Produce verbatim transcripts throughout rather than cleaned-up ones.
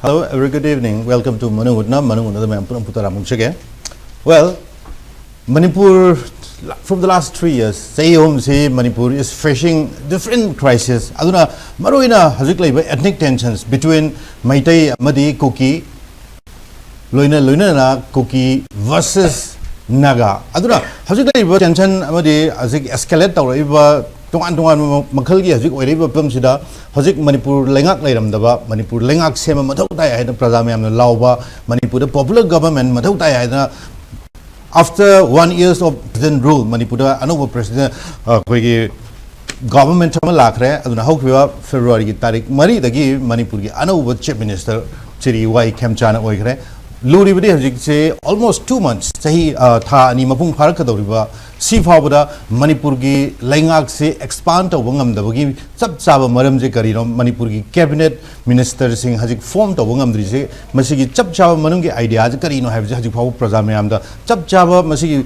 Hello, a very good evening. Welcome to Manung Utna. Manung Utnada mayam puram putara mungchage. Well, Manipur, from the last three years, ꯆꯍꯤ ꯑꯍꯨꯝꯁꯤ Manipur is facing different crisis. ꯑꯗꯨꯅ ꯃꯔꯨꯑꯣꯏꯅ ꯍꯧꯖꯤꯛ ꯂꯩꯕ ethnic tensions between Meitei ꯑꯃꯗꯤ ꯀꯨꯀꯤ, ꯂꯣꯏꯅ ꯂꯣꯏꯅꯅ ꯀꯨꯀꯤ versus Naga. ꯑꯗꯨꯅ ꯍꯧꯖꯤꯛ ꯂꯩꯔꯤꯕ tension ꯑꯃꯗꯤ ꯍꯧꯖꯤꯛ escalate ꯇꯧꯔꯛꯏꯕ ꯇꯣꯉꯥꯟ ꯇꯣꯉꯥꯟꯕ ꯃꯈꯜꯒꯤ ꯍꯧꯖꯤꯛ ꯑꯣꯏꯔꯛꯏꯕ ꯐꯤꯕꯝꯁꯤꯗ, ꯍꯧꯖꯤꯛ ꯃꯅꯤꯄꯨꯔ ꯂꯩꯉꯥꯛ ꯂꯩꯔꯝꯗꯕ, ꯃꯅꯤꯄꯨꯔ ꯂꯩꯉꯥꯛ ꯁꯦꯝꯕ ꯃꯊꯧ ꯇꯥꯏ ꯍꯥꯏꯅ ꯄ꯭ꯔꯖꯥ ꯃꯌꯥꯝꯅ ꯂꯥꯎꯕ, ꯃꯅꯤꯄꯨꯔꯗ popular government ꯃꯊꯧ ꯇꯥꯏ ꯍꯥꯏꯗꯅ, after one years of president rule, ꯃꯅꯤꯄꯨꯔꯗ ꯑꯅꯧꯕ president, ꯑ, ꯑꯩꯈꯣꯏꯒꯤ government ꯑꯃ ꯂꯥꯛꯈ꯭ꯔꯦ꯫ ꯑꯗꯨꯅ ꯍꯧꯈꯤꯕ Februaryꯒꯤ ꯇꯥꯔꯤꯛ ꯃꯔꯤꯗꯒꯤ ꯃꯅꯤꯄꯨꯔꯒꯤ ꯑꯅꯧꯕ chief minister ꯁ꯭ꯔꯤ ꯋꯥꯏ ꯈꯦꯝꯆꯥꯅ ꯑꯣꯏꯈ꯭ꯔꯦ꯫ ꯂꯨꯔꯤꯕꯗꯤ ꯍꯧꯖꯤꯛꯁꯦ almost two months, ꯆꯍꯤ, ꯑ, ꯊꯥ ꯑꯅꯤ ꯃꯄꯨꯡ ꯐꯥꯔꯛꯀꯗꯧꯔꯤꯕ ꯁꯤ ꯐꯥꯎꯕꯗ ꯃꯅꯤꯄꯨꯔꯒꯤ ꯂꯩꯉꯥꯛꯁꯦ expand ꯇꯧꯕ ꯉꯝꯗꯕꯒꯤ ꯆꯞ ꯆꯥꯕ ꯃꯔꯝꯁꯦ ꯀꯔꯤꯅꯣ? ꯃꯅꯤꯄꯨꯔꯒꯤ cabinet ministerꯁꯤꯡ ꯍꯧꯖꯤꯛ form ꯇꯧꯕ ꯉꯝꯗ꯭ꯔꯤꯁꯦ, ꯃꯁꯤꯒꯤ ꯆꯞ ꯆꯥꯕ ꯃꯅꯨꯡꯒꯤ ideaꯁꯦ ꯀꯔꯤꯅꯣ ꯍꯥꯏꯕꯁꯦ ꯍꯧꯖꯤꯛ ꯐꯥꯎꯕ ꯄ꯭ꯔꯖꯥ ꯃꯌꯥꯝꯗ ꯆꯞ ꯆꯥꯕ ꯃꯁꯤꯒꯤ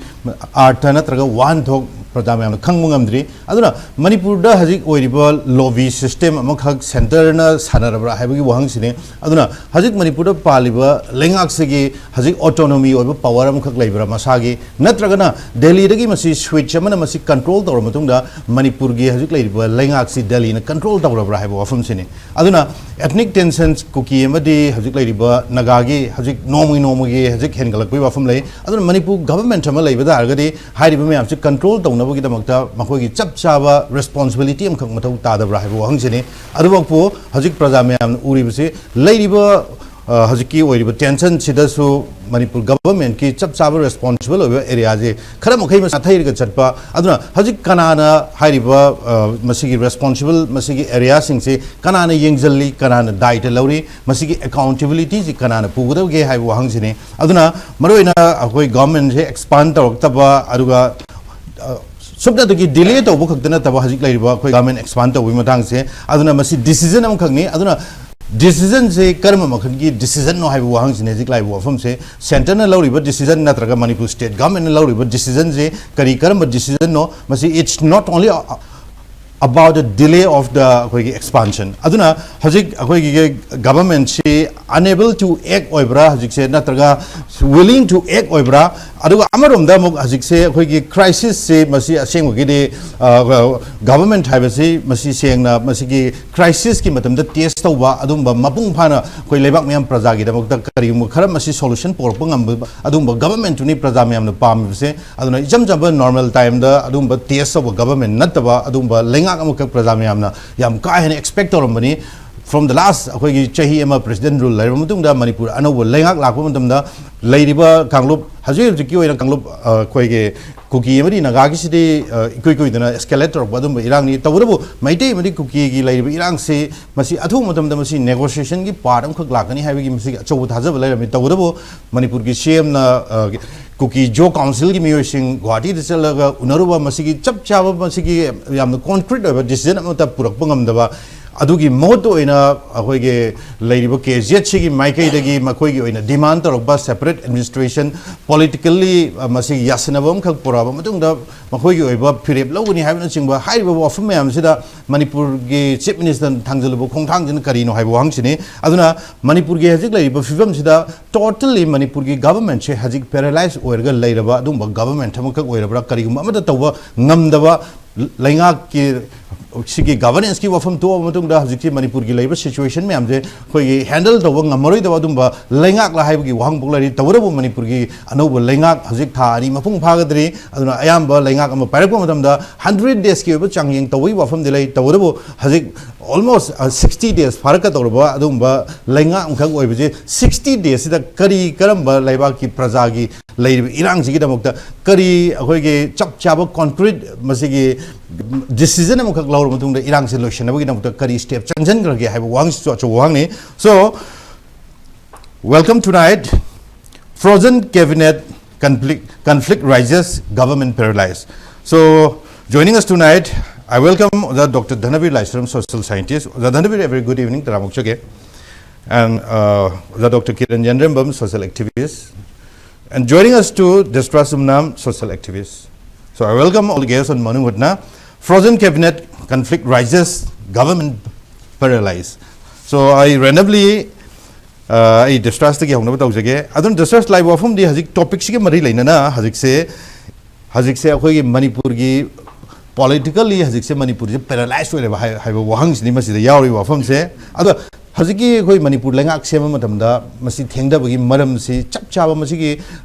ꯑꯥꯔꯊ ꯅꯠꯇ꯭ꯔꯒ ꯋꯥꯍꯟꯊꯣꯛ ꯄ꯭ꯔꯖꯥ ꯃꯌꯥꯝꯅ ꯈꯪꯕ ꯉꯝꯗ꯭ꯔꯤ꯫ ꯑꯗꯨꯅ ꯃꯅꯤꯄꯨꯔꯗ ꯍꯧꯖꯤꯛ ꯑꯣꯏꯔꯤꯕ lobby system ꯑꯃꯈꯛ centreꯅ ꯁꯥꯟꯅꯔꯕ꯭ꯔꯥ ꯍꯥꯏꯕꯒꯤ ꯋꯥꯍꯪꯁꯤꯅꯤ꯫ ꯑꯗꯨꯅ ꯍꯧꯖꯤꯛ ꯃꯅꯤꯄꯨꯔꯗ ꯄꯥꯜꯂꯤꯕ ꯂꯩꯉꯥꯛꯁꯤꯒꯤ ꯍꯧꯖꯤꯛ autonomy ꯑꯣꯏꯕ power ꯑꯃꯈꯛ ꯂꯩꯕ꯭ꯔꯥ ꯃꯁꯥꯒꯤ, ꯅꯠꯇ꯭ꯔꯒꯅ ꯗꯦꯜꯂꯤꯗꯒꯤ ꯃꯁꯤ switch ꯑꯃꯅ ꯃꯁꯤ control ꯇꯧꯔꯕ ꯃꯇꯨꯡꯗ ꯃꯅꯤꯄꯨꯔꯒꯤ ꯍꯧꯖꯤꯛ ꯂꯩꯔꯤꯕ ꯂꯩꯉꯥꯛꯁꯤ ꯗꯦꯜꯂꯤꯅ control ꯇꯧꯔꯕ꯭ꯔꯥ ꯍꯥꯏꯕ ꯋꯥꯐꯝꯁꯤꯅꯤ꯫ ꯑꯗꯨꯅ ethnic tensions ꯀꯨꯀꯤ ꯑꯃꯗꯤ ꯍꯧꯖꯤꯛ ꯂꯩꯔꯤꯕ ꯅꯥꯒꯥꯒꯤ ꯍꯧꯖꯤꯛ ꯅꯣꯡꯃꯒꯤ ꯅꯣꯡꯃꯒꯤ ꯍꯧꯖꯤꯛ ꯍꯦꯟꯒꯠꯂꯛꯄꯒꯤ ꯋꯥꯐꯝ ꯂꯩ꯫ ꯑꯗꯨꯅ ꯃꯅꯤꯄꯨꯔ government ꯑꯃ ꯂꯩꯕ ꯇꯥꯔꯒꯗꯤ ꯍꯥꯏꯔꯤꯕ ꯃꯌꯥꯝꯁꯤ control ꯇꯧꯅꯕꯒꯤꯗꯃꯛꯇ ꯃꯈꯣꯏꯒꯤ ꯆꯞ ꯆꯥꯕ responsibility ꯑꯃꯈꯛ ꯃꯊꯧ ꯇꯥꯗꯕ꯭ꯔꯥ ꯍꯥꯏꯕ ꯋꯥꯍꯪꯁꯤꯅꯤ꯫ ꯑꯗꯨꯃꯛꯄꯨ ꯍꯧꯖꯤꯛ ꯄ꯭ꯔꯖꯥ ꯃꯌꯥꯝꯅ ꯎꯔꯤꯕꯁꯤ ꯂꯩꯔꯤꯕ, ꯑ, ꯍꯧꯖꯤꯛꯀꯤ ꯑꯣꯏꯔꯤꯕ tensionꯁꯤꯗꯁꯨ ꯃꯅꯤꯄꯨꯔ governmentꯀꯤ ꯆꯞ ꯆꯥꯕ responsible ꯑꯣꯏꯕ areaꯁꯦ ꯈꯔ ꯃꯈꯩ ꯃꯁꯥ ꯊꯩꯔꯒ ꯆꯠꯄ꯫ ꯑꯗꯨꯅ ꯍꯧꯖꯤꯛ ꯀꯅꯥꯅ ꯍꯥꯏꯔꯤꯕ, ꯑ, ꯃꯁꯤꯒꯤ responsible, ꯃꯁꯤꯒꯤ areaꯁꯤꯡꯁꯦ ꯀꯅꯥꯅ ꯌꯦꯡꯁꯤꯜꯂꯤ, ꯀꯅꯥꯅ ꯗꯥꯏꯇ ꯂꯧꯔꯤ, ꯃꯁꯤꯒꯤ accountabilityꯁꯤ ꯀꯅꯥꯅ ꯄꯨꯒꯗꯕꯒꯦ ꯍꯥꯏꯕ ꯋꯥꯍꯪꯁꯤꯅꯤ꯫ ꯑꯗꯨꯅ ꯃꯔꯨꯑꯣꯏꯅ ꯑꯩꯈꯣꯏ governmentꯁꯦ expand ꯇꯧꯔꯛꯇꯕ, ꯑꯗꯨꯒ, ꯑ, ꯁꯨꯞꯅꯇꯒꯤ delay ꯇꯧꯕ ꯈꯛꯇ ꯅꯠꯇꯕ ꯍꯧꯖꯤꯛ ꯂꯩꯔꯤꯕ ꯑꯩꯈꯣꯏ government expand ꯇꯧꯕꯒꯤ ꯃꯇꯥꯡꯁꯦ, ꯑꯗꯨꯅ ꯃꯁꯤ decision ꯑꯃꯈꯛꯅꯤ꯫ ꯑꯗꯨꯅ decisionꯁꯦ ꯀꯔꯝꯕ ꯃꯈꯜꯒꯤ decisionꯅꯣ ꯍꯥꯏꯕ ꯋꯥꯍꯪꯁꯤꯅꯤ ꯍꯧꯖꯤꯛ ꯂꯥꯛꯏꯕ ꯋꯥꯐꯝꯁꯦ꯫ Centreꯅ ꯂꯧꯔꯤꯕ decision ꯅꯠꯇ꯭ꯔꯒ ꯃꯅꯤꯄꯨꯔ state governmentꯅ ꯂꯧꯔꯤꯕ decisionꯁꯦ ꯀꯔꯤ, ꯀꯔꯝꯕ decisionꯅꯣ? ꯃꯁꯤ it's not only about the delay of the ꯑꯩꯈꯣꯏꯒꯤ expansion꯫ ꯑꯗꯨꯅ ꯍꯧꯖꯤꯛ ꯑꯩꯈꯣꯏꯒꯤ governmentꯁꯤ unable to act ꯑꯣꯏꯕ꯭ꯔꯥ ꯍꯧꯖꯤꯛꯁꯦ, ꯅꯠꯇ꯭ꯔꯒ willing to act ꯑꯣꯏꯕ꯭ꯔꯥ? ꯑꯗꯨꯒ ꯑꯃꯔꯣꯝꯗ ꯑꯃꯨꯛ ꯍꯧꯖꯤꯛꯁꯦ ꯑꯩꯈꯣꯏꯒꯤ crisis ꯁꯤ, ꯃꯁꯤ ꯑꯁꯦꯡꯕꯒꯤꯗꯤ government ꯍꯥꯏꯕꯁꯤ, ꯃꯁꯤ ꯁꯦꯡꯅ ꯃꯁꯤꯒꯤ crisis ꯀꯤ ꯃꯇꯝꯗ test ꯇꯧꯕ, ꯑꯗꯨꯝꯕ ꯃꯄꯨꯡ ꯐꯥꯅ ꯑꯩꯈꯣꯏ ꯂꯩꯕꯥꯛ ꯃꯤꯌꯥꯝ ꯄ꯭ꯔꯖꯥꯒꯤꯗꯃꯛꯇ ꯀꯔꯤꯒꯨꯝꯕ ꯈꯔ ꯃꯁꯤ solution ꯄꯨꯔꯛꯄ ꯉꯝꯕ ꯑꯗꯨꯝꯕ government ꯇꯨꯅꯤ ꯄ꯭ꯔꯖꯥ ꯃꯌꯥꯝꯅ ꯄꯥꯝꯃꯤꯕꯁꯦ꯫ ꯑꯗꯨꯅ ꯏꯆꯝ ꯆꯝꯕ normal time ꯗ ꯑꯗꯨꯝꯕ test ꯇꯧꯕ government ꯅꯠꯇꯕ ꯑꯗꯨꯝꯕ ꯂꯩꯉꯥꯛ ꯑꯃꯈꯛ ꯄ꯭ꯔꯖꯥ ꯃꯌꯥꯝꯅ ꯌꯥꯝ ꯀꯥ ꯍꯦꯟꯅ expect ꯇꯧꯔꯝꯕꯅꯤ꯫ From the last ꯑꯩꯈꯣꯏꯒꯤ ꯆꯍꯤ ꯑꯃ president rule ꯂꯩꯔꯕ ꯃꯇꯨꯡꯗ ꯃꯅꯤꯄꯨꯔ ꯑꯅꯧꯕ ꯂꯩꯉꯥꯛ ꯂꯥꯛꯄ ꯃꯇꯝꯗ ꯂꯩꯔꯤꯕ ꯀꯥꯡꯂꯨꯞ, ꯍꯧꯖꯤꯛ ꯍꯧꯖꯤꯛꯀꯤ ꯑꯣꯏꯅ ꯀꯥꯡꯂꯨꯞ, ꯑ, ꯑꯩꯈꯣꯏꯒꯤ ꯀꯨꯀꯤ ꯑꯃꯗꯤ ꯅꯥꯒꯥꯒꯤꯁꯤꯗꯤ, ꯑ, ꯏꯀꯨꯏ ꯀꯨꯏꯗꯅ escalate ꯇꯧꯔꯛꯄ ꯑꯗꯨꯝꯕ ꯏꯔꯥꯡꯅꯤ꯫ ꯇꯧꯕꯇꯕꯨ ꯃꯩꯇꯩ ꯑꯃꯗꯤ ꯀꯨꯀꯤꯒꯤ ꯂꯩꯔꯤꯕ ꯏꯔꯥꯡꯁꯤ ꯃꯁꯤ ꯑꯊꯨꯕ ꯃꯇꯝꯗ ꯃꯁꯤ negotiation ꯒꯤ part ꯑꯃꯈꯛ ꯂꯥꯛꯀꯅꯤ ꯍꯥꯏꯕꯒꯤ ꯃꯁꯤꯒꯤ ꯑꯆꯧꯕ ꯊꯥꯖꯕ ꯂꯩꯔꯝꯃꯤ꯫ ꯇꯧꯕꯇꯕꯨ ꯃꯅꯤꯄꯨꯔꯒꯤ C M ꯅ, ꯑ, ꯀꯨꯀꯤ ꯖꯣ council ꯒꯤ ꯃꯤꯑꯣꯏꯁꯤꯡ ꯒꯨꯋꯥꯍꯥꯇꯤꯗ ꯆꯠꯂꯒ ꯎꯅꯔꯨꯕ, ꯃꯁꯤꯒꯤ ꯆꯞ ꯆꯥꯕ, ꯃꯁꯤꯒꯤ ꯌꯥꯝꯅ concrete ꯑꯣꯏꯕ decision ꯑꯃꯠꯇ ꯄꯨꯔꯛꯄ ꯉꯝꯗꯕ, ꯑꯗꯨꯒꯤ ꯃꯍꯨꯠꯇ ꯑꯣꯏꯅ ꯑꯩꯈꯣꯏꯒꯤ ꯂꯩꯔꯤꯕ K Z C ꯒꯤ ꯃꯥꯏꯀꯩꯗꯒꯤ ꯃꯈꯣꯏꯒꯤ ꯑꯣꯏꯅ demand ꯇꯧꯔꯛꯄ separate administration, politically, ꯑ, ꯃꯁꯤꯒꯤ ꯌꯥꯁꯤꯟꯅꯕ ꯑꯃꯈꯛ ꯄꯨꯔꯛꯑꯕ ꯃꯇꯨꯡꯗ ꯃꯈꯣꯏꯒꯤ ꯑꯣꯏꯕ ꯐꯤꯔꯦꯞ ꯂꯧꯒꯅꯤ ꯍꯥꯏꯕꯅꯆꯤꯡꯕ ꯍꯥꯏꯔꯤꯕ ꯋꯥꯐꯝ ꯃꯌꯥꯝꯁꯤꯗ ꯃꯅꯤꯄꯨꯔꯒꯤ Chief Minister ꯅ ꯊꯥꯡꯖꯜꯂꯨꯕ ꯈꯣꯡꯊꯥꯡꯁꯤꯅ ꯀꯔꯤꯅꯣ ꯍꯥꯏꯕ ꯋꯥꯍꯪꯁꯤꯅꯤ꯫ ꯑꯗꯨꯅ ꯃꯅꯤꯄꯨꯔꯒꯤ ꯍꯧꯖꯤꯛ ꯂꯩꯔꯤꯕ ꯐꯤꯕꯝꯁꯤꯗ totally ꯃꯅꯤꯄꯨꯔꯒꯤ government ꯁꯦ ꯍꯧꯖꯤꯛ paralyze ꯑꯣꯏꯔꯒ ꯂꯩꯔꯕ ꯑꯗꯨꯒꯨꯝꯕ government ꯑꯃꯈꯛ ꯑꯣꯏꯔꯕ꯭ꯔꯥ? ꯀꯔꯤꯒꯨꯝꯕ ꯑꯃꯠꯇ ꯇꯧꯕ ꯉꯝꯗꯕ ꯂꯩꯉꯥꯛꯀꯤ ꯁꯤꯒꯤ governance ꯀꯤ ꯋꯥꯐꯝ ꯊꯣꯛꯑꯕ ꯃꯇꯨꯡꯗ ꯍꯧꯖꯤꯛꯀꯤ ꯃꯅꯤꯄꯨꯔꯒꯤ ꯂꯩꯔꯤꯕ situation ꯃꯌꯥꯝꯁꯦ ꯑꯩꯈꯣꯏꯒꯤ handle ꯇꯧꯕ ꯉꯝꯃꯔꯣꯏꯗꯕ ꯑꯗꯨꯝꯕ ꯂꯩꯉꯥꯛꯂ ꯍꯥꯏꯕꯒꯤ ꯋꯥꯍꯪꯐꯥꯎ ꯂꯩꯔꯤ꯫ ꯇꯧꯕꯇꯕꯨ ꯃꯅꯤꯄꯨꯔꯒꯤ ꯑꯅꯧꯕ ꯂꯩꯉꯥꯛ ꯍꯧꯖꯤꯛ ꯊꯥ ꯑꯅꯤ ꯃꯄꯨꯡ ꯐꯥꯒꯗ꯭ꯔꯤ꯫ ꯑꯗꯨꯅ ꯑꯌꯥꯝꯕ ꯂꯩꯉꯥꯛ ꯑꯃ ꯄꯥꯏꯔꯛꯄ ꯃꯇꯝꯗ hundred days ꯀꯤ ꯑꯣꯏꯕ ꯆꯥꯡꯌꯦꯡ ꯇꯧꯕꯒꯤ ꯋꯥꯐꯝꯗꯤ ꯂꯩ꯫ ꯇꯧꯕꯇꯕꯨ ꯍꯧꯖꯤꯛ almost, ꯑ, sixty days ꯐꯥꯔꯛꯀꯗꯧꯔꯕ ꯑꯗꯨꯒꯨꯝꯕ ꯂꯩꯉꯥꯛ ꯑꯃꯈꯛ ꯑꯣꯏꯕꯁꯦ, sixty days ꯁꯤꯗ ꯀꯔꯤ ꯀꯔꯝꯕ ꯂꯩꯕꯥꯛꯀꯤ ꯄ꯭ꯔꯖꯥꯒꯤ ꯂꯩꯔꯤꯕ ꯏꯔꯥꯡꯁꯤꯒꯤꯗꯃꯛꯇ ꯀꯔꯤ ꯑꯩꯈꯣꯏꯒꯤ ꯆꯞ ꯆꯥꯕ concrete ꯃꯁꯤꯒꯤ decision ꯑꯃꯈꯛ ꯂꯧꯔꯕ ꯃꯇꯨꯡꯗ ꯏꯔꯥꯡꯁꯦ ꯂꯣꯏꯁꯤꯟꯅꯕꯒꯤꯗꯃꯛꯇ ꯀꯔꯤ step ꯆꯪꯁꯤꯟꯈ꯭ꯔꯒꯦ ꯍꯥꯏꯕ ꯋꯥꯍꯪꯁꯤꯁꯨ ꯑꯆꯧꯕ ꯋꯥꯍꯪꯅꯤ꯫ So, welcome tonight. Frozen cabinet, conflict, conflict rises, government paralyzed. So, joining us tonight, I welcome the Doctor Dhanavir Laishram, social scientist. The Dhanavir, a very good evening, ꯇꯔꯥꯃꯨꯛ ꯆꯒꯦ꯫ And, uh, the Doctor Kiran Yanrembam, social activist. And joining us too, Destra Sumnam, social activist. So I welcome all guests on Manu Bhatna. Frozen cabinet, conflict rises, government paralyzed. So I randomly ꯑ, ꯑꯩ ꯗꯁꯔꯥꯖꯇꯒꯤ ꯍꯧꯅꯕ ꯇꯧꯖꯒꯦ꯫ ꯑꯗꯨꯅ ꯗꯁꯔꯥꯖ ꯂꯥꯛꯏꯕ ꯋꯥꯐꯝꯗꯤ ꯍꯧꯖꯤꯛ ꯇꯣꯄꯤꯛꯁꯤꯒ ꯃꯔꯤ ꯂꯩꯅꯅ ꯍꯧꯖꯤꯛꯁꯦ, ꯍꯧꯖꯤꯛꯁꯦ ꯑꯩꯈꯣꯏꯒꯤ ꯃꯅꯤꯄꯨꯔꯒꯤ ꯄꯣꯂꯤꯇꯤꯀꯦꯜꯂꯤ ꯍꯧꯖꯤꯛꯁꯦ ꯃꯅꯤꯄꯨꯔꯁꯦ ꯄꯦꯔꯥꯂꯥꯏꯁ ꯑꯣꯏꯔꯦꯕ ꯍꯥꯏ-, ꯍꯥꯏꯕ ꯋꯥꯍꯪꯁꯤꯅꯤ ꯃꯁꯤꯗ ꯌꯥꯎꯔꯤꯕ ꯋꯥꯐꯝꯁꯦ꯫ ꯑꯗꯣ ꯍꯧꯖꯤꯛꯀꯤ ꯑꯩꯈꯣꯏ ꯃꯅꯤꯄꯨꯔ ꯂꯩꯉꯥꯛ ꯁꯦꯝꯕ ꯃꯇꯝꯗ ꯃꯁꯤ ꯊꯦꯡꯊꯕꯒꯤ ꯃꯔꯝꯁꯤ ꯆꯞ ꯆꯥꯕ ꯃꯁꯤꯒꯤ,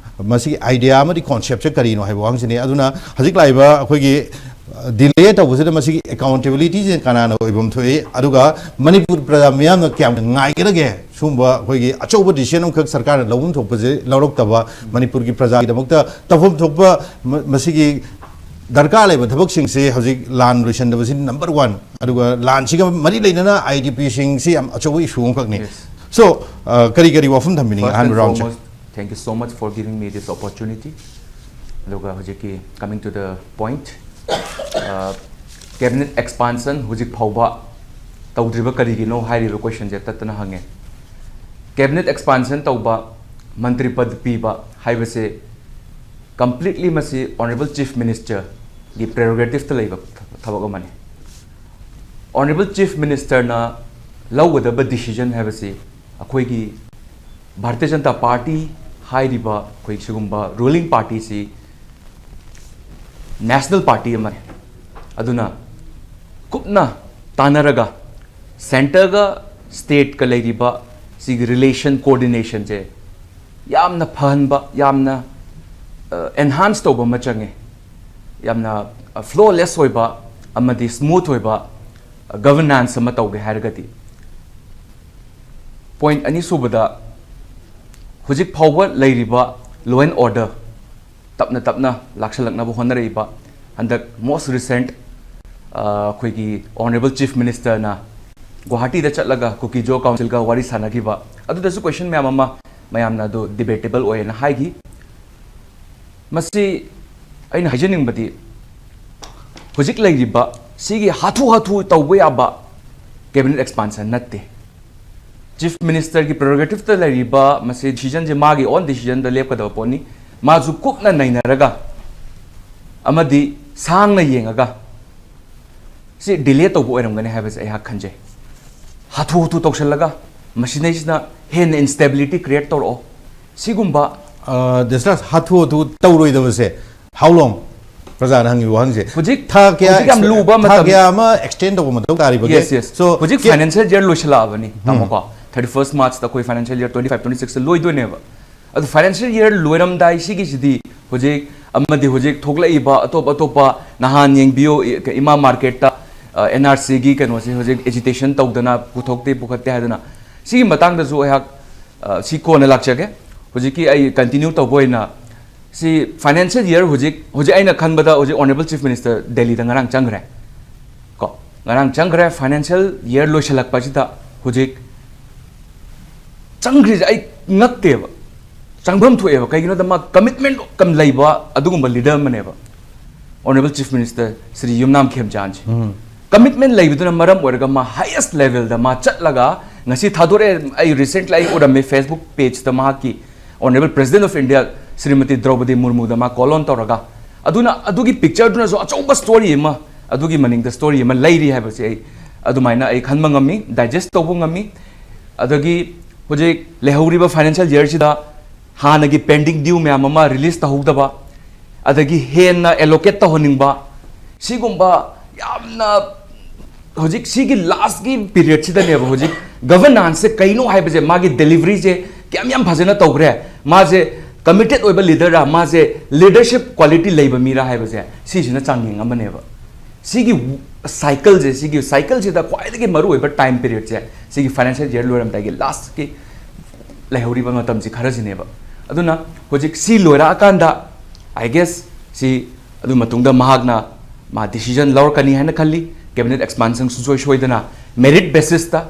ꯃꯁꯤꯒꯤ ꯑꯥꯏꯗꯤꯌꯥ ꯑꯃꯗꯤ ꯀꯣꯟꯁꯦꯞꯁꯦ ꯀꯔꯤꯅꯣ ꯍꯥꯏꯕ ꯋꯥꯍꯪꯁꯤꯅꯤ꯫ ꯑꯗꯨꯅ ꯍꯧꯖꯤꯛ ꯂꯥꯛꯏꯕ ꯑꯩꯈꯣꯏꯒꯤ, ꯑ, ꯗꯤꯂꯦ ꯇꯧꯕꯁꯤꯗ ꯃꯁꯤꯒꯤ ꯑꯦꯀꯥꯎꯟꯇꯦꯕꯤꯂꯤꯇꯤꯁꯦ ꯀꯅꯥꯅ ꯑꯣꯏꯐꯝ ꯊꯣꯛꯏ? ꯑꯗꯨꯒ ꯃꯅꯤꯄꯨꯔ ꯄ꯭ꯔꯖꯥ ꯃꯤꯌꯥꯝꯅ ꯀꯌꯥꯝ ꯉꯥꯏꯒꯗꯒꯦ ꯁꯤꯒꯨꯝꯕ ꯑꯩꯈꯣꯏꯒꯤ ꯑꯆꯧꯕ ꯗꯤꯁꯤꯖꯟ ꯑꯃꯈꯛ ꯁꯔꯀꯥꯔꯅ ꯂꯧꯐꯝ ꯊꯣꯛꯄꯁꯦ ꯂꯧꯔꯛꯇꯕ, ꯃꯅꯤꯄꯨꯔꯒꯤ ꯄ꯭ꯔꯖꯥꯒꯤꯗꯃꯛꯇ ꯇꯧꯐꯝ ꯊꯣꯛꯄ ꯃ-, ꯃꯁꯤꯒꯤ ꯗꯔꯀꯥꯔ ꯂꯩꯕ ꯊꯕꯛꯁꯤꯡꯁꯦ ꯍꯧꯖꯤꯛ ꯂꯥꯟ ꯂꯣꯏꯁꯤꯟꯗꯕꯁꯤꯅ ꯅꯝꯕꯔ ꯋꯥꯟ, ꯑꯗꯨꯒ ꯂꯥꯟꯁꯤꯒ ꯃꯔꯤ ꯂꯩꯅꯅ ꯑꯥꯏ ꯗꯤ ꯄꯤꯁꯤꯡꯁꯤ ꯌꯥꯝ ꯑꯆꯧꯕ ꯏꯁꯨ ꯑꯃꯈꯛꯅꯤ꯫ Yes. So, ꯑ, ꯀꯔꯤ ꯀꯔꯤ ꯋꯥꯐꯝ ꯊꯝꯕꯤꯅꯤꯡꯉꯤ? First ꯑꯍꯥꯟꯕ and ꯔꯥꯎꯟꯁꯦ꯫ Foremost, thank you so much for giving me this opportunity. ꯑꯗꯨꯒ ꯍꯧꯖꯤꯛꯀꯤ coming to the point, ꯑ, cabinet expansion ꯍꯧꯖꯤꯛ ꯐꯥꯎꯕ ꯇꯧꯗ꯭ꯔꯤꯕ ꯀꯔꯤꯒꯤꯅꯣ ꯍꯥꯏꯔꯤꯕ ꯀꯣꯏꯁꯟꯁꯦ ꯇꯠꯇꯅ ꯍꯪꯉꯦ꯫ Cabinet expansion ꯇꯧꯕ, ꯃꯟꯇ꯭ꯔꯤ ꯄꯗ ꯄꯤꯕ ꯍꯥꯏꯕꯁꯦ completely ꯃꯁꯤ Honourable Chief Minister ꯒꯤ prerogative ꯇ ꯂꯩꯕ ꯊꯕꯛ ꯑꯃꯅꯤ꯫ Honourable Chief Minister ꯅ ꯂꯧꯒꯗꯕ decision ꯍꯥꯏꯕꯁꯤ ꯑꯩꯈꯣꯏꯒꯤ ꯚꯥꯔꯇꯤꯌ ꯖꯅꯇꯥ ꯄꯥꯔꯇꯤ ꯍꯥꯏꯔꯤꯕ ꯑꯩꯈꯣꯏ ꯁꯤꯒꯨꯝꯕ ruling party ꯁꯤ national party ꯑꯃꯅꯤ꯫ ꯑꯗꯨꯅ ꯀꯨꯞꯅ ꯇꯥꯟꯅꯔꯒ centre ꯒ state ꯀ ꯂꯩꯔꯤꯕ ꯁꯤꯒꯤ relation coordination ꯁꯦ ꯌꯥꯝꯅ ꯐꯍꯟꯕ, ꯌꯥꯝꯅ, ꯑ, enhance ꯇꯧꯕ ꯑꯃ ꯆꯪꯉꯦ꯫ ꯌꯥꯝꯅ, ꯑ, flawless ꯑꯣꯏꯕ ꯑꯃꯗꯤ smooth ꯑꯣꯏꯕ, ꯑ, governance ꯑꯃ ꯇꯧꯒꯦ ꯍꯥꯏꯔꯒꯗꯤ꯫ Point ꯑꯅꯤꯁꯨꯕꯗ, ꯍꯧꯖꯤꯛ ꯐꯥꯎꯕ ꯂꯩꯔꯤꯕ law and order ꯇꯞꯅ ꯇꯞꯅ ꯂꯥꯛꯁꯜꯂꯛꯅꯕ ꯍꯣꯠꯅꯔꯛꯏꯕ, ꯍꯟꯗꯛ most recent, ꯑ, ꯑꯩꯈꯣꯏꯒꯤ Honourable Chief Minister ꯅ ꯒꯨꯋꯥꯍꯥꯇꯤꯗ ꯆꯠꯂꯒ ꯀꯨꯀꯤ-ꯖꯣ council ꯒ ꯋꯥꯔꯤ ꯁꯥꯟꯅꯈꯤꯕ, ꯑꯗꯨꯗꯁꯨ question ꯃꯌꯥꯝ ꯑꯃ ꯃꯌꯥꯝꯅ ꯑꯗꯨ debatable ꯑꯣꯏꯌꯦꯅ ꯍꯥꯏꯈꯤ꯫ ꯃꯁꯤ ꯑꯩꯅ ꯍꯥꯏꯖꯅꯤꯡꯕꯗꯤ, ꯍꯧꯖꯤꯛ ꯂꯩꯔꯤꯕ ꯁꯤꯒꯤ ꯍꯥꯊꯨ ꯍꯥꯊꯨ ꯇꯧꯕ ꯌꯥꯕ cabinet expansion ꯅꯠꯇꯦ꯫ Chief Minister ꯒꯤ prerogative ꯇ ꯂꯩꯔꯤꯕ ꯃꯁꯤ decision ꯁꯦ ꯃꯥꯒꯤ own decision ꯗ ꯂꯦꯞꯀꯗꯕ ꯄꯣꯠꯅꯤ꯫ ꯃꯥꯁꯨ ꯀꯨꯞꯅ ꯅꯩꯅꯔꯒ ꯑꯃꯗꯤ ꯁꯥꯡꯅ ꯌꯦꯡꯉꯒ ꯁꯤ delay ꯇꯧꯕ ꯑꯣꯏꯔꯝꯒꯅꯤ ꯍꯥꯏꯕꯁꯦ ꯑꯩꯍꯥꯛ ꯈꯟꯖꯩ꯫ ꯍꯥꯊꯨ ꯍꯥꯊꯨ ꯇꯧꯁꯜꯂꯒ ꯃꯁꯤꯗꯩꯁꯤꯗ ꯍꯦꯟꯅ instability create ꯇꯧꯔꯛꯑꯣ꯫ ꯁꯤꯒꯨꯝꯕ ꯗꯁꯔꯥꯖ, ꯍꯥꯊꯨ ꯍꯥꯊꯨ ꯇꯧꯔꯣꯏꯗꯕꯁꯦ how long? ꯄ꯭ꯔꯖꯥꯅ ꯍꯪꯉꯤꯕ ꯋꯥꯍꯪꯁꯦ, ꯍꯧꯖꯤꯛ- ꯊꯥ ꯀꯌꯥ ꯍꯧꯖꯤꯛ ꯌꯥꯝ ꯂꯨꯕ ꯊꯥ ꯃꯇꯝ- ꯀꯌꯥ ꯑꯃ extend ꯇꯧꯕ ꯃꯊꯧ ꯇꯥꯔꯤꯕꯒꯦ? Yes, yes. So, ꯍꯧꯖꯤꯛ ꯀꯦ- financial year ꯂꯣꯏꯁꯤꯜꯂꯛꯑꯕꯅꯤ, ꯇꯥꯃꯣꯀꯣ꯫ Thirty first March ꯇ ꯑꯩꯈꯣꯏ financial year twenty five twenty six ꯁꯦ ꯂꯣꯏꯗꯣꯏꯅꯦꯕ꯫ ꯑꯗꯨ financial year ꯂꯣꯏꯔꯝꯗꯥꯏ ꯁꯤꯒꯤꯁꯤꯗꯤ ꯍꯧꯖꯤꯛ ꯑꯃꯗꯤ ꯍꯧꯖꯤꯛ ꯊꯣꯛꯂꯛꯏꯕ ꯑꯇꯣꯞ ꯑꯇꯣꯞꯄ, ꯅꯍꯥꯟ ꯌꯦꯡꯕꯤꯌꯨ, ꯏ- ꯏꯃꯥ market ꯇ, ꯑ, N R C ꯒꯤ ꯀꯩꯅꯣꯁꯦ ꯍꯧꯖꯤꯛ agitation ꯇꯧꯗꯅ ꯄꯨꯊꯣꯛꯇꯦ ꯄꯨꯈꯠꯇꯦ ꯍꯥꯏꯗꯅ, ꯁꯤꯒꯤ ꯃꯇꯥꯡꯗꯁꯨ ꯑꯩꯍꯥꯛ, ꯑ, ꯁꯤ ꯀꯣꯟꯅ ꯂꯥꯛꯆꯒꯦ꯫ ꯍꯧꯖꯤꯛꯀꯤ ꯑꯩ continue ꯇꯧꯕ ꯑꯣꯏꯅ ꯁꯤ financial year ꯍꯧꯖꯤꯛ, ꯍꯧꯖꯤꯛ ꯑꯩꯅ ꯈꯟꯕꯗ ꯍꯧꯖꯤꯛ Honorable Chief Minister ꯗꯦꯜꯂꯤꯗ ꯉꯔꯥꯡ ꯆꯪꯈ꯭ꯔꯦ꯫ ꯀꯣ, ꯉꯔꯥꯡ ꯆꯪꯈ꯭ꯔꯦ꯫ Financial year ꯂꯣꯏꯁꯤꯜꯂꯛꯄꯁꯤꯗ ꯍꯧꯖꯤꯛ ꯆꯪꯈ꯭ꯔꯤꯁꯦ ꯑꯩ ꯉꯛꯇꯦꯕ, ꯆꯪꯐꯝ ꯊꯣꯛꯑꯦꯕ꯫ ꯀꯩꯒꯤꯅꯣꯗ ꯃꯥ commitment ꯀꯝ ꯂꯩꯕ ꯑꯗꯨꯒꯨꯝꯕ leader ꯑꯃꯅꯦꯕ Honorable Chief Minister ꯁ꯭ꯔꯤ ꯌꯨꯝꯅꯥꯝ ꯈꯦꯝꯆꯥꯟꯁꯦ꯫ Commitment ꯂꯩꯕꯗꯨꯅ ꯃꯔꯝ ꯑꯣꯏꯔꯒ ꯃꯥ highest level ꯗ ꯃꯥ ꯆꯠꯂꯒ ꯉꯁꯤ ꯊꯥꯗꯣꯔꯛꯑꯦ꯫ ꯑꯩ recently ꯑꯩ ꯎꯔꯝꯃꯦ Facebook page ꯇ ꯃꯍꯥꯛꯀꯤ Honorable President of India Shrimati ꯗ꯭ꯔꯧꯄꯗꯤ ꯃꯨꯔꯃꯨꯗ ꯃꯥ call on ꯇꯧꯔꯒ, ꯑꯗꯨꯅ ꯑꯗꯨꯒꯤ picture ꯗꯨꯅꯁꯨ ꯑꯆꯧꯕ story ꯑꯃ, ꯑꯗꯨꯒꯤ ꯃꯅꯤꯡꯗ story ꯑꯃ ꯂꯩꯔꯤ ꯍꯥꯏꯕꯁꯦ ꯑꯩ ꯑꯗꯨꯃꯥꯏꯅ ꯑꯩ ꯈꯟꯕ ꯉꯝꯃꯤ, digest ꯇꯧꯕ ꯉꯝꯃꯤ꯫ ꯑꯗꯒꯤ ꯍꯧꯖꯤꯛ ꯂꯩꯍꯧꯔꯤꯕ financial year ꯁꯤꯗ ꯍꯥꯟꯅꯒꯤ pending due ꯃꯌꯥꯝ ꯑꯃ release ꯇꯧꯍꯧꯗꯕ, ꯑꯗꯒꯤ ꯍꯦꯟꯅ allocate ꯇꯧꯍꯟꯅꯤꯡꯕ, ꯁꯤꯒꯨꯝꯕ ꯌꯥꯝꯅ ꯍꯧꯖꯤꯛ ꯁꯤꯒꯤ last ꯀꯤ period ꯁꯤꯗꯅꯦꯕ ꯍꯧꯖꯤꯛ governance ꯁꯦ ꯀꯩꯅꯣ ꯍꯥꯏꯕꯁꯦ, ꯃꯥꯒꯤ delivery ꯁꯦ ꯀꯌꯥꯝ ꯌꯥꯝ ꯐꯖꯅ ꯇꯧꯈ꯭ꯔꯦ, ꯃꯥꯁꯦ committed ꯑꯣꯏꯕ leader ꯔ, ꯃꯥꯁꯦ leadership quality ꯂꯩꯕ ꯃꯤꯔꯥ ꯍꯥꯏꯕꯁꯦ, ꯁꯤꯁꯤꯅ ꯆꯥꯡꯌꯦꯡ ꯑꯃꯅꯦꯕ꯫ ꯁꯤꯒꯤ cycle ꯁꯦ, ꯁꯤꯒꯤ cycle ꯁꯤꯗ ꯈ꯭ꯋꯥꯏꯗꯒꯤ ꯃꯔꯨꯑꯣꯏꯕ time period ꯁꯦ ꯁꯤꯒꯤ financial year ꯂꯣꯏꯔꯝꯗꯥꯏꯒꯤ last ꯀꯤ ꯂꯩꯍꯧꯔꯤꯕ ꯃꯇꯝꯁꯤ ꯈꯔꯁꯤꯅꯦꯕ꯫ ꯑꯗꯨꯅ ꯍꯧꯖꯤꯛ ꯁꯤ ꯂꯣꯏꯔꯛꯑꯀꯥꯟꯗ, I guess, ꯁꯤ ꯑꯗꯨ ꯃꯇꯨꯡꯗ ꯃꯍꯥꯛꯅ ꯃꯥ decision ꯂꯧꯔꯛꯀꯅꯤ ꯍꯥꯏꯅ ꯈꯜꯂꯤ꯫ Cabinet expansion ꯁꯨꯡꯁꯣꯏ ꯁꯣꯏꯗꯅ merit basis ꯇ,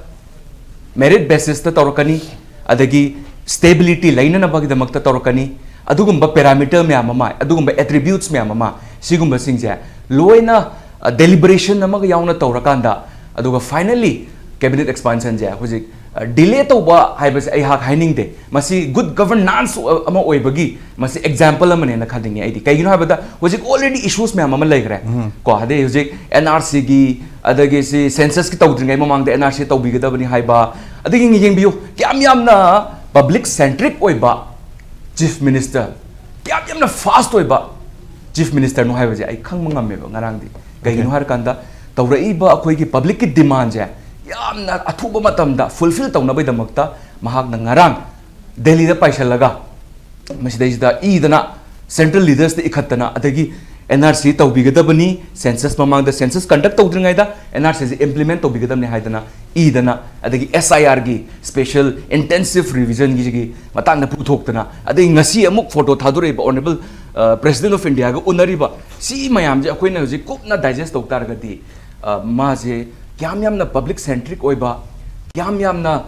merit basis ꯇ ꯇꯧꯔꯛꯀꯅꯤ, ꯑꯗꯒꯤ stability ꯂꯩꯅꯅꯕꯒꯤꯗꯃꯛꯇ ꯇꯧꯔꯛꯀꯅꯤ꯫ ꯑꯗꯨꯒꯨꯝꯕ parameter ꯃꯌꯥꯝ ꯑꯃ, ꯑꯗꯨꯒꯨꯝꯕ attributes ꯃꯌꯥꯝ ꯑꯃ, ꯁꯤꯒꯨꯝꯕꯁꯤꯡꯁꯦ ꯂꯣꯏꯅ, ꯑ, deliberation ꯑꯃꯒ ꯌꯥꯎꯅ ꯇꯧꯔꯀꯥꯟꯗ, ꯑꯗꯨꯒ finally cabinet expansion ꯁꯦ ꯍꯧꯖꯤꯛ ꯗꯤꯂꯦ ꯇꯧꯕ ꯍꯥꯏꯕꯁꯦ ꯑꯩꯍꯥꯛ ꯍꯥꯏꯅꯤꯡꯗꯦ꯫ ꯃꯁꯤ ꯒꯨꯗ ꯒꯚꯔꯅꯥꯟꯁ ꯑꯃ ꯑꯣꯏꯕꯒꯤ ꯃꯁꯤ ꯑꯦꯛꯖꯥꯝꯄꯜ ꯑꯃꯅꯦꯅ ꯈꯟꯅꯤꯡꯉꯤ ꯑꯩꯗꯤ꯫ ꯀꯩꯒꯤꯅꯣ ꯍꯥꯏꯕꯗ ꯍꯧꯖꯤꯛ ꯑꯣꯜꯔꯦꯗꯤ ꯏꯁꯨꯁ ꯃꯌꯥꯝ ꯑꯃ ꯂꯩꯈ꯭ꯔꯦ꯫ ꯀꯣ, ꯑꯗꯩ ꯍꯧꯖꯤꯛ ꯑꯦꯟ ꯑꯥꯔ ꯁꯤꯒꯤ, ꯑꯗꯒꯤ ꯁꯤ ꯁꯦꯟꯁꯁꯀꯤ ꯇꯧꯗ꯭ꯔꯤꯉꯩ ꯃꯃꯥꯡꯗ ꯑꯦꯟ ꯑꯥꯔ ꯁꯤ ꯇꯧꯕꯤꯒꯗꯕꯅꯤ ꯍꯥꯏꯕ, ꯑꯗꯒꯤ ꯌꯦꯡꯕꯤꯌꯨ, ꯀꯌꯥꯝ ꯌꯥꯝꯅ ꯄꯕ꯭ꯂꯤꯛ ꯁꯦꯟꯇ꯭ꯔꯤꯛ ꯑꯣꯏꯕ ꯆꯤꯐ ꯃꯤꯅꯤꯁꯇꯔ, ꯀꯌꯥꯝ ꯌꯥꯝꯅ ꯐꯥꯁ ꯑꯣꯏꯕ ꯆꯤꯐ ꯃꯤꯅꯤꯁꯇꯔꯅꯣ ꯍꯥꯏꯕꯁꯦ ꯑꯩ ꯈꯪꯕ ꯉꯝꯃꯦꯕ ꯉꯔꯥꯡꯗꯤ꯫ ꯀꯩꯒꯤꯅꯣ ꯍꯥꯏꯔꯀꯥꯟꯗ, ꯇꯧꯔꯛꯏꯕ ꯑꯩꯈꯣꯏꯒꯤ ꯄꯕ꯭ꯂꯤꯛꯀꯤ ꯗꯤꯃꯥꯟꯁꯦ ꯌꯥꯝꯅ ꯑꯊꯨꯕ ꯃꯇꯝꯗ ꯐꯨꯜꯐꯤꯜ ꯇꯧꯅꯕꯒꯤꯗꯃꯛꯇ ꯃꯍꯥꯛꯅ ꯉꯔꯥꯡ ꯗꯦꯜꯂꯤꯗ ꯄꯥꯏꯁꯤꯜꯂꯒ ꯃꯁꯤꯗꯩꯁꯤꯗ ꯏꯗꯅ, ꯁꯦꯟꯇ꯭ꯔꯦꯜ ꯂꯤꯗꯔꯁꯇ ꯏꯈꯠꯇꯅ, ꯑꯗꯒꯤ ꯑꯦꯟ ꯑꯥꯔ ꯁꯤ ꯇꯧꯕꯤꯒꯗꯕꯅꯤ, ꯁꯦꯟꯁꯁ ꯃꯃꯥꯡꯗ, ꯁꯦꯟꯁꯁ ꯀꯟꯗꯛ ꯇꯧꯗ꯭ꯔꯤꯉꯩꯗ ꯑꯦꯟ ꯑꯥꯔ ꯁꯤꯁꯤ ꯏꯝꯄ꯭ꯂꯤꯃꯦꯟ ꯇꯧꯕꯤꯒꯗꯕꯅꯤ ꯍꯥꯏꯗꯅ ꯏꯗꯅ, ꯑꯗꯒꯤ ꯑꯦꯁ ꯑꯥꯏ ꯑꯥꯔꯒꯤ ꯁ꯭ꯄꯦꯁꯦꯜ ꯏꯟꯇꯦꯟꯁꯤꯚ ꯔꯤꯚꯤꯖꯟꯒꯤꯁꯤꯒꯤ ꯃꯇꯥꯡꯗ ꯄꯨꯊꯣꯛꯇꯅ, ꯑꯗꯒꯤ ꯉꯁꯤ ꯑꯃꯨꯛ ꯐꯣꯇꯣ ꯊꯥꯗꯣꯔꯛꯏꯕ ꯑꯣꯅꯔꯦꯕꯜ ꯄ꯭ꯔꯦꯁꯤꯗꯦꯟ ꯑꯣꯐ ꯏꯟꯗꯤꯌꯥꯒ ꯎꯅꯔꯤꯕ, ꯁꯤ ꯃꯌꯥꯝꯁꯦ ꯑꯩꯈꯣꯏꯅ ꯍꯧꯖꯤꯛ ꯀꯨꯞꯅ ꯗꯥꯏꯖꯦꯁ ꯇꯧ ꯇꯥꯔꯒꯗꯤ, ꯑ, ꯃꯥꯁꯦ ꯀꯌꯥꯝ ꯌꯥꯝꯅ ꯄꯕ꯭ꯂꯤꯛ ꯁꯦꯟꯇ꯭ꯔꯤꯛ ꯑꯣꯏꯕ, ꯀꯌꯥꯝ ꯌꯥꯝꯅ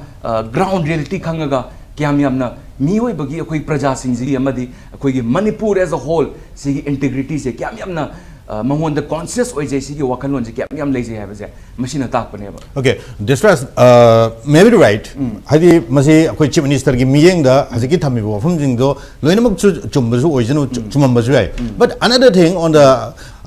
ꯒ꯭ꯔꯥꯎꯟ ꯔꯤꯌꯦꯂꯤꯇꯤ ꯈꯪꯉꯒ, ꯀꯌꯥꯝ ꯌꯥꯝꯅ ꯃꯤꯑꯣꯏꯕꯒꯤ, ꯑꯩꯈꯣꯏ ꯄ꯭ꯔꯖꯥꯁꯤꯡꯁꯤꯒꯤ ꯑꯃꯗꯤ ꯑꯩꯈꯣꯏꯒꯤ ꯃꯅꯤꯄꯨꯔ ꯑꯦꯖ ꯑ ꯍꯣꯜ ꯁꯤꯒꯤ ꯏꯟꯇꯤꯒ꯭ꯔꯤꯇꯤꯁꯦ ꯀꯌꯥꯝ ꯌꯥꯝꯅ, ꯑ, ꯃꯉꯣꯟꯗ ꯀꯣꯟꯁꯤꯌꯁ ꯑꯣꯏꯖꯩ, ꯁꯤꯒꯤ ꯋꯥꯈꯜꯂꯣꯟꯁꯦ ꯀꯌꯥꯝ ꯌꯥꯝ ꯂꯩꯖꯩ ꯍꯥꯏꯕꯁꯦ ꯃꯁꯤꯅ ꯇꯥꯛꯄꯅꯦꯕ꯫ Okay, ꯗꯤꯁꯇ꯭ꯔꯥꯁ, maybe right. ꯍꯥꯏꯗꯤ ꯃꯁꯤ ꯑꯩꯈꯣꯏ ꯆꯤꯐ ꯃꯤꯅꯤꯁꯇꯔꯒꯤ ꯃꯤꯠꯌꯦꯡꯗ ꯍꯧꯖꯤꯛꯀꯤ ꯊꯝꯃꯤꯕ ꯋꯥꯐꯝꯁꯤꯡꯗꯣ ꯂꯣꯏꯅꯃꯛꯁꯨ ꯆꯨꯝꯕꯁꯨ ꯑꯣꯏꯁꯅꯨ, ꯆꯨꯝꯃꯝꯕꯁꯨ ꯌꯥꯏ꯫ But another thing, on the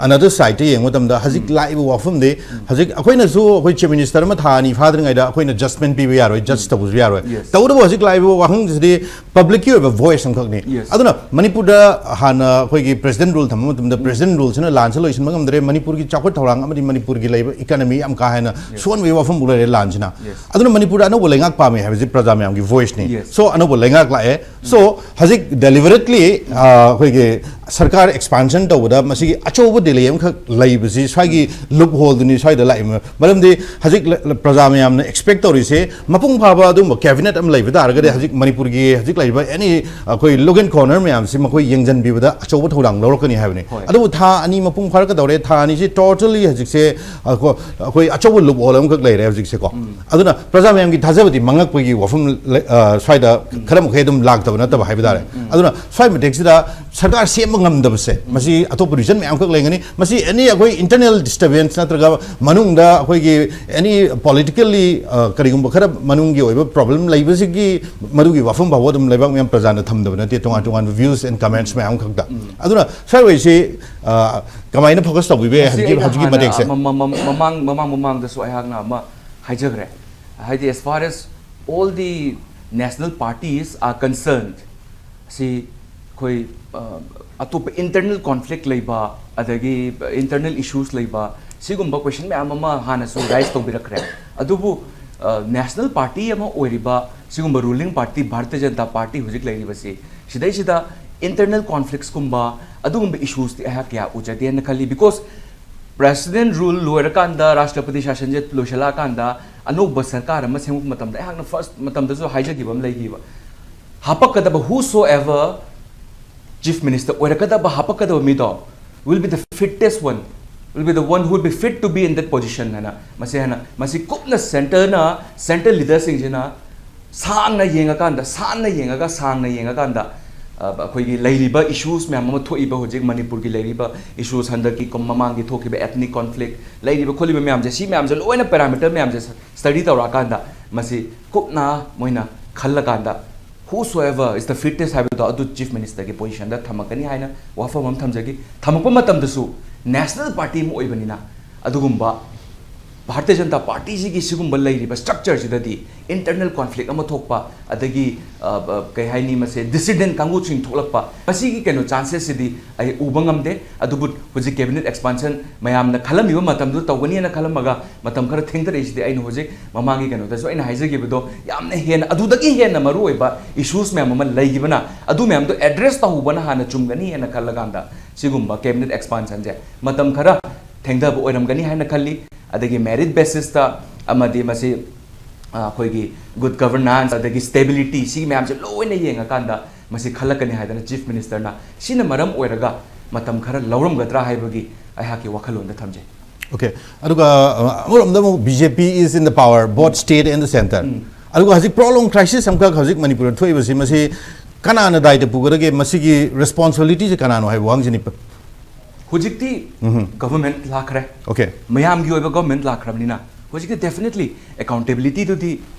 another side ꯇ ꯌꯦꯡꯕ ꯃꯇꯝꯗ, ꯍꯧꯖꯤꯛ ꯂꯥꯛꯏꯕ ꯋꯥꯐꯝꯗꯤ, ꯍꯧꯖꯤꯛ ꯑꯩꯈꯣꯏꯅꯁꯨ ꯑꯩꯈꯣꯏ ꯆꯤꯐ ꯃꯤꯅꯤꯁꯇꯔ ꯑꯃ ꯊꯥ ꯑꯅꯤ ꯐꯥꯗ꯭ꯔꯤꯉꯩꯗ ꯑꯩꯈꯣꯏꯅ ꯖꯁꯃꯦꯟ ꯄꯤꯕ ꯌꯥꯔꯣꯏ, ꯖꯁ ꯇꯧꯕꯁꯨ ꯌꯥꯔꯣꯏ꯫ Yes. ꯇꯧꯕꯇꯕꯨ ꯍꯧꯖꯤꯛ ꯂꯥꯛꯏꯕ ꯋꯥꯍꯪꯁꯤꯗꯤ ꯄꯕ꯭ꯂꯤꯛꯀꯤ ꯑꯣꯏꯕ ꯚꯣꯏꯁ ꯑꯃꯈꯛꯅꯤ꯫ Yes. ꯑꯗꯨꯅ ꯃꯅꯤꯄꯨꯔꯗ ꯍꯥꯟꯅ ꯑꯩꯈꯣꯏꯒꯤ ꯄ꯭ꯔꯦꯁꯤꯗꯦꯟ ꯔꯨꯜ ꯊꯝꯕ ꯃꯇꯝꯗ ꯄ꯭ꯔꯦꯁꯤꯗꯦꯟ ꯔꯨꯜꯁꯤꯅ ꯂꯥꯟꯁꯦ ꯂꯣꯏꯁꯤꯟꯕ ꯉꯝꯗ꯭ꯔꯦ, ꯃꯅꯤꯄꯨꯔꯒꯤ ꯆꯥꯎꯈꯠ ꯊꯧꯔꯥꯡ ꯑꯃꯗꯤ ꯃꯅꯤꯄꯨꯔꯒꯤ ꯂꯩꯕ ꯏꯀꯅꯃꯤ ꯌꯥꯝ ꯀꯥ ꯍꯦꯟꯅ ꯁꯣꯟꯕꯒꯤ ꯋꯥꯐꯝꯕꯨ ꯂꯩꯔꯦ ꯂꯥꯟꯁꯤꯅ꯫ Yes. ꯑꯗꯨꯅ ꯃꯅꯤꯄꯨꯔꯗ ꯑꯅꯧꯕ ꯂꯩꯉꯥꯛ ꯄꯥꯝꯃꯦ ꯍꯥꯏꯕꯁꯤ ꯄ꯭ꯔꯖꯥ ꯃꯌꯥꯝꯒꯤ ꯚꯣꯏꯁꯅꯤ꯫ Yes. So ꯑꯅꯧꯕ ꯂꯩꯉꯥꯛ ꯂꯥꯛꯑꯦ꯫ So ꯍꯧꯖꯤꯛ ꯗꯦꯂꯤꯕꯔꯦꯠꯂꯤ ꯑꯩꯈꯣꯏꯒꯤ ꯁꯔꯀꯥꯔ ꯑꯦꯛꯁꯄꯥꯟꯁꯟ ꯇꯧꯕꯗ ꯃꯁꯤꯒꯤ ꯑꯆꯧꯕ ꯗꯤꯂꯦ ꯑꯃꯈꯛ ꯂꯩꯕꯁꯤ ꯁ꯭ꯋꯥꯏꯒꯤ ꯂꯨꯞ ꯍꯣꯜꯗꯨꯅꯤ ꯁ꯭ꯋꯥꯏꯗ ꯂꯥꯛꯏ꯫ ꯃꯔꯝꯗꯤ ꯍꯧꯖꯤꯛ ꯂ- ꯂ- ꯄ꯭ꯔꯖꯥ ꯃꯌꯥꯝꯅ ꯑꯦꯛꯁꯄꯦꯛ ꯇꯧꯔꯤꯁꯦ ꯃꯄꯨꯡ ꯐꯥꯕ ꯑꯗꯨꯒꯨꯝꯕ ꯀꯦꯕꯤꯅꯦꯠ ꯑꯃ ꯂꯩꯕ ꯇꯥꯔꯒꯗꯤ ꯍꯧꯖꯤꯛ ꯃꯅꯤꯄꯨꯔꯒꯤ ꯍꯧꯖꯤꯛ ꯂꯩꯔꯤꯕ ꯑꯦꯅꯤ ꯑꯩꯈꯣꯏ ꯂꯨꯛ ꯑꯦꯟ ꯀꯣꯔꯅꯔ ꯃꯌꯥꯝꯁꯤ ꯃꯈꯣꯏ ꯌꯦꯡꯁꯤꯟꯕꯤꯕꯗ ꯑꯆꯧꯕ ꯊꯧꯗꯥꯡ ꯂꯧꯔꯛꯀꯅꯤ ꯍꯥꯏꯕꯅꯤ꯫ ꯍꯣꯏ꯫ ꯑꯗꯨꯕꯨ ꯊꯥ ꯑꯅꯤ ꯃꯄꯨꯡ ꯐꯥꯔꯛꯀꯗꯧꯔꯦ, ꯊꯥ ꯑꯅꯤꯁꯤ ꯇꯣꯇꯦꯜꯂꯤ ꯍꯧꯖꯤꯛꯁꯦ ꯑꯩꯈꯣꯏ ꯑꯩꯈꯣꯏ ꯑꯆꯧꯕ ꯂꯨꯞ ꯍꯣꯜ ꯑꯃꯈꯛ ꯂꯩꯔꯦ ꯍꯧꯖꯤꯛꯁꯦꯀꯣ꯫ ꯑꯗꯨꯅ ꯄ꯭ꯔꯖꯥ ꯃꯌꯥꯝꯒꯤ ꯊꯥꯖꯕꯗꯤ ꯃꯥꯡꯉꯛꯄꯒꯤ ꯋꯥꯐꯝ ꯂꯩ- ꯑ, ꯁ꯭ꯋꯥꯏꯗ ꯈꯔ ꯃꯈꯩ ꯑꯗꯨꯝ ꯂꯥꯛꯇꯕ ꯅꯠꯇꯕ ꯍꯥꯏꯕ ꯇꯥꯔꯦ꯫ ꯑꯗꯨꯅ ꯁ꯭ꯋꯥꯏ ꯃꯇꯦꯛꯁꯤꯗ ꯁꯔꯀꯥꯔ ꯁꯦꯝꯕ ꯉꯝꯗꯕꯁꯦ ꯃꯁꯤ ꯑꯇꯣꯞꯄ ꯔꯤꯖꯟ ꯃꯌꯥꯝꯈꯛ ꯂꯩꯒꯅꯤ꯫ ꯃꯁꯤ ꯑꯦꯅꯤ ꯑꯩꯈꯣꯏ ꯏꯟꯇꯔꯅꯦꯜ ꯗꯤꯁꯇꯔꯕꯦꯟꯁ ꯅꯠꯇ꯭ꯔꯒ ꯃꯅꯨꯡꯗ ꯑꯩꯈꯣꯏꯒꯤ ꯑꯦꯅꯤ ꯄꯣꯂꯤꯇꯤꯀꯦꯜꯂꯤ ꯀꯔꯤꯒꯨꯝꯕ ꯈꯔ ꯃꯅꯨꯡꯒꯤ ꯑꯣꯏꯕ ꯄ꯭ꯔꯣꯕ꯭ꯂꯦꯝ ꯂꯩꯕꯁꯤꯒꯤ ꯃꯗꯨꯒꯤ ꯋꯥꯐꯝ ꯐꯥꯎꯕ ꯑꯗꯨꯝ ꯂꯩꯕꯥꯛ ꯃꯤꯌꯥꯝ ꯄ꯭ꯔꯖꯥꯅ ꯊꯝꯗꯕ ꯅꯠꯇꯦ, ꯇꯣꯉꯥꯟ ꯇꯣꯉꯥꯟꯕ ꯚ꯭ꯌꯨꯁ ꯑꯦꯟ ꯀꯃꯦꯟꯠꯁ ꯃꯌꯥꯝ ꯈꯛꯇ꯫ ꯑꯗꯨꯅ ꯁ꯭ꯋꯥꯏ ꯑꯣꯏꯁꯤ ꯀꯃꯥꯏꯅ ꯐꯣꯀꯁ ꯇꯧꯕꯤꯕ ꯌꯥꯏ ꯍꯧꯖꯤꯛꯀꯤ ꯍꯧꯖꯤꯛꯀꯤ ꯃꯇꯦꯛꯁꯦ? ꯃꯃꯥꯡ ꯃꯃꯥꯡ ꯃꯃꯥꯡꯗꯁꯨ ꯑꯩꯍꯥꯛꯅ ꯑꯃ ꯍꯥꯏꯖꯈ꯭ꯔꯦ, ꯍꯥꯏꯗꯤ as far as all the national parties are concerned, ꯁꯤ ꯑꯩꯈꯣꯏ ꯑꯇꯣꯞꯄ ꯏꯟꯇꯔꯅꯦꯜ ꯀꯣꯟꯐ꯭ꯂꯤꯛ ꯂꯩꯕ, ꯑꯗꯒꯤ ꯏꯟꯇꯔꯅꯦꯜ ꯏꯁꯨꯁ ꯂꯩꯕ, ꯁꯤꯒꯨꯝꯕ ꯀꯣꯏꯁꯟ ꯃꯌꯥꯝ ꯑꯃ ꯍꯥꯟꯅꯁꯨ ꯔꯥꯏꯁ ꯇꯧꯕꯤꯔꯛꯈ꯭ꯔꯦ꯫ ꯑꯗꯨꯕꯨ ꯅꯦꯁꯅꯦꯜ ꯄꯥꯔꯇꯤ ꯑꯃ ꯑꯣꯏꯔꯤꯕ ꯁꯤꯒꯨꯝꯕ ruling party Bharatiya Janata party ꯍꯧꯖꯤꯛ ꯂꯩꯔꯤꯕꯁꯤ, ꯁꯤꯗꯩꯁꯤꯗ ꯏꯟꯇꯔꯅꯦꯜ ꯀꯣꯟꯐ꯭ꯂꯤꯛꯁꯀꯨꯝꯕ ꯑꯗꯨꯒꯨꯝꯕ ꯏꯁꯨꯁꯇꯤ ꯑꯩꯍꯥꯛ ꯀꯌꯥ ꯎꯖꯗꯦꯅ ꯈꯜꯂꯤ꯫ ꯕꯤꯀꯣꯁ ꯄ꯭ꯔꯦꯁꯤꯗꯦꯟ ꯔꯨꯜ ꯂꯣꯏꯔꯀꯥꯟꯗ, ꯔꯥꯁꯇ꯭ꯔꯄꯇꯤ ꯁꯥꯁꯟꯁꯦ ꯂꯣꯏꯁꯤꯜꯂꯛꯑꯀꯥꯟꯗ, ꯑꯅꯧꯕ ꯁꯔꯀꯥꯔ ꯑꯃ ꯁꯦꯝꯃꯛꯄ ꯃꯇꯝꯗ ꯑꯩꯍꯥꯛꯅ ꯐꯥꯔꯁ ꯃꯇꯝꯗꯁꯨ ꯍꯥꯏꯖꯈꯤꯕ ꯑꯃ ꯂꯩꯈꯤꯕ, ꯍꯥꯄꯛꯀꯗꯕ whosoever chief minister ꯑꯣꯏꯔꯛꯀꯗꯕ ꯍꯥꯄꯛꯀꯗꯕ ꯃꯤꯗꯣ will be the fittest one, will be the one who will be fit to be in that position ꯍꯥꯏꯅ꯫ ꯃꯁꯤ ꯍꯥꯏꯅ ꯃꯁꯤ ꯀꯨꯞꯅ ꯁꯦꯟꯇꯔꯅ, ꯁꯦꯟꯇ꯭ꯔꯦꯜ ꯂꯤꯗꯔꯁꯤꯡꯁꯤꯅ ꯁꯥꯡꯅ ꯌꯦꯡꯉꯀꯥꯟꯗ, ꯁꯥꯡꯅ ꯌꯦꯡꯉꯒ, ꯁꯥꯡꯅ ꯌꯦꯡꯉꯀꯥꯟꯗ, ꯑ, ꯑꯩꯈꯣꯏꯒꯤ ꯂꯩꯔꯤꯕ ꯏꯁꯨꯁ ꯃꯌꯥꯝ ꯑꯃ ꯊꯣꯛꯏꯕ, ꯍꯧꯖꯤꯛ ꯃꯅꯤꯄꯨꯔꯒꯤ ꯂꯩꯔꯤꯕ ꯏꯁꯨꯁ, ꯍꯟꯗꯛꯀꯤ ꯀꯨꯝ-, ꯃꯃꯥꯡꯒꯤ ꯊꯣꯛꯈꯤꯕ ethnic conflict, ꯂꯩꯔꯤꯕ ꯈꯣꯠꯂꯤꯕ ꯃꯌꯥꯝꯁꯦ, ꯁꯤ ꯃꯌꯥꯝꯁꯦ ꯂꯣꯏꯅ ꯄꯦꯔꯥꯃꯤꯇꯔ ꯃꯌꯥꯝꯁꯦ ꯁ꯭ꯇꯗꯤ ꯇꯧꯔꯛꯑꯀꯥꯟꯗ, ꯃꯁꯤ ꯀꯨꯞꯅ ꯃꯣꯏꯅ ꯈꯜꯂꯀꯥꯟꯗ, whosoever is the fittest ꯍꯥꯏꯕꯗꯣ ꯑꯗꯨ ꯆꯤꯐ ꯃꯤꯅꯤꯁꯇꯔꯒꯤ ꯄꯣꯖꯤꯁꯟꯗ ꯊꯝꯃꯛꯀꯅꯤ ꯍꯥꯏꯅ ꯋꯥꯐꯝ ꯑꯃ ꯊꯝꯖꯒꯦ꯫ ꯊꯝꯃꯛꯄ ꯃꯇꯝꯗꯁꯨ ꯅꯦꯁꯅꯦꯜ ꯄꯥꯔꯇꯤ ꯑꯃ ꯑꯣꯏꯕꯅꯤꯅ, ꯑꯗꯨꯒꯨꯝꯕ ꯚꯥꯔꯇꯤꯌ ꯖꯅꯇꯥ ꯄꯥꯔꯇꯤꯁꯤꯒꯤ ꯁꯤꯒꯨꯝꯕ ꯂꯩꯔꯤꯕ ꯁ꯭ꯇ꯭ꯔꯛꯆꯔꯁꯤꯗꯗꯤ ꯏꯟꯇꯔꯅꯦꯜ ꯀꯣꯟꯐ꯭ꯂꯤꯛ ꯑꯃ ꯊꯣꯛꯄ, ꯑꯗꯒꯤ, ꯑ, ꯑ, ꯀꯩ ꯍꯥꯏꯅꯤ, ꯃꯁꯦ ꯗꯤꯁꯤꯗꯦꯟ ꯀꯥꯡꯕꯨꯁꯤꯡ ꯊꯣꯛꯂꯛꯄ, ꯃꯁꯤꯒꯤ ꯀꯩꯅꯣ ꯆꯥꯟꯁꯦꯁꯁꯤꯗꯤ ꯑꯩ ꯎꯕ ꯉꯝꯗꯦ꯫ ꯑꯗꯨꯕꯨ ꯍꯧꯖꯤꯛ ꯀꯦꯕꯤꯅꯦꯠ ꯑꯦꯛꯁꯄꯥꯟꯁꯟ ꯃꯌꯥꯝꯅ ꯈꯜꯂꯝꯃꯤꯕ ꯃꯇꯝꯗꯨꯗ ꯇꯧꯒꯅꯤꯅ ꯈꯜꯂꯝꯃꯒ ꯃꯇꯝ ꯈꯔ ꯊꯦꯡꯊꯔꯛꯏꯁꯤꯗꯤ ꯑꯩꯅ ꯍꯧꯖꯤꯛ ꯃꯃꯥꯡꯒꯤ ꯀꯩꯅꯣꯗꯁꯨ ꯑꯩꯅ ꯍꯥꯏꯖꯈꯤꯕꯗꯣ, ꯌꯥꯝꯅ ꯍꯦꯟꯅ, ꯑꯗꯨꯗꯒꯤ ꯍꯦꯟꯅ ꯃꯔꯨꯑꯣꯏꯕ ꯏꯁꯨꯁ ꯃꯌꯥꯝ ꯑꯃ ꯂꯩꯈꯤꯕꯅ, ꯑꯗꯨ ꯃꯌꯥꯝꯗꯣ ꯑꯦꯗ꯭ꯔꯦꯁ ꯇꯧꯍꯧꯕꯅ ꯍꯥꯟꯅ ꯆꯨꯝꯒꯅꯤ ꯍꯥꯏꯅ ꯈꯜꯂꯀꯥꯟꯗ ꯁꯤꯒꯨꯝꯕ ꯀꯦꯕꯤꯅꯦꯠ ꯑꯦꯛꯁꯄꯥꯟꯁꯟꯁꯦ ꯃꯇꯝ ꯈꯔ ꯊꯦꯡꯊꯕ ꯑꯣꯏꯔꯝꯒꯅꯤ ꯍꯥꯏꯅ ꯈꯜꯂꯤ꯫ ꯑꯗꯒꯤ ꯃꯦꯔꯤꯠ ꯕꯦꯁꯤꯁꯇ ꯑꯃꯗꯤ ꯃꯁꯤ, ꯑ, ꯑꯩꯈꯣꯏꯒꯤ ꯒꯨꯗ ꯒꯕꯔꯅꯥꯟꯁ ꯑꯗꯒꯤ ꯁ꯭ꯇꯦꯕꯤꯂꯤꯇꯤ, ꯁꯤ ꯃꯌꯥꯝꯁꯦ ꯂꯣꯏꯅ ꯌꯦꯡꯉꯀꯥꯟꯗ ꯃꯁꯤ ꯈꯜꯂꯛꯀꯅꯤ ꯍꯥꯏꯗꯅ ꯆꯤꯐ ꯃꯤꯅꯤꯁꯇꯔꯅ ꯁꯤꯅ ꯃꯔꯝ ꯑꯣꯏꯔꯒ ꯃꯇꯝ ꯈꯔ ꯂꯧꯔꯝꯒꯗ꯭ꯔꯥ ꯍꯥꯏꯕꯒꯤ ꯑꯩꯍꯥꯛꯀꯤ ꯋꯥꯈꯜꯂꯣꯟꯗ ꯊꯝꯖꯩ꯫ ꯑꯣꯀꯦ꯫ ꯑꯗꯨꯒ, ꯑ, ꯑꯃꯔꯣꯝꯗ ꯑꯃꯨꯛ B J P is in the power, both state and the centre꯫ ꯑꯗꯨꯒ ꯍꯧꯖꯤꯛ ꯄ꯭ꯔꯣꯂꯣꯡ ꯀ꯭ꯔꯥꯏꯁꯤꯁ ꯑꯃꯈꯛ ꯍꯧꯖꯤꯛ ꯃꯅꯤꯄꯨꯔꯗ ꯊꯣꯛꯏꯕꯁꯤ, ꯃꯁꯤ ꯀꯅꯥꯅ ꯗꯥꯏꯇ ꯄꯨꯒꯗꯒꯦ? ꯃꯁꯤꯒꯤ ꯔꯦꯁꯄꯣꯟꯁꯤꯕꯤꯂꯤꯇꯤꯁꯦ ꯀꯅꯥꯅꯣ ꯍꯥꯏꯕ ꯋꯥꯍꯪꯁꯤꯅꯤ꯫ ꯍꯧꯖꯤꯛꯇꯤ ꯎꯝꯍꯨꯝ꯫ ꯒꯚꯔꯟꯃꯦꯟꯠ ꯂꯥꯛꯈ꯭ꯔꯦ꯫ Okay. ꯃꯌꯥꯝꯒꯤ ꯑꯣꯏꯕ ꯒꯚꯔꯟꯃꯦꯟꯠ ꯂꯥꯛꯈ꯭ꯔꯕꯅꯤꯅ ꯍꯧꯖꯤꯛꯇꯤ definitely accountabilityꯗꯨꯗꯤ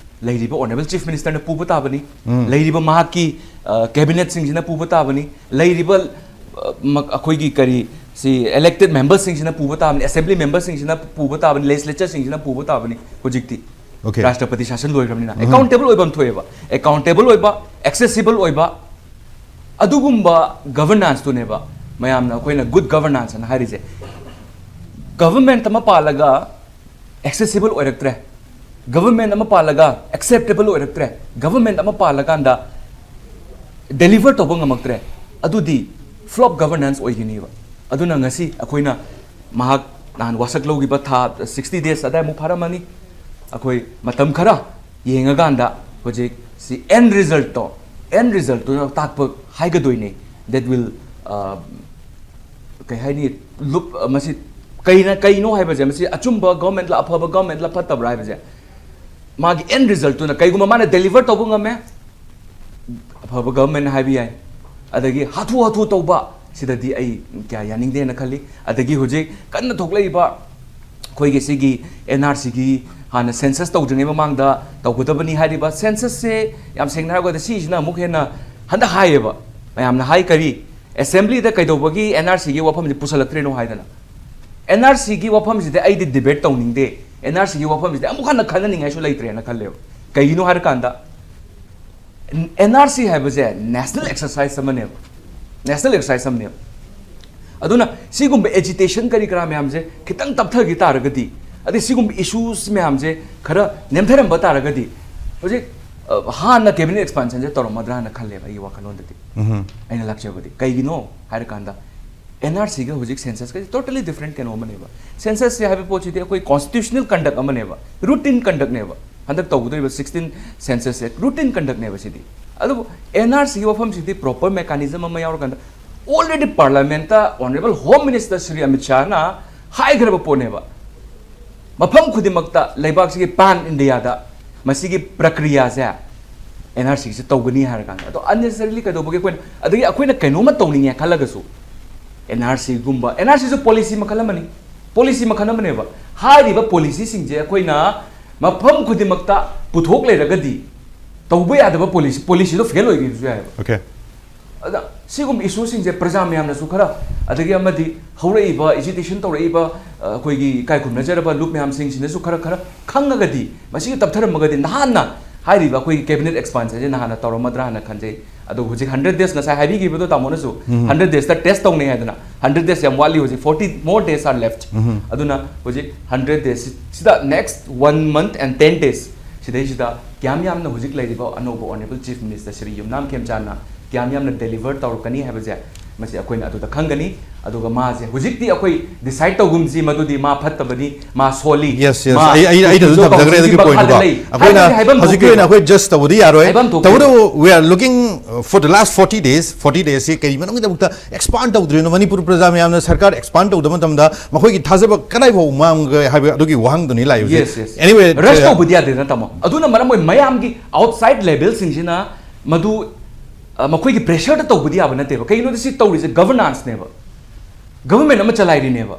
ꯂꯩꯔꯤꯕ ꯑꯣꯅꯔꯦꯕꯜ ꯆꯤꯐ ꯃꯤꯅꯤꯁꯇꯔꯅ ꯄꯨꯕ ꯇꯥꯕꯅꯤ꯫ ꯎꯝ꯫ ꯂꯩꯔꯤꯕ ꯃꯍꯥꯛꯀꯤ ꯀꯦꯕꯤꯅꯦꯠꯁꯤꯡꯁꯤꯅ ꯄꯨꯕ ꯇꯥꯕꯅꯤ꯫ ꯂꯩꯔꯤꯕ ꯑ, ꯃ-, ꯑꯩꯈꯣꯏꯒꯤ ꯀꯔꯤ ꯁꯤ ꯏꯂꯦꯛꯇꯦꯗ ꯃꯦꯝꯕꯔꯁꯤꯡꯁꯤꯅ ꯄꯨꯕ ꯇꯥꯕꯅꯤ, ꯑꯦꯁꯦꯝꯕ꯭ꯂꯤ ꯃꯦꯝꯕꯔꯁꯤꯡꯁꯤꯅ ꯄꯨꯕ ꯇꯥꯕꯅꯤ, ꯂꯦꯖꯤꯁꯂꯦꯆꯔꯁꯤꯡꯁꯤꯅ ꯄꯨꯕ ꯇꯥꯕꯅꯤ꯫ ꯍꯧꯖꯤꯛꯇꯤ Okay. ꯔꯥꯁꯇ꯭ꯔꯄꯇꯤ ꯁꯥꯁꯟ ꯂꯣꯏꯈ꯭ꯔꯕꯅꯤꯅ ꯎꯝ꯫ ꯑꯦꯀꯥꯎꯟꯇꯦꯕꯜ ꯑꯣꯏꯕ ꯑꯃ ꯊꯣꯛꯑꯦꯕ꯫ ꯑꯦꯀꯥꯎꯟꯇꯦꯕꯜ ꯑꯣꯏꯕ, ꯑꯦꯛꯁꯦꯁꯤꯕꯜ ꯑꯣꯏꯕ, ꯑꯗꯨꯒꯨꯝꯕ ꯒꯚꯔꯅꯥꯟꯁꯇꯨꯅꯦꯕ ꯃꯌꯥꯝꯅ ꯑꯩꯈꯣꯏꯅ ꯒꯨꯗ ꯒꯚꯔꯅꯥꯟꯁ ꯑꯅ ꯍꯥꯏꯔꯤꯁꯦ꯫ ꯒꯚꯔꯟꯃꯦꯟꯠ ꯑꯃ ꯄꯥꯜꯂꯒ ꯑꯦꯛꯁꯦꯁꯤꯕꯜ ꯑꯣꯏꯔꯛꯇ꯭ꯔꯦ, ꯒꯚꯔꯟꯃꯦꯟꯠ ꯑꯃ ꯄꯥꯜꯂꯒ ꯑꯦꯛꯁꯦꯞꯇꯦꯕꯜ ꯑꯣꯏꯔꯛꯇ꯭ꯔꯦ, ꯒꯚꯔꯟꯃꯦꯟꯠ ꯑꯃ ꯄꯥꯜꯂꯀꯥꯟꯗ ꯗꯦꯂꯤꯚꯔ ꯇꯧꯕ ꯉꯝꯃꯛꯇ꯭ꯔꯦ, ꯑꯗꯨꯗꯤ ꯐ꯭ꯂꯣꯞ ꯒꯚꯔꯅꯥꯟꯁ ꯑꯣꯏꯒꯅꯤꯕ꯫ ꯑꯗꯨꯅ ꯉꯁꯤ ꯑꯩꯈꯣꯏꯅ ꯃꯍꯥꯛ ꯅꯍꯥꯟ ꯋꯥꯁꯛ ꯂꯧꯈꯤꯕ ꯊꯥ ꯁꯤꯛꯁꯇꯤ ꯗꯦꯖ ꯑꯗꯥꯏꯃꯨꯛ ꯐꯥꯔꯝꯃꯅꯤ꯫ ꯑꯩꯈꯣꯏ ꯃꯇꯝ ꯈꯔ ꯌꯦꯡꯉꯀꯥꯟꯗ ꯍꯧꯖꯤꯛ ꯁꯤ ꯑꯦꯟ ꯔꯤꯖꯜꯠꯇꯣ, ꯑꯦꯟ ꯔꯤꯖꯜꯠꯇꯨꯅ ꯇꯥꯛꯄ ꯍꯥꯏꯒꯗꯣꯏꯅꯦ꯫ That will, uh, ꯀꯩ ꯍꯥꯏꯅꯤ, ꯂꯨꯞ ꯃꯁꯤ ꯀꯩꯅ ꯀꯩꯅꯣ ꯍꯥꯏꯕꯁꯦ, ꯃꯁꯤ ꯑꯆꯨꯝꯕ ꯒꯚꯔꯟꯃꯦꯟꯠꯂ, ꯑꯐꯕ ꯒꯚꯔꯟꯃꯦꯟꯠꯂ, ꯐꯠꯇꯕ꯭ꯔꯥ ꯍꯥꯏꯕꯁꯦ, ꯃꯥꯒꯤ ꯑꯦꯟ ꯔꯤꯖꯜꯠꯇꯨꯅ ꯀꯩꯒꯨꯝꯕ ꯃꯥꯅ ꯗꯦꯂꯤꯚꯔ ꯇꯧꯕ ꯉꯝꯃꯦ, ꯑꯐꯕ ꯒꯚꯔꯟꯃꯦꯟꯠ ꯍꯥꯏꯕ ꯌꯥꯏ꯫ ꯑꯗꯒꯤ ꯍꯥꯊꯨ ꯍꯥꯊꯨ ꯇꯧꯕ, ꯁꯤꯗꯗꯤ ꯑꯩ ꯀꯌꯥ ꯌꯥꯅꯤꯡꯗꯦꯅ ꯈꯜꯂꯤ꯫ ꯑꯗꯒꯤ ꯍꯧꯖꯤꯛ ꯀꯟꯅ ꯊꯣꯛꯂꯛꯏꯕ ꯑꯩꯈꯣꯏꯒꯤ ꯁꯤꯒꯤ ꯑꯦꯟ ꯑꯥꯔ ꯁꯤꯒꯤ ꯍꯥꯟꯅ ꯁꯦꯟꯁꯁ ꯇꯧꯗ꯭ꯔꯤꯉꯩ ꯃꯃꯥꯡꯗ ꯇꯧꯒꯗꯕꯅꯤ ꯍꯥꯏꯔꯤꯕ ꯁꯦꯟꯁꯁꯁꯦ, ꯌꯥꯝ ꯁꯦꯡꯅ ꯍꯥꯏꯔꯕꯗ, ꯁꯤꯁꯤꯅ ꯑꯃꯨꯛ ꯍꯦꯟꯅ ꯍꯟꯗꯛ ꯍꯥꯏꯌꯦꯕ, ꯃꯌꯥꯝꯅ ꯍꯥꯏ, ꯀꯔꯤ, ꯑꯦꯁꯦꯝꯕ꯭ꯂꯤꯗ ꯀꯩꯗꯧꯕꯒꯤ ꯑꯦꯟ ꯑꯥꯔ ꯁꯤꯒꯤ ꯋꯥꯐꯝꯁꯦ ꯄꯨꯁꯜꯂꯛꯇ꯭ꯔꯤꯅꯣ ꯍꯥꯏꯗꯅ꯫ ꯑꯦꯟ ꯑꯥꯔ ꯁꯤꯒꯤ ꯋꯥꯐꯝꯁꯤꯗꯤ ꯑꯩꯗꯤ ꯗꯤꯕꯦꯠ ꯇꯧꯅꯤꯡꯗꯦ, ꯑꯦꯟ ꯑꯥꯔ ꯁꯤꯒꯤ ꯋꯥꯐꯝꯁꯤꯗꯤ ꯑꯃꯨꯛ ꯍꯟꯅ ꯈꯟꯅꯅꯤꯡꯉꯥꯏꯁꯨ ꯂꯩꯇ꯭ꯔꯦꯅ ꯈꯜꯂꯦꯕ꯫ ꯀꯩꯒꯤꯅꯣ ꯍꯥꯏꯔꯀꯥꯟꯗ, ꯑꯦꯟ ꯑꯥꯔ ꯁꯤ ꯍꯥꯏꯕꯁꯦ ꯅꯦꯁꯅꯦꯜ ꯑꯦꯛꯁꯔꯁꯥꯏꯁ ꯑꯃꯅꯦꯕ, ꯅꯦꯁꯅꯦꯜ ꯑꯦꯛꯁꯔꯁꯥꯏꯁ ꯑꯃꯅꯦꯕ꯫ ꯑꯗꯨꯅ ꯁꯤꯒꯨꯝꯕ ꯑꯦꯖꯤꯇꯦꯁꯟ ꯀꯔꯤ ꯀꯔꯥ ꯃꯌꯥꯝꯁꯦ ꯈꯤꯇꯪ ꯇꯞꯊꯈꯤ ꯇꯥꯔꯒꯗꯤ, ꯑꯗꯩ ꯁꯤꯒꯨꯝꯕ ꯏꯁꯨꯁ ꯃꯌꯥꯝꯁꯦ ꯈꯔ ꯅꯦꯝꯊꯔꯝꯕ ꯇꯥꯔꯒꯗꯤ, ꯍꯧꯖꯤꯛ, ꯑ, ꯍꯥꯟꯅ ꯀꯦꯕꯤꯅꯦꯠ ꯑꯦꯛꯁꯄꯥꯟꯁꯟꯁꯦ ꯇꯧꯔꯝꯃꯗ꯭ꯔꯥ ꯍꯥꯏꯅ ꯈꯜꯂꯦꯕ ꯑꯩꯒꯤ ꯋꯥꯈꯜꯂꯣꯟꯗꯗꯤ꯫ ꯎꯝꯍꯨꯝ꯫ ꯑꯩꯅ ꯂꯥꯛꯆꯕꯗꯤ ꯀꯩꯒꯤꯅꯣ ꯍꯥꯏꯔꯀꯥꯟꯗ, ꯑꯦꯟ ꯑꯥꯔ ꯁꯤꯒ ꯍꯧꯖꯤꯛ ꯁꯦꯟꯁꯁꯀꯁꯦ ꯇꯣꯇꯂꯤ ꯗꯤꯐ꯭ꯔꯦꯟꯠ ꯀꯩꯅꯣ ꯑꯃꯅꯦꯕ꯫ ꯁꯦꯟꯁꯁꯁꯦ ꯍꯥꯏꯕ ꯄꯣꯠꯁꯤꯗꯤ ꯑꯩꯈꯣꯏ ꯀꯣꯟꯁꯇꯤꯇ꯭ꯌꯨꯁꯅꯦꯜ ꯀꯟꯗꯛ ꯑꯃꯅꯦꯕ, ꯔꯨꯇꯤꯟ ꯀꯟꯗꯛꯅꯦꯕ꯫ ꯍꯟꯗꯛ ꯇꯧꯒꯗꯧꯔꯤꯕ ꯁꯤꯛꯁꯇꯤꯟ ꯁꯦꯟꯁꯁꯁꯦ ꯔꯨꯇꯤꯟ ꯀꯟꯗꯛꯅꯦꯕ ꯁꯤꯗꯤ꯫ ꯑꯗꯨꯕꯨ ꯑꯦꯟ ꯑꯥꯔ ꯁꯤꯒꯤ ꯋꯥꯐꯝꯁꯤꯗꯤ ꯄ꯭ꯔꯣꯄꯔ ꯃꯦꯀꯥꯅꯤꯖꯝ ꯑꯃ ꯌꯥꯎꯔꯀꯥꯟꯗ, ꯑꯣꯜꯔꯦꯗꯤ ꯄꯥꯔꯂꯥꯃꯦꯟꯠꯇ honourable home minister Shri Amit ꯁꯥꯍꯅ ꯍꯥꯏꯈ꯭ꯔꯕ ꯄꯣꯠꯅꯦꯕ, ꯃꯐꯝ ꯈꯨꯗꯤꯡꯃꯛꯇ ꯂꯩꯕꯥꯛꯁꯤꯒꯤ ꯄꯥꯟ ꯏꯟꯗꯤꯌꯥꯗ ꯃꯁꯤꯒꯤ ꯄ꯭ꯔꯀ꯭ꯔꯤꯌꯥꯁꯦ ꯑꯦꯟ ꯑꯥꯔ ꯁꯤꯁꯦ ꯇꯧꯒꯅꯤ ꯍꯥꯏꯔꯀꯥꯟꯗ꯫ ꯑꯗꯣ ꯑꯟꯅꯦꯁꯦꯁꯔꯤꯂꯤ ꯀꯩꯗꯧꯕꯒꯤ ꯑꯩꯈꯣꯏꯅ, ꯑꯗꯒꯤ ꯑꯩꯈꯣꯏꯅ ꯀꯩꯅꯣꯝꯃ ꯇꯧꯅꯤꯡꯉꯦ ꯈꯜꯂꯒꯁꯨ, ꯑꯦꯟ ꯑꯥꯔ ꯁꯤꯒꯨꯝꯕ, ꯑꯦꯟ ꯑꯥꯔ ꯁꯤꯁꯨ ꯄꯣꯂꯤꯁꯤ ꯃꯈꯜ ꯑꯃꯅꯤ, ꯄꯣꯂꯤꯁꯤ ꯃꯈꯜ ꯑꯃꯅꯦꯕ꯫ ꯍꯥꯏꯔꯤꯕ ꯄꯣꯂꯤꯁꯤꯁꯤꯡꯁꯦ ꯑꯩꯈꯣꯏꯅ ꯃꯐꯝ ꯈꯨꯗꯤꯡꯃꯛꯇ ꯄꯨꯊꯣꯛ ꯂꯩꯔꯒꯗꯤ ꯇꯧꯕ ꯌꯥꯗꯕ ꯄꯣꯂꯤꯁꯤ, ꯄꯣꯂꯤꯁꯤꯗꯣ ꯐꯦꯜ ꯑꯣꯏꯈꯤꯕꯁꯨ ꯌꯥꯏꯑꯕ꯫ Okay. ꯑꯗ ꯁꯤꯒꯨꯝꯕ ꯏꯁꯨꯁꯤꯡꯁꯦ ꯄ꯭ꯔꯖꯥ ꯃꯌꯥꯝꯅꯁꯨ ꯈꯔ, ꯑꯗꯒꯤ ꯑꯃꯗꯤ ꯍꯧꯔꯛꯏꯕ ꯑꯦꯖꯤꯇꯦꯁꯟ ꯇꯧꯔꯛꯏꯕ, ꯑ, ꯑꯩꯈꯣꯏꯒꯤ ꯏꯀꯥꯏ ꯈꯨꯝꯅꯖꯔꯕ ꯂꯨꯞ ꯃꯌꯥꯝꯁꯤꯡꯁꯤꯅꯁꯨ ꯈꯔ ꯈꯔ ꯈꯪꯉꯒꯗꯤ, ꯃꯁꯤꯒꯤ ꯇꯞꯊꯔꯝꯃꯒꯗꯤ ꯅꯍꯥꯟꯅ ꯍꯥꯏꯔꯤꯕ ꯑꯩꯈꯣꯏꯒꯤ ꯀꯦꯕꯤꯅꯦꯠ ꯑꯦꯛꯁꯄꯥꯟꯁꯟꯁꯦ ꯅꯍꯥꯟꯅ ꯇꯧꯔꯝꯃꯗ꯭ꯔꯥ ꯍꯥꯏꯅ ꯈꯟꯖꯩ꯫ ꯑꯗꯣ ꯍꯧꯖꯤꯛ ꯍꯟꯗ꯭ꯔꯦꯠ ꯗꯦꯖ, ꯉꯁꯥꯏ ꯍꯥꯏꯕꯤꯈꯤꯕꯗꯣ ꯇꯥꯃꯣꯅꯁꯨ, ꯍꯟꯗ꯭ꯔꯦꯠ ꯗꯦꯖꯇ ꯇꯦꯁ ꯇꯧꯅꯩ ꯍꯥꯏꯗꯅ, ꯍꯟꯗ꯭ꯔꯦꯠ ꯗꯦꯖ ꯌꯥꯝ ꯋꯥꯠꯂꯤ, ꯍꯧꯖꯤꯛ forty more days are left꯫ ꯑꯗꯨꯅ ꯍꯧꯖꯤꯛ ꯍꯟꯗ꯭ꯔꯦꯠ ꯗꯦꯖ ꯁꯤꯗ, next one month and ten days ꯁꯤꯗꯩꯁꯤꯗ ꯀꯌꯥꯝ ꯌꯥꯝꯅ ꯍꯧꯖꯤꯛ ꯂꯩꯔꯤꯕ ꯑꯅꯧꯕ ꯑꯣꯅꯔꯦꯕꯜ ꯆꯤꯐ ꯃꯤꯅꯤꯁꯇꯔ ꯁ꯭ꯔꯤ ꯌꯨꯝꯅꯥꯝ ꯈꯦꯝꯆꯥꯟꯅ ꯀꯌꯥꯝ ꯌꯥꯝꯅ ꯗꯦꯂꯤꯚꯔ ꯇꯧꯔꯛꯀꯅꯤ ꯍꯥꯏꯕꯁꯦ, ꯃꯁꯤ ꯑꯩꯈꯣꯏꯅ ꯑꯗꯨꯗ ꯈꯪꯒꯅꯤ꯫ ꯑꯗꯨꯒ ꯃꯥꯁꯦ ꯍꯧꯖꯤꯛꯇꯤ ꯑꯩꯈꯣꯏ ꯗꯤꯁꯥꯏꯗ ꯇꯧꯒꯨꯝꯁꯤ ꯃꯗꯨꯗꯤ ꯃꯥ ꯐꯠꯇꯕꯅꯤ, ꯃꯥ ꯁꯣꯜꯂꯤ, Yes, yes. ꯃꯥ ꯑꯩ, ꯑꯩ, ꯑꯩꯅ ꯑꯗꯨꯝ ꯍꯧꯖꯤꯛ ꯊꯝꯖꯈ꯭ꯔꯦ ꯑꯗꯨꯒꯤ ꯍꯧꯖꯤꯛ ꯄꯣꯏꯟꯠꯇꯣ꯫ ꯃꯈꯥꯗ ꯂꯩ ꯑꯩꯈꯣꯏꯅ ꯍꯥꯏꯕꯒꯤ ꯍꯥꯏꯐꯝ ꯍꯧꯖꯤꯛꯀꯤ ꯊꯣꯛꯇꯦ꯫ ꯑꯣꯏꯅ ꯑꯩꯈꯣꯏ ꯖꯁ ꯇꯧꯕꯗꯤ ꯌꯥꯔꯣꯏ꯫ ꯍꯥꯏꯐꯝ ꯊꯣꯛꯇꯦ꯫ ꯇꯧꯕꯇꯕꯨ, we are looking for the last forty days, forty days ꯁꯤ ꯀꯔꯤ ꯃꯅꯨꯡꯒꯤꯗꯃꯛꯇ ꯑꯦꯛꯁꯄꯥꯟ ꯇꯧꯗ꯭ꯔꯤꯅꯣ? ꯃꯅꯤꯄꯨꯔ ꯄ꯭ꯔꯖꯥ ꯃꯌꯥꯝꯅ ꯁꯔꯀꯥꯔ ꯑꯦꯛꯁꯄꯥꯟ ꯇꯧꯗꯕ ꯃꯇꯝꯗ ꯃꯈꯣꯏꯒꯤ ꯊꯥꯖꯕ ꯀꯗꯥꯏ ꯐꯥꯎ ꯃꯥꯡꯒꯦ ꯍꯥꯏꯕ ꯑꯗꯨꯒꯤ ꯋꯥꯍꯪꯗꯨꯅꯤ ꯂꯥꯛꯏ ꯍꯧꯖꯤꯛ꯫ Yes, yes. Anyway, ꯔꯁ uh, ꯇꯧꯕꯗꯤ ꯌꯥꯗꯦꯗꯅ, ꯇꯥꯃꯣ꯫ ꯑꯗꯨꯅ ꯃꯔꯝ ꯑꯣꯏ ꯃꯌꯥꯝꯒꯤ ꯑꯥꯎꯠꯁꯥꯏꯠ ꯂꯦꯚꯦꯜꯁꯤꯡꯁꯤꯅ ꯃꯗꯨ, ꯑ, ꯃꯈꯣꯏꯒꯤ ꯄ꯭ꯔꯦꯁꯔꯗ ꯇꯧꯕꯗꯤ ꯌꯥꯕ ꯅꯠꯇꯦꯕ꯫ ꯀꯩꯒꯤꯅꯣꯗꯤ ꯁꯤ ꯇꯧꯔꯤꯁꯦ ꯒꯚꯔꯅꯥꯟꯁꯅꯦꯕ, ꯒꯚꯔꯟꯃꯦꯟ ꯑꯃ ꯆꯂꯥꯏꯔꯤꯅꯦꯕ꯫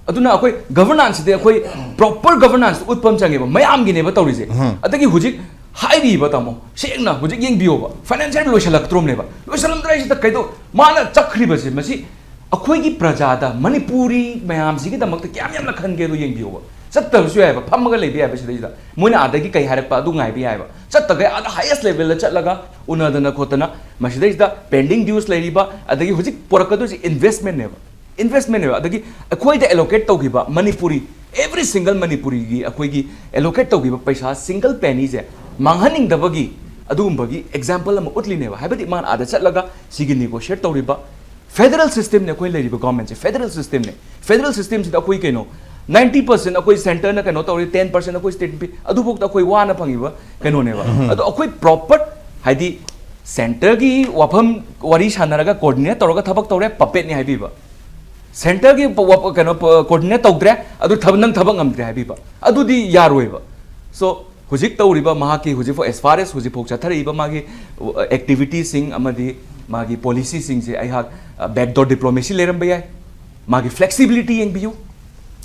ꯑꯗꯨꯅ ꯑꯩꯈꯣꯏ ꯒꯚꯔꯅꯥꯟꯁꯁꯤꯗꯤ ꯑꯩꯈꯣꯏ ꯄ꯭ꯔꯣꯄꯔ ꯒꯚꯔꯅꯥꯟꯁ ꯎꯠꯄ ꯑꯃ ꯆꯪꯉꯦꯕ, ꯃꯌꯥꯝꯒꯤꯅꯦꯕ ꯇꯧꯔꯤꯁꯦ꯫ ꯑꯗꯒꯤ ꯍꯧꯖꯤꯛ ꯍꯥꯏꯔꯤꯕ, ꯇꯥꯃꯣ, ꯁꯦꯡꯅ ꯍꯧꯖꯤꯛ ꯌꯦꯡꯕꯤꯌꯣꯕ, ꯐꯥꯏꯅꯥꯟꯁꯤꯌꯦꯜ ꯂꯣꯏꯁꯤꯜꯂꯛꯇ꯭ꯔꯣꯝꯅꯦꯕ꯫ ꯂꯣꯏꯁꯤꯜꯂꯝꯗ꯭ꯔꯤꯉꯩꯁꯤꯗ ꯀꯩꯗꯧ, ꯃꯥꯅ ꯆꯠꯈ꯭ꯔꯤꯕꯁꯦ, ꯃꯁꯤ ꯑꯩꯈꯣꯏꯒꯤ ꯄ꯭ꯔꯖꯥꯗ, ꯃꯅꯤꯄꯨꯔꯤ ꯃꯌꯥꯝꯁꯤꯒꯤꯗꯃꯛꯇ ꯀꯌꯥꯝ ꯌꯥꯝꯅ ꯈꯟꯒꯦꯗꯣ ꯌꯦꯡꯕꯤꯌꯣꯕ꯫ ꯆꯠꯇꯕꯁꯨ ꯌꯥꯏꯕ, ꯐꯝꯃꯒ ꯂꯩꯕ ꯌꯥꯏꯕ ꯁꯤꯗꯩꯁꯤꯗ꯫ ꯃꯣꯏꯅ ꯑꯥꯗꯒꯤ ꯀꯩ ꯍꯥꯏꯔꯛꯄ ꯑꯗꯨ ꯉꯥꯏꯕ ꯌꯥꯏꯕ꯫ ꯆꯠꯇꯈꯩ ꯑꯥꯗ ꯍꯥꯏꯌꯦꯁ ꯂꯦꯚꯦꯜꯗ ꯆꯠꯂꯒ ꯎꯅꯗꯅ ꯈꯣꯠꯇꯅ ꯃꯁꯤꯗꯩꯁꯤꯗ ꯄꯦꯟꯗꯤꯡ ꯗ꯭ꯌꯨꯁ ꯂꯩꯔꯤꯕ, ꯑꯗꯒꯤ ꯍꯧꯖꯤꯛ ꯄꯣꯔꯛꯀꯗꯣꯏꯁꯦ ꯏꯟꯚꯦꯁꯃꯦꯟꯅꯦꯕ, ꯏꯟꯚꯦꯁꯃꯦꯟꯅꯦꯕ꯫ ꯑꯗꯒꯤ ꯑꯩꯈꯣꯏꯗ ꯑꯦꯂꯣꯀꯦꯠ ꯇꯧꯈꯤꯕ ꯃꯅꯤꯄꯨꯔꯤ, every single ꯃꯅꯤꯄꯨꯔꯤꯒꯤ ꯑꯩꯈꯣꯏꯒꯤ ꯑꯦꯂꯣꯀꯦꯠ ꯇꯧꯈꯤꯕ ꯄꯩꯁꯥ ꯁꯤꯡꯒꯜ ꯄꯦꯅꯤꯁꯦ ꯃꯥꯡꯍꯟꯅꯤꯡꯗꯕꯒꯤ ꯑꯗꯨꯒꯨꯝꯕꯒꯤ ꯑꯦꯛꯖꯥꯝꯄꯜ ꯑꯃ ꯎꯠꯂꯤꯅꯦꯕ꯫ ꯍꯥꯏꯕꯗꯤ ꯃꯥꯅ ꯑꯥꯗ ꯆꯠꯂꯒ ꯁꯤꯒꯤ ꯅꯤꯒꯣꯁꯤꯌꯦꯠ ꯇꯧꯔꯤꯕ ꯐꯦꯗꯔꯦꯜ ꯁꯤꯁꯇꯦꯝꯅꯦ ꯑꯩꯈꯣꯏ ꯂꯩꯔꯤꯕ ꯒꯣꯔꯃꯦꯟꯁꯦ, ꯐꯦꯗꯔꯦꯜ ꯁꯤꯁꯇꯦꯝꯅꯦ꯫ ꯐꯦꯗꯔꯦꯜ ꯁꯤꯁꯇꯦꯝꯁꯤꯗ ꯑꯩꯈꯣꯏ ꯀꯩꯅꯣ, ꯅꯥꯏꯟꯇꯤ ꯄꯔꯁꯦꯟ ꯑꯩꯈꯣꯏ ꯁꯦꯟꯇꯔꯅ ꯀꯩꯅꯣ ꯇꯧꯔꯤ, ꯇꯦꯟ ꯄꯔꯁꯦꯟ ꯑꯩꯈꯣꯏ ꯁ꯭ꯇꯦꯠꯅ ꯄꯤ, ꯑꯗꯨꯐꯥꯎꯗ ꯑꯩꯈꯣꯏ ꯋꯥꯅ ꯐꯪꯉꯤꯕ ꯀꯩꯅꯣꯅꯦꯕ꯫ ꯑꯗꯣ ꯑꯩꯈꯣꯏ ꯄ꯭ꯔꯣꯄꯔ, ꯍꯥꯏꯗꯤ ꯁꯦꯟꯇꯔꯒꯤ ꯋꯥꯐꯝ, ꯋꯥꯔꯤ ꯁꯥꯟꯅꯔꯒ ꯀꯣꯑꯣꯔꯗꯤꯅꯦꯠ ꯇꯧꯔꯒ ꯊꯕꯛ ꯇꯧꯔꯦ, ꯄꯄꯦꯠꯅꯤ ꯍꯥꯏꯕꯤꯕ꯫ ꯁꯦꯟꯇꯔꯒꯤ ꯄ-, ꯋꯥ-, ꯀꯩꯅꯣ, ꯄ-, ꯀꯣꯑꯣꯔꯗꯤꯅꯦꯠ ꯇꯧꯗ꯭ꯔꯦ, ꯑꯗꯨ ꯊꯕꯛ, ꯅꯪ ꯊꯕꯛ ꯉꯝꯗ꯭ꯔꯦ ꯍꯥꯏꯕꯤꯕ, ꯑꯗꯨꯗꯤ ꯌꯥꯔꯣꯏꯕ꯫ ꯁꯣ ꯍꯧꯖꯤꯛ ꯇꯧꯔꯤꯕ ꯃꯍꯥꯛꯀꯤ ꯍꯧꯖꯤꯛꯐꯥꯎ, as far as ꯍꯧꯖꯤꯛꯐꯥꯎ ꯆꯠꯊꯔꯛꯏꯕ ꯃꯥꯒꯤ, ꯑ, ꯑꯦꯛꯇꯤꯚꯤꯇꯤꯁꯤꯡ ꯑꯃꯗꯤ ꯃꯥꯒꯤ ꯄꯣꯂꯤꯁꯤꯁꯤꯡꯁꯦ ꯑꯩꯍꯥꯛ ꯕꯦꯛꯗꯣꯔ ꯗꯤꯄ꯭ꯂꯣꯃꯦꯁꯤ ꯂꯩꯔꯝꯕ ꯌꯥꯏ꯫ ꯃꯥꯒꯤ ꯐ꯭ꯂꯦꯛꯁꯤꯕꯤꯂꯤꯇꯤ ꯌꯦꯡꯕꯤꯌꯨ꯫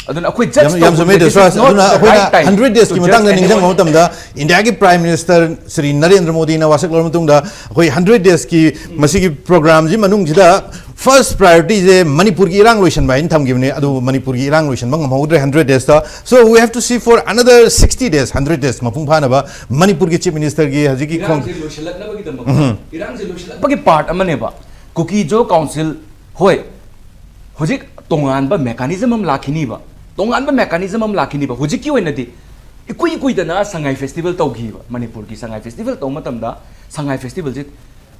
ꯑꯗꯨꯅ ꯑꯩꯈꯣꯏ ꯖꯁ ꯌꯥꯝ ꯆꯨꯝꯃꯦ ꯗꯦꯁ꯭ꯔꯥꯖ꯫ ꯑꯗꯨꯅ ꯑꯩꯈꯣꯏꯅ ꯍꯟꯗ꯭ꯔꯦꯠ ꯗꯦꯖꯀꯤ ꯃꯇꯥꯡꯗ ꯅꯤꯡꯁꯤꯡꯕ ꯃꯇꯝꯗ, ꯏꯟꯗꯤꯌꯥꯒꯤ ꯄ꯭ꯔꯥꯏꯝ ꯃꯤꯅꯤꯁꯇꯔ ꯁ꯭ꯔꯤ ꯅꯔꯦꯟꯗ꯭ꯔ ꯃꯣꯗꯤꯅ ꯋꯥꯁꯛ ꯂꯧꯔꯕ ꯃꯇꯨꯡꯗ, ꯑꯩꯈꯣꯏ ꯍꯟꯗ꯭ꯔꯦꯠ ꯗꯦꯖꯀꯤ ꯃꯁꯤꯒꯤ ꯄ꯭ꯔꯣꯒ꯭ꯔꯥꯝꯁꯤ ꯃꯅꯨꯡꯁꯤꯗ ꯐꯥꯔꯁ ꯄ꯭ꯔꯥꯏꯌꯣꯔꯤꯇꯤꯁꯦ ꯃꯅꯤꯄꯨꯔꯒꯤ ꯏꯔꯥꯡ ꯂꯣꯏꯁꯤꯟꯕ ꯍꯥꯏꯅ ꯊꯝꯈꯤꯕꯅꯦ꯫ ꯑꯗꯨꯕꯨ ꯃꯅꯤꯄꯨꯔꯒꯤ ꯏꯔꯥꯡ ꯂꯣꯏꯁꯤꯟꯕ ꯉꯝꯍꯧꯗ꯭ꯔꯦ ꯍꯟꯗ꯭ꯔꯦꯠ ꯗꯦꯖꯇ꯫ So we have to see for another sixty days, hundred days ꯃꯄꯨꯡ ꯐꯥꯅꯕ ꯃꯅꯤꯄꯨꯔꯒꯤ ꯆꯤꯐ ꯃꯤꯅꯤꯁꯇꯔꯒꯤ ꯍꯧꯖꯤꯛꯀꯤ ꯈꯣꯡ- ꯏꯔꯥꯡꯁꯦ ꯂꯣꯏꯁꯤꯜꯂꯛꯅꯕꯒꯤꯗꯃꯛꯇ, ꯏꯔꯥꯡꯁꯦ ꯂꯣꯏꯁꯤꯜꯂꯛꯄꯒꯤ ꯄꯥꯔꯠ ꯑꯃꯅꯦꯕ꯫ ꯀꯨꯀꯤ ꯖꯣ ꯀꯥꯎꯟꯁꯤꯜ, ꯍꯣꯏ, ꯍꯧꯖꯤꯛ ꯇꯣꯉꯥꯟꯕ ꯃꯦꯀꯥꯅꯤꯖꯝ ꯑꯃ ꯂꯥꯛꯈꯤꯅꯤꯕ꯫ ꯇꯣꯉꯥꯟꯕ ꯃꯦꯀꯥꯅꯤꯖꯝ ꯑꯃ ꯂꯥꯛꯈꯤꯅꯤꯕ꯫ ꯍꯧꯖꯤꯛꯀꯤ ꯑꯣꯏꯅꯗꯤ ꯏꯀꯨꯏ ꯀꯨꯏꯗꯅ ꯁꯉꯥꯏ ꯐꯦꯁꯇꯤꯚꯦꯜ ꯇꯧꯈꯤꯕ꯫ ꯃꯅꯤꯄꯨꯔꯒꯤ ꯁꯉꯥꯏ ꯐꯦꯁꯇꯤꯚꯦꯜ ꯇꯧꯕ ꯃꯇꯝꯗ ꯁꯉꯥꯏ ꯐꯦꯁꯇꯤꯚꯦꯜꯁꯤ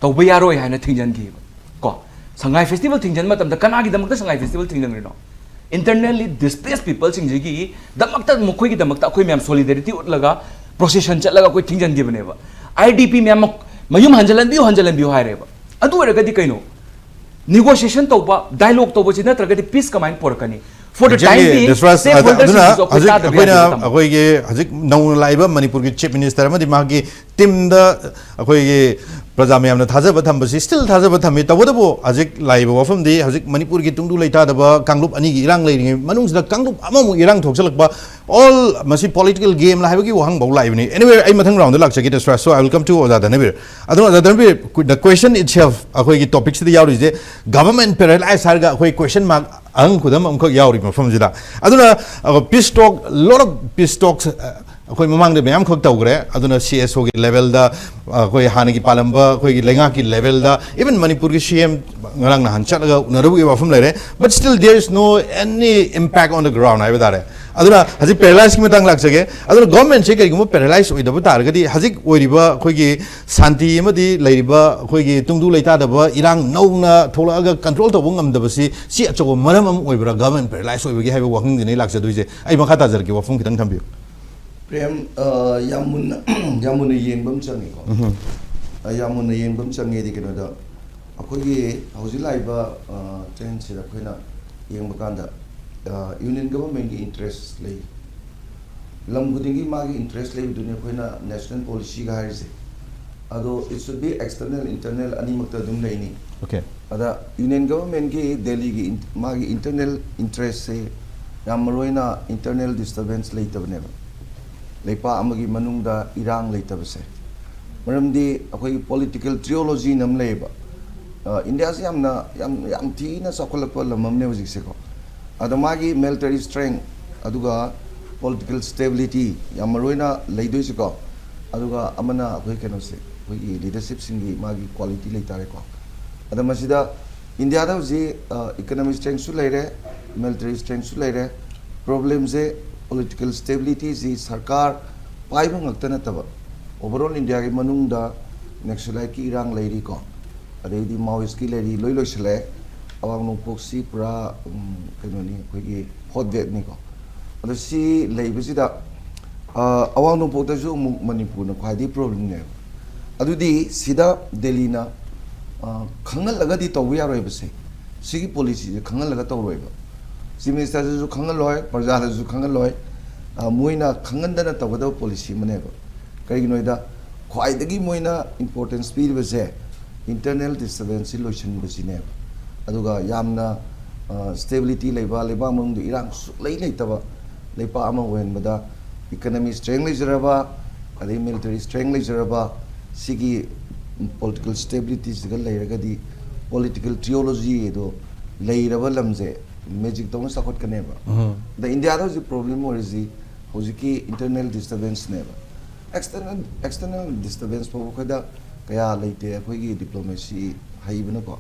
ꯇꯧꯕ ꯌꯥꯔꯣꯏ ꯍꯥꯏꯅ ꯊꯤꯡꯖꯤꯟꯈꯤꯕ꯫ ꯀꯣ, ꯁꯉꯥꯏ ꯐꯦꯁꯇꯤꯚꯦꯜ ꯊꯤꯡꯖꯤꯟꯕ ꯃꯇꯝꯗ ꯀꯅꯥꯒꯤꯗꯃꯛꯇ ꯁꯉꯥꯏ ꯐꯦꯁꯇꯤꯚꯦꯜ ꯊꯤꯡꯖꯤꯟꯈ꯭ꯔꯤꯅꯣ? ꯏꯟꯇꯔꯅꯦꯜꯂꯤ ꯗꯤꯁꯄ꯭ꯂꯦꯁ ꯄꯤꯄꯜꯁꯤꯡꯁꯤꯒꯤꯗꯃꯛꯇ, ꯃꯈꯣꯏꯒꯤꯗꯃꯛꯇ ꯑꯩꯈꯣꯏ ꯃꯌꯥꯝ ꯁꯣꯂꯤꯗꯥꯔꯤꯇꯤ ꯎꯠꯂꯒ ꯄ꯭ꯔꯣꯁꯦꯁꯟ ꯆꯠꯂꯒ ꯑꯩꯈꯣꯏ ꯊꯤꯡꯖꯤꯟꯈꯤꯕꯅꯦꯕ꯫ ꯑꯥꯏ ꯗꯤ ꯄꯤ ꯃꯌꯥꯝ ꯃꯌꯨꯝ ꯍꯟꯖꯤꯜꯍꯟꯕꯤꯌꯨ, ꯍꯟꯖꯤꯜꯍꯟꯕꯤꯌꯨ ꯍꯥꯏꯔꯦꯕ꯫ ꯑꯗꯨ ꯑꯣꯏꯔꯒꯗꯤ ꯀꯩꯅꯣ? ꯅꯤꯒꯣꯁꯤꯌꯦꯁꯟ ꯇꯧꯕ, ꯗꯥꯏꯂꯣꯒ ꯇꯧꯕꯁꯤ ꯅꯠꯇ꯭ꯔꯒꯗꯤ ꯄꯤꯁ ꯀꯃꯥꯏꯅ ꯄꯨꯔꯛꯀꯅꯤ? For the time Exactly, being, ꯗꯦꯁ꯭ꯔꯥꯖ, ꯑꯗ- ꯑꯗꯨꯅ stakeholderꯁꯤꯡꯁꯤꯁꯨ ꯑꯩꯈꯣꯏ ꯍꯧꯖꯤꯛ ꯇꯥꯗꯕ ꯑꯩꯈꯣꯏꯅ ꯌꯥꯗꯦꯕ, ꯇꯥꯃꯣ꯫ ꯑꯩꯈꯣꯏꯒꯤ ꯍꯧꯖꯤꯛ ꯅꯧꯅ ꯂꯥꯛꯏꯕ ꯃꯅꯤꯄꯨꯔꯒꯤ ꯆꯤꯐ ꯃꯤꯅꯤꯁꯇꯔ ꯑꯃꯗꯤ ꯃꯥꯒꯤ ꯇꯤꯝꯗ ꯑꯩꯈꯣꯏꯒꯤ ꯄ꯭ꯔꯖꯥ ꯃꯌꯥꯝꯅ ꯊꯥꯖꯕ ꯊꯝꯕꯁꯤ ꯁ꯭ꯇꯤꯜ ꯊꯥꯖꯕ ꯊꯝꯃꯤ꯫ ꯇꯧꯕꯇꯕꯨ ꯍꯧꯖꯤꯛ ꯂꯥꯛꯏꯕ ꯋꯥꯐꯝꯗꯤ ꯍꯧꯖꯤꯛ ꯃꯅꯤꯄꯨꯔꯒꯤ ꯇꯨꯡꯗꯨ ꯂꯩꯇꯥꯗꯕ ꯀꯥꯡꯂꯨꯞ ꯑꯅꯤꯒꯤ ꯏꯔꯥꯡ ꯂꯩꯔꯤꯉꯩ ꯃꯅꯨꯡꯁꯤꯗ ꯀꯥꯡꯂꯨꯞ ꯑꯃꯃꯨꯛ ꯏꯔꯥꯡ ꯊꯣꯛꯆꯜꯂꯛꯄ, ꯑꯣꯜ ꯃꯁꯤ ꯄꯣꯂꯤꯇꯤꯀꯦꯜ ꯒꯦꯝꯂ ꯍꯥꯏꯕꯒꯤ ꯋꯥꯍꯪꯐꯥꯎ ꯂꯥꯛꯏꯕꯅꯤ꯫ Anyway, ꯑꯩ ꯃꯊꯪ ꯔꯥꯎꯟꯗ ꯂꯥꯛꯆꯒꯦ ꯗꯦꯁ꯭ꯔꯥꯖ, so I will come to ꯑꯣꯖꯥ ꯙꯅꯕꯤꯔ꯫ ꯑꯗꯨꯅ ꯑꯣꯖꯥ ꯙꯅꯕꯤꯔ, the question itself, ꯑꯩꯈꯣꯏꯒꯤ ꯇꯣꯄꯤꯛꯁꯤꯗ ꯌꯥꯎꯔꯤꯁꯦ ꯒꯚꯔꯟꯃꯦꯟ ꯄꯦꯔꯦꯂꯥꯏꯁ ꯍꯥꯏꯔꯒ ꯑꯩꯈꯣꯏ ꯀꯣꯏꯁꯟ ꯃꯥꯔꯛ ꯑꯍꯪ ꯈꯨꯗꯝ ꯑꯃꯈꯛ ꯌꯥꯎꯔꯤ ꯃꯐꯝꯁꯤꯗ꯫ ꯑꯗꯨꯅ ꯄꯤꯁ ꯇꯣꯛ, ꯂꯣꯠ ꯑꯣꯐ ꯄꯤꯁ ꯇꯣꯛꯁ ꯑꯩꯈꯣꯏ ꯃꯃꯥꯡꯗ ꯃꯌꯥꯝꯈꯛ ꯇꯧꯈ꯭ꯔꯦ꯫ ꯑꯗꯨꯅ ꯁꯤ ꯑꯦꯁ ꯑꯣꯒꯤ ꯂꯦꯚꯦꯜꯗ, ꯑꯩꯈꯣꯏ ꯍꯥꯟꯅꯒꯤ ꯄꯥꯜꯂꯝꯕ ꯑꯩꯈꯣꯏꯒꯤ ꯂꯩꯉꯥꯛꯀꯤ ꯂꯦꯚꯦꯜꯗ, ꯏꯚꯟ ꯃꯅꯤꯄꯨꯔꯒꯤ ꯁꯤ ꯑꯦꯝ ꯉꯔꯥꯡ ꯅꯍꯥꯟ ꯆꯠꯂꯒ ꯎꯅꯔꯨꯕꯒꯤ ꯋꯥꯐꯝ ꯂꯩꯔꯦ꯫ But still there is no any impact on the ground ꯍꯥꯏꯕ ꯇꯥꯔꯦ꯫ ꯑꯗꯨꯅ ꯍꯧꯖꯤꯛ ꯄꯦꯔꯦꯂꯥꯏꯁꯀꯤ ꯃꯇꯥꯡ ꯂꯥꯛꯆꯒꯦ꯫ ꯑꯗꯨꯅ ꯒꯣꯔꯃꯦꯟꯁꯦ ꯀꯔꯤꯒꯨꯝꯕ ꯄꯦꯔꯦꯂꯥꯏꯁ ꯑꯣꯏꯗꯕ ꯇꯥꯔꯒꯗꯤ ꯍꯧꯖꯤꯛ ꯑꯣꯏꯔꯤꯕ ꯑꯩꯈꯣꯏꯒꯤ ꯁꯥꯟꯇꯤ ꯑꯃꯗꯤ ꯂꯩꯔꯤꯕ ꯑꯩꯈꯣꯏꯒꯤ ꯇꯨꯡꯗꯨ ꯂꯩꯇꯥꯗꯕ ꯏꯔꯥꯡ ꯅꯧꯅ ꯊꯣꯛꯂꯛꯑꯒ ꯀꯟꯇ꯭ꯔꯣꯜ ꯇꯧꯕ ꯉꯝꯗꯕꯁꯤ, ꯁꯤ ꯑꯆꯧꯕ ꯃꯔꯝ ꯑꯃ ꯑꯣꯏꯕ꯭ꯔꯥ ꯒꯣꯔꯃꯦꯟ ꯄꯦꯔꯦꯂꯥꯏꯁ ꯑꯣꯏꯕꯒꯤ ꯍꯥꯏꯕ ꯋꯥꯍꯪꯁꯤꯅꯤ ꯑꯩ ꯂꯥꯛꯆꯗꯣꯏꯁꯦ꯫ ꯑꯩ ꯃꯈꯥ ꯇꯥꯖꯔꯛꯀꯦ, ꯋꯥꯐꯝ ꯈꯤꯇꯪ ꯊꯝꯕꯤꯌꯨ꯫ ꯄ꯭ꯔꯦꯝ, ꯑ, ꯌꯥꯝ ꯃꯨꯟꯅ ꯌꯥꯝ ꯃꯨꯟꯅ ꯌꯦꯡꯕ ꯑꯃ ꯆꯪꯉꯤꯀꯣ꯫ ꯑ, ꯌꯥꯝ ꯃꯨꯟꯅ ꯌꯦꯡꯕ ꯑꯃ ꯆꯪꯉꯦꯗꯤ ꯀꯩꯅꯣꯗ, ꯑꯩꯈꯣꯏꯒꯤ ꯍꯧꯖꯤꯛ ꯂꯥꯛꯏꯕ, ꯑ, ꯆꯍꯤꯁꯤꯗ ꯑꯩꯈꯣꯏꯅ ꯌꯦꯡꯕ ꯀꯥꯟꯗ, ꯑ, ꯌꯨꯅꯤꯌꯟ ꯒꯚꯔꯟꯃꯦꯟꯒꯤ ꯏꯟꯇꯔꯦꯁ ꯂꯩ꯫ ꯂꯝ ꯈꯨꯗꯤꯡꯒꯤ ꯃꯥꯒꯤ ꯏꯟꯇꯔꯦꯁ ꯂꯩꯕꯗꯨꯅꯤ ꯑꯩꯈꯣꯏꯅ ꯅꯦꯁꯅꯦꯜ ꯄꯣꯂꯤꯁꯤꯒ ꯍꯥꯏꯔꯤꯁꯦ꯫ ꯑꯗꯣ it should be external internal ꯑꯅꯤꯃꯛꯇ ꯑꯗꯨꯝ ꯂꯩꯅꯤ꯫ Okay. ꯑꯗ ꯌꯨꯅꯤꯌꯟ ꯒꯚꯔꯟꯃꯦꯟꯒꯤ ꯗꯦꯜꯂꯤꯒꯤ ꯏꯟ- ꯃꯥꯒꯤ ꯏꯟꯇꯔꯅꯦꯜ ꯏꯟꯇꯔꯦꯁꯁꯦ ꯌꯥꯝ ꯃꯔꯨ ꯑꯣꯏꯅ ꯏꯟꯇꯔꯅꯦꯜ ꯗꯤꯁꯇꯔꯕꯦꯟꯁ ꯂꯩꯇꯕꯅꯦꯕ꯫ ꯂꯩꯄꯥꯛ ꯑꯃꯒꯤ ꯃꯅꯨꯡꯗ ꯏꯔꯥꯡ ꯂꯩꯇꯕꯁꯦ꯫ ꯃꯔꯝꯗꯤ ꯑꯩꯈꯣꯏꯒꯤ ꯄꯣꯂꯤꯇꯤꯀꯦꯜ ꯇ꯭ꯔꯤꯑꯣꯂꯣꯖꯤꯅ ꯑꯃ ꯂꯩꯌꯦꯕ꯫ ꯑ, ꯏꯟꯗꯤꯌꯥꯁꯤ ꯌꯥꯝꯅ ꯌꯥꯝ ꯌꯥꯝ ꯊꯤꯅ ꯆꯥꯎꯈꯠꯂꯛꯄ ꯂꯝ ꯑꯃꯅꯦ ꯍꯧꯖꯤꯛꯁꯦꯀꯣ꯫ ꯑꯗꯣ ꯃꯥꯒꯤ ꯃꯤꯂꯤꯇꯔꯤ ꯁ꯭ꯇꯔꯦꯡ ꯑꯗꯨꯒ ꯄꯣꯂꯤꯇꯤꯀꯦꯜ ꯁ꯭ꯇꯦꯕꯤꯂꯤꯇꯤ ꯌꯥꯝ ꯃꯔꯨ ꯑꯣꯏꯅ ꯂꯩꯗꯣꯏꯁꯦꯀꯣ꯫ ꯑꯗꯨꯒ ꯑꯃꯅ ꯑꯩꯈꯣꯏ ꯀꯩꯅꯣꯁꯦ, ꯑꯩꯈꯣꯏꯒꯤ ꯂꯤꯗꯔꯁꯤꯞꯁꯤꯡꯒꯤ ꯃꯥꯒꯤ ꯀ꯭ꯋꯥꯂꯤꯇꯤ ꯂꯩꯇꯥꯔꯦꯀꯣ꯫ ꯑꯗ ꯃꯁꯤꯗ ꯏꯟꯗꯤꯌꯥꯗ ꯍꯧꯖꯤꯛ ꯏꯀꯣꯅꯣꯃꯤꯛ ꯁ꯭ꯇꯔꯦꯡꯁꯨ ꯂꯩꯔꯦ, ꯃꯤꯂꯤꯇꯔꯤ ꯁ꯭ꯇꯔꯦꯡꯁꯨ ꯂꯩꯔꯦ꯫ ꯄ꯭ꯔꯣꯕ꯭ꯂꯦꯝꯁꯦ ꯄꯣꯂꯤꯇꯤꯀꯦꯜ ꯁ꯭ꯇꯦꯕꯤꯂꯤꯇꯤꯁꯤ ꯁꯔꯀꯥꯔ ꯄꯥꯏꯕ ꯉꯛꯇ ꯅꯠꯇꯕ, ꯑꯣꯚꯔꯑꯣꯜ ꯏꯟꯗꯤꯌꯥꯒꯤ ꯃꯅꯨꯡꯗ ꯅꯦꯛꯁꯂꯥꯏꯠꯀꯤ ꯏꯔꯥꯡ ꯂꯩꯔꯤꯀꯣ, ꯑꯗꯩꯗꯤ ꯃꯥꯑꯣꯏꯁꯀꯤ ꯂꯩꯔꯤ, ꯂꯣꯏ ꯂꯣꯏꯁꯤꯜꯂꯛꯑꯦ꯫ ꯑꯋꯥꯡ ꯅꯣꯡꯄꯣꯛꯁꯤ ꯄꯨꯔꯥ ꯎꯝ, ꯀꯩꯅꯣꯅꯤ, ꯑꯩꯈꯣꯏꯒꯤ ꯍꯣꯠ ꯕꯦꯗꯅꯤꯀꯣ꯫ ꯑꯗꯣ ꯁꯤ ꯂꯩꯕꯁꯤꯗ ꯑ, ꯑꯋꯥꯡ ꯅꯣꯡꯄꯣꯛꯇꯁꯨ ꯑꯃꯨꯛ ꯃꯅꯤꯄꯨꯔꯅ ꯈ꯭ꯋꯥꯏꯗꯒꯤ ꯄ꯭ꯔꯣꯕ꯭ꯂꯦꯝꯅꯦꯕ꯫ ꯑꯗꯨꯗꯤ ꯁꯤꯗ ꯗꯦꯜꯂꯤꯅ ꯑ, ꯈꯪꯍꯜꯂꯒꯗꯤ ꯇꯧꯕ ꯌꯥꯔꯣꯏꯕꯁꯦ꯫ ꯁꯤꯒꯤ ꯄꯣꯂꯤꯁꯤꯁꯦ ꯈꯪꯍꯜꯂꯒ ꯇꯧꯔꯣꯏꯕ꯫ ꯆꯤꯐ ꯃꯤꯅꯤꯁꯇꯔꯗꯁꯨ ꯈꯪꯍꯜꯂꯣꯏ, ꯄ꯭ꯔꯖꯥꯗꯁꯨ ꯈꯪꯍꯜꯂꯣꯏ꯫ ꯑ, ꯃꯣꯏꯅ ꯈꯪꯍꯟꯗꯅ ꯇꯧꯒꯗꯕ ꯄꯣꯂꯤꯁꯤ ꯑꯃꯅꯦꯕ꯫ ꯀꯔꯤꯒꯤꯅꯣ ꯍꯥꯏꯗ ꯈ꯭ꯋꯥꯏꯗꯒꯤ ꯃꯣꯏꯅ ꯏꯝꯄꯣꯔꯇꯦꯟꯁ ꯄꯤꯔꯤꯕꯁꯦ ꯏꯟꯇꯔꯅꯦꯜ ꯗꯤꯁꯇꯔꯕꯦꯟꯁꯁꯤ ꯂꯣꯏꯁꯤꯟꯕꯁꯤꯅꯦꯕ꯫ ꯑꯗꯨꯒ ꯌꯥꯝꯅ ꯁ꯭ꯇꯦꯕꯤꯂꯤꯇꯤ ꯂꯩꯕ, ꯂꯩꯕꯥꯛ ꯃꯅꯨꯡꯗ ꯏꯔꯥꯡ ꯁꯨꯛꯂꯩ ꯂꯩꯇꯕ ꯂꯩꯄꯥꯛ ꯑꯃ ꯑꯣꯏꯍꯟꯕꯗ ꯏꯀꯅꯃꯤ ꯁ꯭ꯇꯔꯦꯡ ꯂꯩꯖꯔꯕ, ꯑꯗꯩ ꯃꯤꯂꯤꯇꯔꯤ ꯁ꯭ꯇꯔꯦꯡ ꯂꯩꯖꯔꯕ, ꯁꯤꯒꯤ ꯄꯣꯂꯤꯇꯤꯀꯦꯜ ꯁ꯭ꯇꯦꯕꯤꯂꯤꯇꯤꯁꯤꯒ ꯂꯩꯔꯒꯗꯤ ꯄꯣꯂꯤꯇꯤꯀꯦꯜ ꯇ꯭ꯔꯤꯑꯣꯂꯣꯖꯤ ꯑꯗꯣ ꯂꯩꯔꯕ ꯂꯝꯁꯦ ꯃꯦꯖꯤꯛ ꯇꯧꯅ ꯆꯥꯎꯈꯠꯀꯅꯦꯕ꯫ ꯑꯗ ꯏꯟꯗꯤꯌꯥꯗ ꯍꯧꯖꯤꯛ ꯄ꯭ꯔꯣꯕ꯭ꯂꯦꯝ ꯑꯣꯏꯔꯤꯁꯤ ꯍꯧꯖꯤꯛꯀꯤ ꯏꯟꯇꯔꯅꯦꯜ ꯗꯤꯁꯇꯔꯕꯦꯟꯁꯅꯦꯕ꯫ ꯑꯦꯛꯁꯇꯔꯅꯦꯜ ꯑꯦꯛꯁꯇꯔꯅꯦꯜ ꯗꯤꯁꯇꯔꯕꯦꯟꯁ ꯐꯥꯎꯕ ꯑꯩꯈꯣꯏꯗ ꯀꯌꯥ ꯂꯩꯇꯦ, ꯑꯩꯈꯣꯏꯒꯤ ꯗꯤꯄ꯭ꯂꯣꯃꯦꯁꯤ ꯍꯩꯕꯅꯀꯣ꯫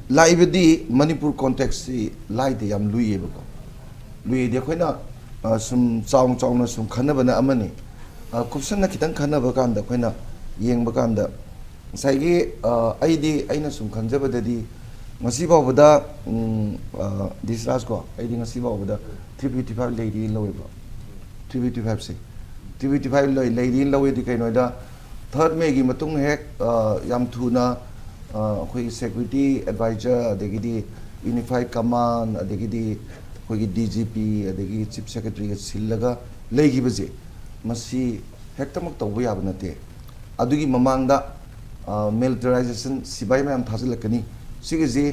ꯂꯥꯛꯏꯕꯗꯤ ꯃꯅꯤꯄꯨꯔ ꯀꯣꯟꯇꯦꯛꯁꯁꯤ ꯂꯥꯏꯗ ꯌꯥꯝ ꯂꯨꯏꯌꯦꯕꯀꯣ꯫ ꯂꯨꯏꯗꯤ ꯑꯩꯈꯣꯏꯅ ꯑ, ꯁꯨꯝ ꯆꯥꯎꯅ ꯆꯥꯎꯅ ꯁꯨꯝ ꯈꯟꯅꯕꯅ ꯑꯃꯅꯤ꯫ ꯑ, ꯀꯨꯞꯁꯟꯅ ꯈꯤꯇꯪ ꯈꯟꯅꯕ ꯀꯥꯟꯗ ꯑꯩꯈꯣꯏꯅ ꯌꯦꯡꯕ ꯀꯥꯟꯗ ꯉꯁꯥꯏꯒꯤ ꯑ, ꯑꯩꯗꯤ ꯑꯩꯅ ꯁꯨꯝ ꯈꯟꯖꯕꯗꯗꯤ ꯉꯁꯤ ꯐꯥꯎꯕꯗ ꯎꯝ, ꯑ, ꯗꯤꯁꯔꯥꯖ ꯀꯣ, ꯑꯩꯗꯤ ꯉꯁꯤ ꯐꯥꯎꯕꯗ ꯊ꯭ꯔꯤ ꯐꯤꯐꯇꯤ ꯐꯥꯏꯚ ꯂꯩꯔꯤ ꯂꯧꯋꯦꯕ꯫ ꯊ꯭ꯔꯤ ꯐꯤꯐꯇꯤ ꯐꯥꯏꯚꯁꯦ ꯊ꯭ꯔꯤ ꯐꯤꯐꯇꯤ ꯐꯥꯏꯚ ꯂꯩ ꯂꯩꯔꯤ ꯂꯧꯋꯦꯗꯤ ꯀꯩꯅꯣꯗ ꯊꯥꯔꯠ ꯃꯦꯒꯤ ꯃꯇꯨꯡ ꯍꯦꯛ ꯑ, ꯌꯥꯝ ꯊꯨꯅ ꯑ, ꯑꯩꯈꯣꯏꯒꯤ ꯁꯦꯀ꯭ꯌꯨꯔꯤꯇꯤ ꯑꯦꯗꯚꯥꯏꯖꯔ, ꯑꯗꯒꯤꯗꯤ ꯌꯨꯅꯤꯐꯥꯏꯠ ꯀꯃꯥꯟ, ꯑꯗꯒꯤꯗꯤ ꯑꯩꯈꯣꯏꯒꯤ ꯗꯤ ꯖꯤ ꯄꯤ, ꯑꯗꯒꯤ ꯆꯤꯐ ꯁꯦꯀ꯭ꯔꯦꯇꯔꯤꯒ ꯁꯤꯜꯂꯒ ꯂꯩꯈꯤꯕꯁꯦ, ꯃꯁꯤ ꯍꯦꯛꯇꯃꯛ ꯇꯧꯕ ꯌꯥꯕ ꯅꯠꯇꯦ꯫ ꯑꯗꯨꯒꯤ ꯃꯃꯥꯡꯗ ꯃꯤꯂꯤꯇꯔꯥꯏꯖꯦꯁꯟ, ꯁꯤꯕꯥꯏ ꯃꯌꯥꯝ ꯊꯥꯖꯤꯜꯂꯛꯀꯅꯤ꯫ ꯁꯤꯒꯤꯁꯤ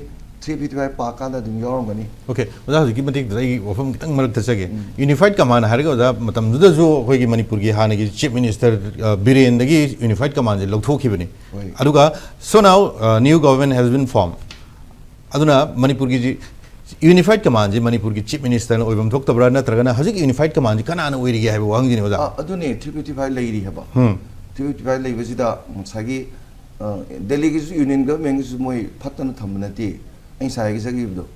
ꯊ꯭ꯔꯤ ꯐꯤꯐꯇꯤ ꯐꯥꯏꯚ ꯄꯥꯀꯥꯟꯗ ꯑꯗꯨꯝ ꯌꯥꯎꯔꯝꯒꯅꯤ꯫ ꯑꯣꯀꯦ, ꯑꯣꯖꯥ, ꯍꯧꯖꯤꯛꯀꯤ ꯃꯇꯦꯛꯇꯨꯗ ꯑꯩꯒꯤ ꯋꯥꯐꯝ ꯈꯤꯇꯪ ꯃꯔꯛ ꯊꯠꯆꯒꯦ꯫ ꯌꯨꯅꯤꯐꯥꯏꯠ ꯀꯃꯥꯟ ꯍꯥꯏꯔꯒ, ꯑꯣꯖꯥ, ꯃꯇꯝꯗꯨꯗꯁꯨ ꯑꯩꯈꯣꯏꯒꯤ ꯃꯅꯤꯄꯨꯔꯒꯤ ꯍꯥꯟꯅꯒꯤ ꯆꯤꯐ ꯃꯤꯅꯤꯁꯇꯔ, ꯑ, ꯕꯤꯔꯦꯟꯗꯒꯤ ꯌꯨꯅꯤꯐꯥꯏꯠ ꯀꯃꯥꯟꯁꯦ ꯂꯧꯊꯣꯛꯈꯤꯕꯅꯤ꯫ ꯍꯣꯏ꯫ ꯑꯗꯨꯒ so now, uh, new government has been formed. ꯑꯗꯨꯅ ꯃꯅꯤꯄꯨꯔꯒꯤ ꯌꯨꯅꯤꯐꯥꯏꯠ ꯀꯃꯥꯟꯁꯤ ꯃꯅꯤꯄꯨꯔꯒꯤ ꯆꯤꯐ ꯃꯤꯅꯤꯁꯇꯔꯅ ꯑꯣꯏꯐꯝ ꯊꯣꯛꯇꯕ꯭ꯔꯥ, ꯅꯠꯇ꯭ꯔꯒꯅ ꯍꯧꯖꯤꯛ ꯌꯨꯅꯤꯐꯥꯏꯠ ꯀꯃꯥꯟꯁꯤ ꯀꯅꯥꯅ ꯑꯣꯏꯔꯤꯒꯦ ꯍꯥꯏꯕ ꯋꯥꯍꯪꯁꯤꯅꯤ, ꯑꯣꯖꯥ꯫ ꯑ, ꯑꯗꯨꯅꯦ, ꯊ꯭ꯔꯤ ꯐꯤꯐꯇꯤ ꯐꯥꯏꯚ ꯂꯩꯔꯤ ꯍꯥꯏꯕ꯫ ꯎꯝ꯫ ꯊ꯭ꯔꯤ ꯐꯤꯐꯇꯤ ꯐꯥꯏꯚ ꯂꯩꯕꯁꯤꯗ ꯉꯁꯥꯏꯒꯤ, ꯑ, ꯗꯦꯜꯂꯤꯒꯤꯁꯨ ꯌꯨꯅꯤꯌꯟ ꯒꯚꯔꯟꯃꯦꯟꯒꯤꯁꯨ ꯃꯣꯏ ꯐꯠꯇꯅ ꯊꯝꯕ ꯅꯠꯇꯦ꯫ ꯑꯩ ꯉꯁꯥꯏ ꯍꯥꯏꯖꯈꯤꯕꯗꯣ,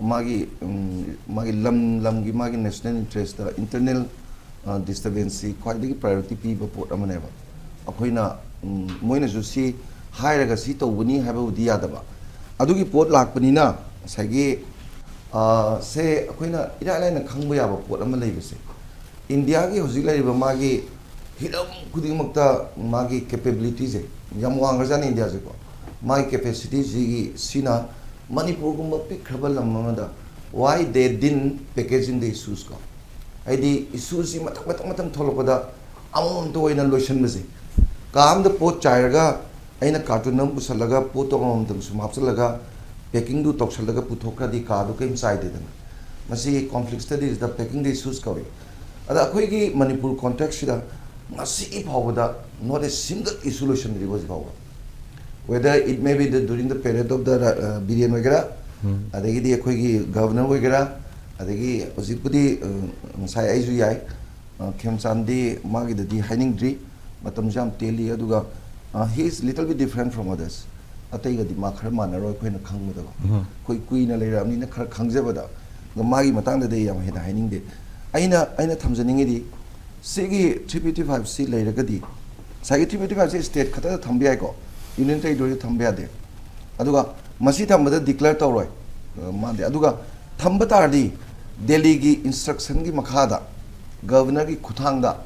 ꯃꯥꯒꯤ, ꯎꯝ, ꯃꯥꯒꯤ ꯂꯝ ꯂꯝꯒꯤ ꯃꯥꯒꯤ ꯅꯦꯁꯅꯦꯜ ꯏꯟꯇꯔꯦꯁꯇ ꯏꯟꯇꯔꯅꯦꯜ, ꯑ, ꯗꯤꯁꯇꯔꯕꯦꯟꯁꯁꯤ ꯈ꯭ꯋꯥꯏꯗꯒꯤ ꯄ꯭ꯔꯥꯏꯌꯣꯔꯤꯇꯤ ꯄꯤꯕ ꯄꯣꯠ ꯑꯃꯅꯦꯕ꯫ ꯑꯩꯈꯣꯏꯅ, ꯎꯝ, ꯃꯣꯏꯅꯁꯨ ꯁꯤ ꯍꯥꯏꯔꯒ ꯁꯤ ꯇꯧꯕꯅꯤ ꯍꯥꯏꯕꯕꯨꯗꯤ ꯌꯥꯗꯕ꯫ ꯑꯗꯨꯒꯤ ꯄꯣꯠ ꯂꯥꯛꯄꯅꯤꯅ ꯉꯁꯥꯏꯒꯤ, ꯑ, ꯁꯦ ꯑꯩꯈꯣꯏꯅ ꯏꯔꯥꯏ ꯂꯥꯏꯅ ꯈꯪꯕ ꯌꯥꯕ ꯄꯣꯠ ꯑꯃ ꯂꯩꯕꯁꯦ, ꯏꯟꯗꯤꯌꯥꯒꯤ ꯍꯧꯖꯤꯛ ꯂꯩꯔꯤꯕ ꯃꯥꯒꯤ ꯍꯤꯔꯝ ꯈꯨꯗꯤꯡꯃꯛꯇ ꯃꯥꯒꯤ ꯀꯦꯄꯦꯕꯤꯂꯤꯇꯤꯁꯦ ꯌꯥꯝ ꯋꯥꯡꯈ꯭ꯔꯖꯥꯠꯅꯤ ꯏꯟꯗꯤꯌꯥꯁꯦꯀꯣ꯫ ꯃꯥꯒꯤ ꯀꯦꯄꯦꯁꯤꯇꯤꯁꯤꯒꯤ ꯁꯤꯅ ꯃꯅꯤꯄꯨꯔꯒꯨꯝꯕ ꯄꯤꯛꯈ꯭ꯔꯕ ꯂꯝ ꯑꯃꯗ why they didn't packaging the issues ꯀꯣ? ꯍꯥꯏꯗꯤ ꯏꯁꯨꯁꯤ ꯃꯊꯪ ꯃꯊꯪ ꯃꯊꯪ ꯊꯣꯛꯂꯛꯄꯗ ꯑꯃꯃꯝꯇ ꯑꯣꯏꯅ ꯂꯣꯏꯁꯤꯟꯕꯁꯦ꯫ ꯀꯥ ꯑꯃꯗ ꯄꯣꯠ ꯆꯥꯏꯔꯒ ꯑꯩꯅ ꯀꯥꯔꯇꯨꯟ ꯑꯃ ꯄꯨꯁꯜꯂꯒ ꯄꯣꯠꯇꯣ ꯑꯃꯃꯝꯇꯪ ꯁꯨꯝ ꯍꯥꯞꯆꯜꯂꯒ ꯄꯦꯀꯤꯡꯗꯨ ꯇꯧꯁꯜꯂꯒ ꯄꯨꯊꯣꯛꯈ꯭ꯔꯗꯤ ꯀꯥꯗꯣ ꯀꯔꯤꯝ ꯆꯥꯏꯗꯦꯗꯅ꯫ ꯃꯁꯤ conflict studies the packing the issues ꯀꯧꯏ꯫ ꯑꯗ ꯑꯩꯈꯣꯏꯒꯤ ꯃꯅꯤꯄꯨꯔ context ꯁꯤꯗ ꯉꯁꯤ ꯐꯥꯎꯕꯗ not a single issue ꯂꯣꯏꯁꯤꯟꯗ꯭ꯔꯤꯕ ꯍꯧꯖꯤꯛ ꯐꯥꯎꯕ꯫ Whether it may be the, during the period of the, uh, Biren ꯑꯣꯏꯒꯦꯔꯥ, ꯑꯗꯒꯤꯗꯤ ꯑꯩꯈꯣꯏꯒꯤ ꯒꯚꯔꯅꯔ ꯑꯣꯏꯒꯦꯔꯥ, ꯑꯗꯒꯤ ꯍꯧꯖꯤꯛꯄꯨꯗꯤ, ꯑ, ꯉꯁꯥꯏ ꯑꯩꯁꯨ ꯌꯥꯏ, ꯑ, ꯈꯦꯝꯆꯥꯟꯗꯤ ꯃꯥꯒꯤꯗꯗꯤ ꯍꯥꯏꯅꯤꯡꯗ꯭ꯔꯤ, ꯃꯇꯝꯁꯨ ꯌꯥꯝ ꯇꯦꯜꯂꯤ, ꯑꯗꯨꯒ, ꯑ, he is little bit different from others꯫ ꯑꯇꯩꯒꯗꯤ ꯃꯥ ꯈꯔ ꯃꯥꯟꯅꯔꯣꯏ ꯑꯩꯈꯣꯏꯅ ꯈꯪꯕꯗꯀꯣ꯫ ꯑꯩꯈꯣꯏ ꯀꯨꯏꯅ ꯂꯩꯔꯛꯑꯕꯅꯤꯅ ꯈꯔ ꯈꯪꯖꯕꯗ, ꯑꯗꯣ ꯃꯥꯒꯤ ꯃꯇꯥꯡꯗꯗꯤ ꯑꯩ ꯌꯥꯝ ꯍꯦꯟꯅ ꯍꯥꯏꯅꯤꯡꯗꯦ꯫ ꯑꯩꯅ, ꯑꯩꯅ ꯊꯝꯖꯅꯤꯡꯉꯤꯗꯤ, ꯁꯤꯒꯤ ꯊ꯭ꯔꯤ ꯐꯤꯐꯇꯤ ꯐꯥꯏꯚ ꯁꯤ ꯂꯩꯔꯒꯗꯤ, ꯉꯁꯥꯏꯒꯤ ꯊ꯭ꯔꯤ ꯐꯤꯐꯇꯤ ꯐꯥꯏꯚ ꯁꯤ ꯁ꯭ꯇꯦꯠ ꯈꯛꯇꯗ ꯊꯝꯕ ꯌꯥꯏꯀꯣ, ꯌꯨꯅꯤꯌꯟ ꯇꯦꯔꯤꯇꯣꯔꯤꯗ ꯊꯝꯕ ꯌꯥꯗꯦ꯫ ꯑꯗꯨꯒ ꯃꯁꯤ ꯊꯝꯕꯗ ꯗꯤꯀ꯭ꯂꯦꯌꯔ ꯇꯧꯔꯣꯏ, ꯑ, ꯃꯥꯟꯗꯦ꯫ ꯑꯗꯨꯒ ꯊꯝꯕ ꯇꯥꯔꯗꯤ ꯗꯦꯜꯂꯤꯒꯤ ꯏꯟꯁꯇ꯭ꯔꯛꯁꯟꯒꯤ ꯃꯈꯥꯗ, ꯒꯚꯔꯅꯔꯒꯤ ꯈꯨꯠꯊꯥꯡꯗ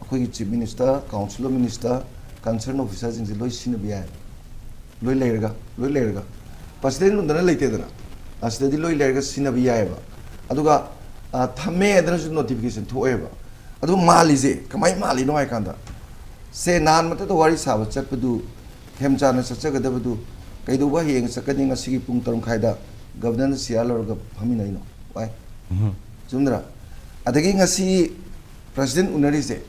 ꯑꯩꯈꯣꯏꯒꯤ chief minister, council of minister, concern ꯑꯣꯐꯤꯁꯔꯁꯤꯡꯁꯦ ꯂꯣꯏ ꯁꯤꯖꯤꯟꯅꯕ ꯌꯥꯏ꯫ ꯂꯣꯏ ꯂꯩꯔꯒ, ꯂꯣꯏ ꯂꯩꯔꯒ꯫ ꯄ꯭ꯔꯁꯤꯗꯦꯟ ꯔꯨꯝꯗꯅ ꯂꯩꯇꯦꯗꯅ, ꯑꯁꯤꯗꯗꯤ ꯂꯣꯏ ꯂꯩꯔꯒ ꯁꯤꯖꯤꯟꯅꯕ ꯌꯥꯏꯑꯕ꯫ ꯑꯗꯨꯒ, ꯑ, ꯊꯝꯃꯦ ꯍꯥꯏꯗꯅꯁꯨ ꯅꯣꯇꯤꯐꯤꯀꯦꯁꯟ ꯊꯣꯛꯑꯦꯕ꯫ ꯑꯗꯨ ꯃꯥꯜꯂꯤꯁꯦ ꯀꯃꯥꯏꯅ ꯃꯥꯜꯂꯤꯅꯣ ꯍꯥꯏ ꯀꯥꯟꯗ, ꯁꯦ, ꯅꯍꯥꯟ ꯃꯊꯛꯇ ꯋꯥꯔꯤ ꯁꯥꯕ ꯆꯠꯄꯗꯨ, ꯈꯦꯝꯆꯥꯟꯅ ꯆꯠꯆꯒꯗꯕꯗꯨ ꯀꯩꯗꯧꯕ ꯍꯌꯦꯡ ꯆꯠꯀꯅꯤ, ꯉꯁꯤꯒꯤ ꯄꯨꯡ ꯇꯔꯨꯛ ꯃꯈꯥꯏꯗ ꯒꯕꯔꯅꯔꯅ ꯁꯤꯌꯥ ꯂꯧꯔꯒ ꯐꯝꯃꯤꯟꯅꯩꯅꯣ? ꯋꯥꯏ꯫ ꯆꯨꯝꯗ꯭ꯔꯥ? ꯑꯗꯒꯤ ꯉꯁꯤ ꯄ꯭ꯔꯁꯤꯗꯦꯟ ꯎꯅꯔꯤꯁꯦ,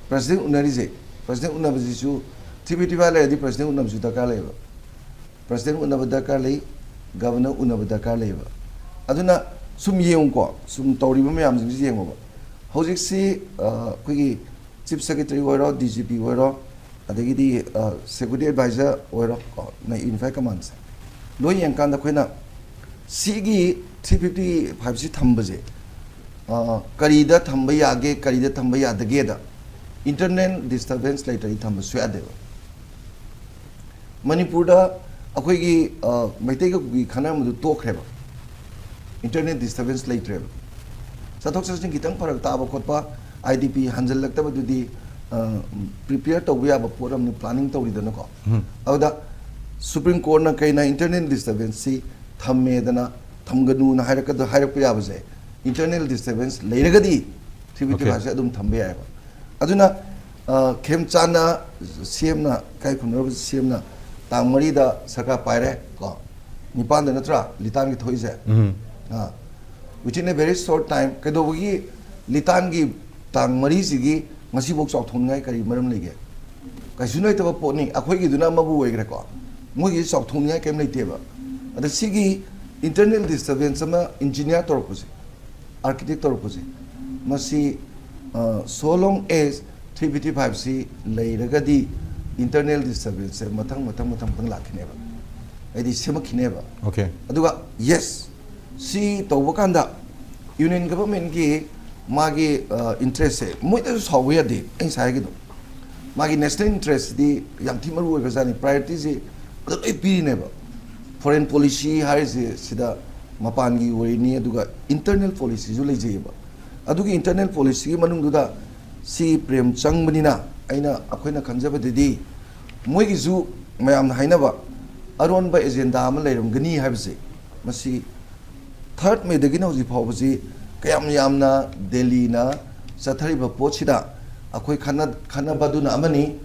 ꯄ꯭ꯔꯁꯤꯗꯦꯟ ꯎꯅꯔꯤꯁꯦ, ꯄ꯭ꯔꯁꯤꯗꯦꯟ ꯎꯅꯕꯁꯤꯁꯨ, ꯊ꯭ꯔꯤ ꯐꯤꯐꯇꯤ ꯐꯥꯏꯚ ꯂꯩꯔꯗꯤ ꯄ꯭ꯔꯁꯤꯗꯦꯟ ꯎꯅꯕꯁꯨ ꯗꯔꯀꯥꯔ ꯂꯩꯌꯦꯕ꯫ ꯄ꯭ꯔꯁꯤꯗꯦꯟ ꯎꯅꯕ ꯗꯔꯀꯥꯔ ꯂꯩ, ꯒꯕꯔꯅꯔ ꯎꯅꯕ ꯗꯔꯀꯥꯔ ꯂꯩꯌꯦꯕ꯫ ꯑꯗꯨꯅ ꯁꯨꯝ ꯌꯦꯡꯉꯨꯀꯣ, ꯁꯨꯝ ꯇꯧꯔꯤꯕ ꯃꯌꯥꯝꯁꯤꯡꯁꯤ ꯌꯦꯡꯉꯣꯕ꯫ ꯍꯧꯖꯤꯛꯁꯤ, ꯑ, ꯑꯩꯈꯣꯏꯒꯤ ꯆꯤꯐ ꯁꯦꯀ꯭ꯔꯦꯇꯔꯤ ꯑꯣꯏꯔꯣ, ꯗꯤ ꯖꯤ ꯄꯤ ꯑꯣꯏꯔꯣ, ꯑꯗꯒꯤꯗꯤ, ꯑ, ꯁꯦꯀ꯭ꯌꯨꯔꯤꯇꯤ ꯑꯦꯗꯚꯥꯏꯖꯔ ꯑꯣꯏꯔꯣ, ꯀꯣ, ꯅ ꯌꯨꯅꯤꯐꯥꯏ ꯀꯃꯥꯟꯁꯦ ꯂꯣꯏ ꯌꯦꯡꯀꯥꯟꯗ ꯑꯩꯈꯣꯏꯅ ꯁꯤꯒꯤ ꯊ꯭ꯔꯤ ꯐꯤꯐꯇꯤ ꯐꯥꯏꯚꯁꯤ ꯊꯝꯕꯁꯦ, ꯑ, ꯀꯔꯤꯗ ꯊꯝꯕ ꯌꯥꯒꯦ, ꯀꯔꯤꯗ ꯊꯝꯕ ꯌꯥꯗꯒꯦꯗ, ꯏꯟꯇꯔꯅꯦꯜ ꯗꯤꯁꯇꯔꯕꯦꯟꯁ ꯂꯩꯇ꯭ꯔꯗꯤ ꯊꯝꯕ ꯁꯨꯡꯌꯥ ꯌꯥꯗꯦꯕ꯫ ꯃꯅꯤꯄꯨꯔꯗ ꯑꯩꯈꯣꯏꯒꯤ, ꯑ, ꯃꯩꯇꯩꯒ ꯀꯨꯀꯤ ꯈꯠꯅꯔꯝꯕꯗꯨ ꯇꯣꯛꯈ꯭ꯔꯦꯕ, ꯏꯟꯇꯔꯅꯦꯜ ꯗꯤꯁꯇꯔꯕꯦꯟꯁ ꯂꯩꯇ꯭ꯔꯦꯕ꯫ ꯆꯠꯊꯣꯛ ꯆꯠꯁꯤꯟ ꯈꯤꯇꯪ ꯐꯔꯛ ꯇꯥꯕ ꯈꯣꯠꯄ, ꯑꯥꯏ ꯗꯤ ꯄꯤ ꯍꯟꯖꯜꯂꯛꯇꯕꯗꯨꯗꯤ, ꯑ, ꯄ꯭ꯔꯤꯄꯦꯌꯔ ꯇꯧꯕ ꯌꯥꯕ ꯄꯣꯠ ꯑꯃꯅꯤ, ꯄ꯭ꯂꯥꯅꯤꯡ ꯇꯧꯔꯤꯗꯅꯀꯣ꯫ ꯎꯝ꯫ ꯑꯗꯨꯗ ꯁꯨꯄ꯭ꯔꯤꯝ ꯀꯣꯔꯠꯅ ꯀꯩꯅ ꯏꯟꯇꯔꯅꯦꯜ ꯗꯤꯁꯇꯔꯕꯦꯟꯁꯁꯤ ꯊꯝꯃꯦꯗꯅ, ꯊꯝꯒꯅꯨꯅ ꯍꯥꯏꯔꯛꯀꯗ-, ꯍꯥꯏꯔꯛꯄ ꯌꯥꯕꯁꯦ, ꯏꯟꯇꯔꯅꯦꯜ ꯗꯤꯁꯇꯔꯕꯦꯟꯁ ꯂꯩꯔꯒꯗꯤ ꯊ꯭ꯔꯤ ꯐꯤꯐꯇꯤ ꯐꯥꯏꯚꯁꯦ ꯑꯗꯨꯝ ꯊꯝꯕ ꯌꯥꯏꯑꯕ꯫ ꯑꯗꯨꯅ, ꯑ, ꯈꯦꯝꯆꯥꯟꯅ, ꯁꯤ ꯑꯦꯝꯅ, ꯏꯀꯥꯏ ꯈꯨꯝꯅꯔꯕ ꯁꯤ ꯑꯦꯝꯅ ꯇꯥꯡ ꯃꯔꯤꯗ ꯁꯔꯀꯥꯔ ꯄꯥꯏꯔꯦ, ꯀꯣ, ꯅꯤꯄꯥꯟꯗ ꯅꯠꯇ꯭ꯔꯥ ꯂꯤꯇꯥꯟꯒꯤ ꯊꯣꯛꯏꯁꯦ? ꯎꯝ꯫ ꯑ, within a very short time, ꯀꯩꯗꯧꯕꯒꯤ ꯂꯤꯇꯥꯟꯒꯤ ꯇꯥꯡ ꯃꯔꯤꯁꯤꯒꯤ ꯉꯁꯤꯐꯥꯎ ꯆꯥꯎꯊꯣꯛꯅꯤꯡꯉꯥꯏ ꯀꯔꯤ ꯃꯔꯝ ꯂꯩꯒꯦ? ꯀꯩꯁꯨ ꯂꯩꯇꯕ ꯄꯣꯠꯅꯤ꯫ ꯑꯩꯈꯣꯏꯒꯤꯗꯨꯅ ꯑꯃꯕꯨ ꯑꯣꯏꯈ꯭ꯔꯦꯀꯣ, ꯃꯣꯏꯒꯤꯗꯤ ꯆꯥꯎꯊꯣꯛꯅꯤꯡꯉꯥꯏ ꯀꯔꯤꯝ ꯂꯩꯇꯦꯕ꯫ ꯑꯗ ꯁꯤꯒꯤ ꯏꯟꯇꯔꯅꯦꯜ ꯗꯤꯁꯇꯔꯕꯦꯟꯁ ꯑꯃ ꯏꯟꯖꯤꯅꯤꯌꯥꯔ ꯇꯧꯔꯛꯄꯁꯦ, ꯑꯥꯔꯀꯤꯇꯦꯛ ꯇꯧꯔꯛꯄꯁꯦ, ꯃꯁꯤ, ꯑ, so long as three fifty ꯐꯥꯏꯚꯁꯤ ꯂꯩꯔꯒꯗꯤ ꯏꯟꯇꯔꯅꯦꯜ ꯗꯤꯁꯇꯔꯕꯦꯟꯁꯁꯦ ꯃꯊꯪ, ꯃꯊꯪ, ꯃꯊꯪ, ꯃꯊꯪ ꯂꯥꯛꯈꯤꯅꯦꯕ, ꯍꯥꯏꯗꯤ ꯁꯦꯝꯃꯛꯈꯤꯅꯦꯕ꯫ Okay꯫ ꯑꯗꯨꯒ, ꯌꯦꯁ, ꯁꯤ ꯇꯧꯕ ꯀꯥꯟꯗ ꯌꯨꯅꯤꯌꯟ ꯒꯚꯔꯟꯃꯦꯟꯠꯀꯤ ꯃꯥꯒꯤ, ꯑ, ꯏꯟꯇꯔꯦꯁꯁꯦ, ꯃꯣꯏꯗꯁꯨ ꯁꯥꯎꯕ ꯌꯥꯗꯦ꯫ ꯑꯩ ꯉꯁꯥꯏ ꯍꯥꯏꯒꯤꯗꯣ, ꯃꯥꯒꯤ ꯅꯦꯁꯅꯦꯜ ꯏꯟꯇꯔꯦꯁꯁꯤꯗꯤ ꯌꯥꯝ ꯊꯤ ꯃꯔꯨ ꯑꯣꯏꯈ꯭ꯔꯖꯥꯠꯅꯤ, ꯄ꯭ꯔꯥꯏꯌꯣꯔꯤꯇꯤꯁꯤ ꯑꯗꯨ ꯂꯣꯏ ꯄꯤꯔꯤꯅꯦꯕ꯫ ꯐꯣꯔꯦꯟ ꯄꯣꯂꯤꯁꯤ ꯍꯥꯏꯔꯤꯁꯦ ꯁꯤꯗ ꯃꯄꯥꯟꯒꯤ ꯑꯣꯏꯔꯤꯅꯤ, ꯑꯗꯨꯒ ꯏꯟꯇꯔꯅꯦꯜ ꯄꯣꯂꯤꯁꯤꯁꯨ ꯂꯩꯖꯩꯑꯕ꯫ ꯑꯗꯨꯒꯤ ꯏꯟꯇꯔꯅꯦꯜ ꯄꯣꯂꯤꯁꯤꯒꯤ ꯃꯅꯨꯡꯗꯨꯗ ꯁꯤ ꯄ꯭ꯔꯦꯝ ꯆꯪꯕꯅꯤꯅ, ꯑꯩꯅ, ꯑꯩꯈꯣꯏꯅ ꯈꯟꯖꯕꯗꯗꯤ ꯃꯣꯏꯒꯤꯁꯨ ꯃꯌꯥꯝꯅ ꯍꯥꯏꯅꯕ ꯑꯔꯣꯟꯕ ꯑꯦꯖꯦꯟꯗꯥ ꯑꯃ ꯂꯩꯔꯝꯒꯅꯤ ꯍꯥꯏꯕꯁꯦ, ꯃꯁꯤ ꯊꯥꯔꯠ ꯃꯦꯗꯒꯤꯅ ꯍꯧꯖꯤꯛ ꯐꯥꯎꯕꯁꯤ ꯀꯌꯥꯝ ꯌꯥꯝꯅ ꯗꯦꯜꯂꯤꯅ ꯆꯠꯊꯔꯤꯕ ꯄꯣꯠꯁꯤꯗ ꯑꯩꯈꯣꯏ ꯈꯠꯅ ꯈꯠꯅꯕꯗꯨꯅ ꯑꯃꯅꯤ,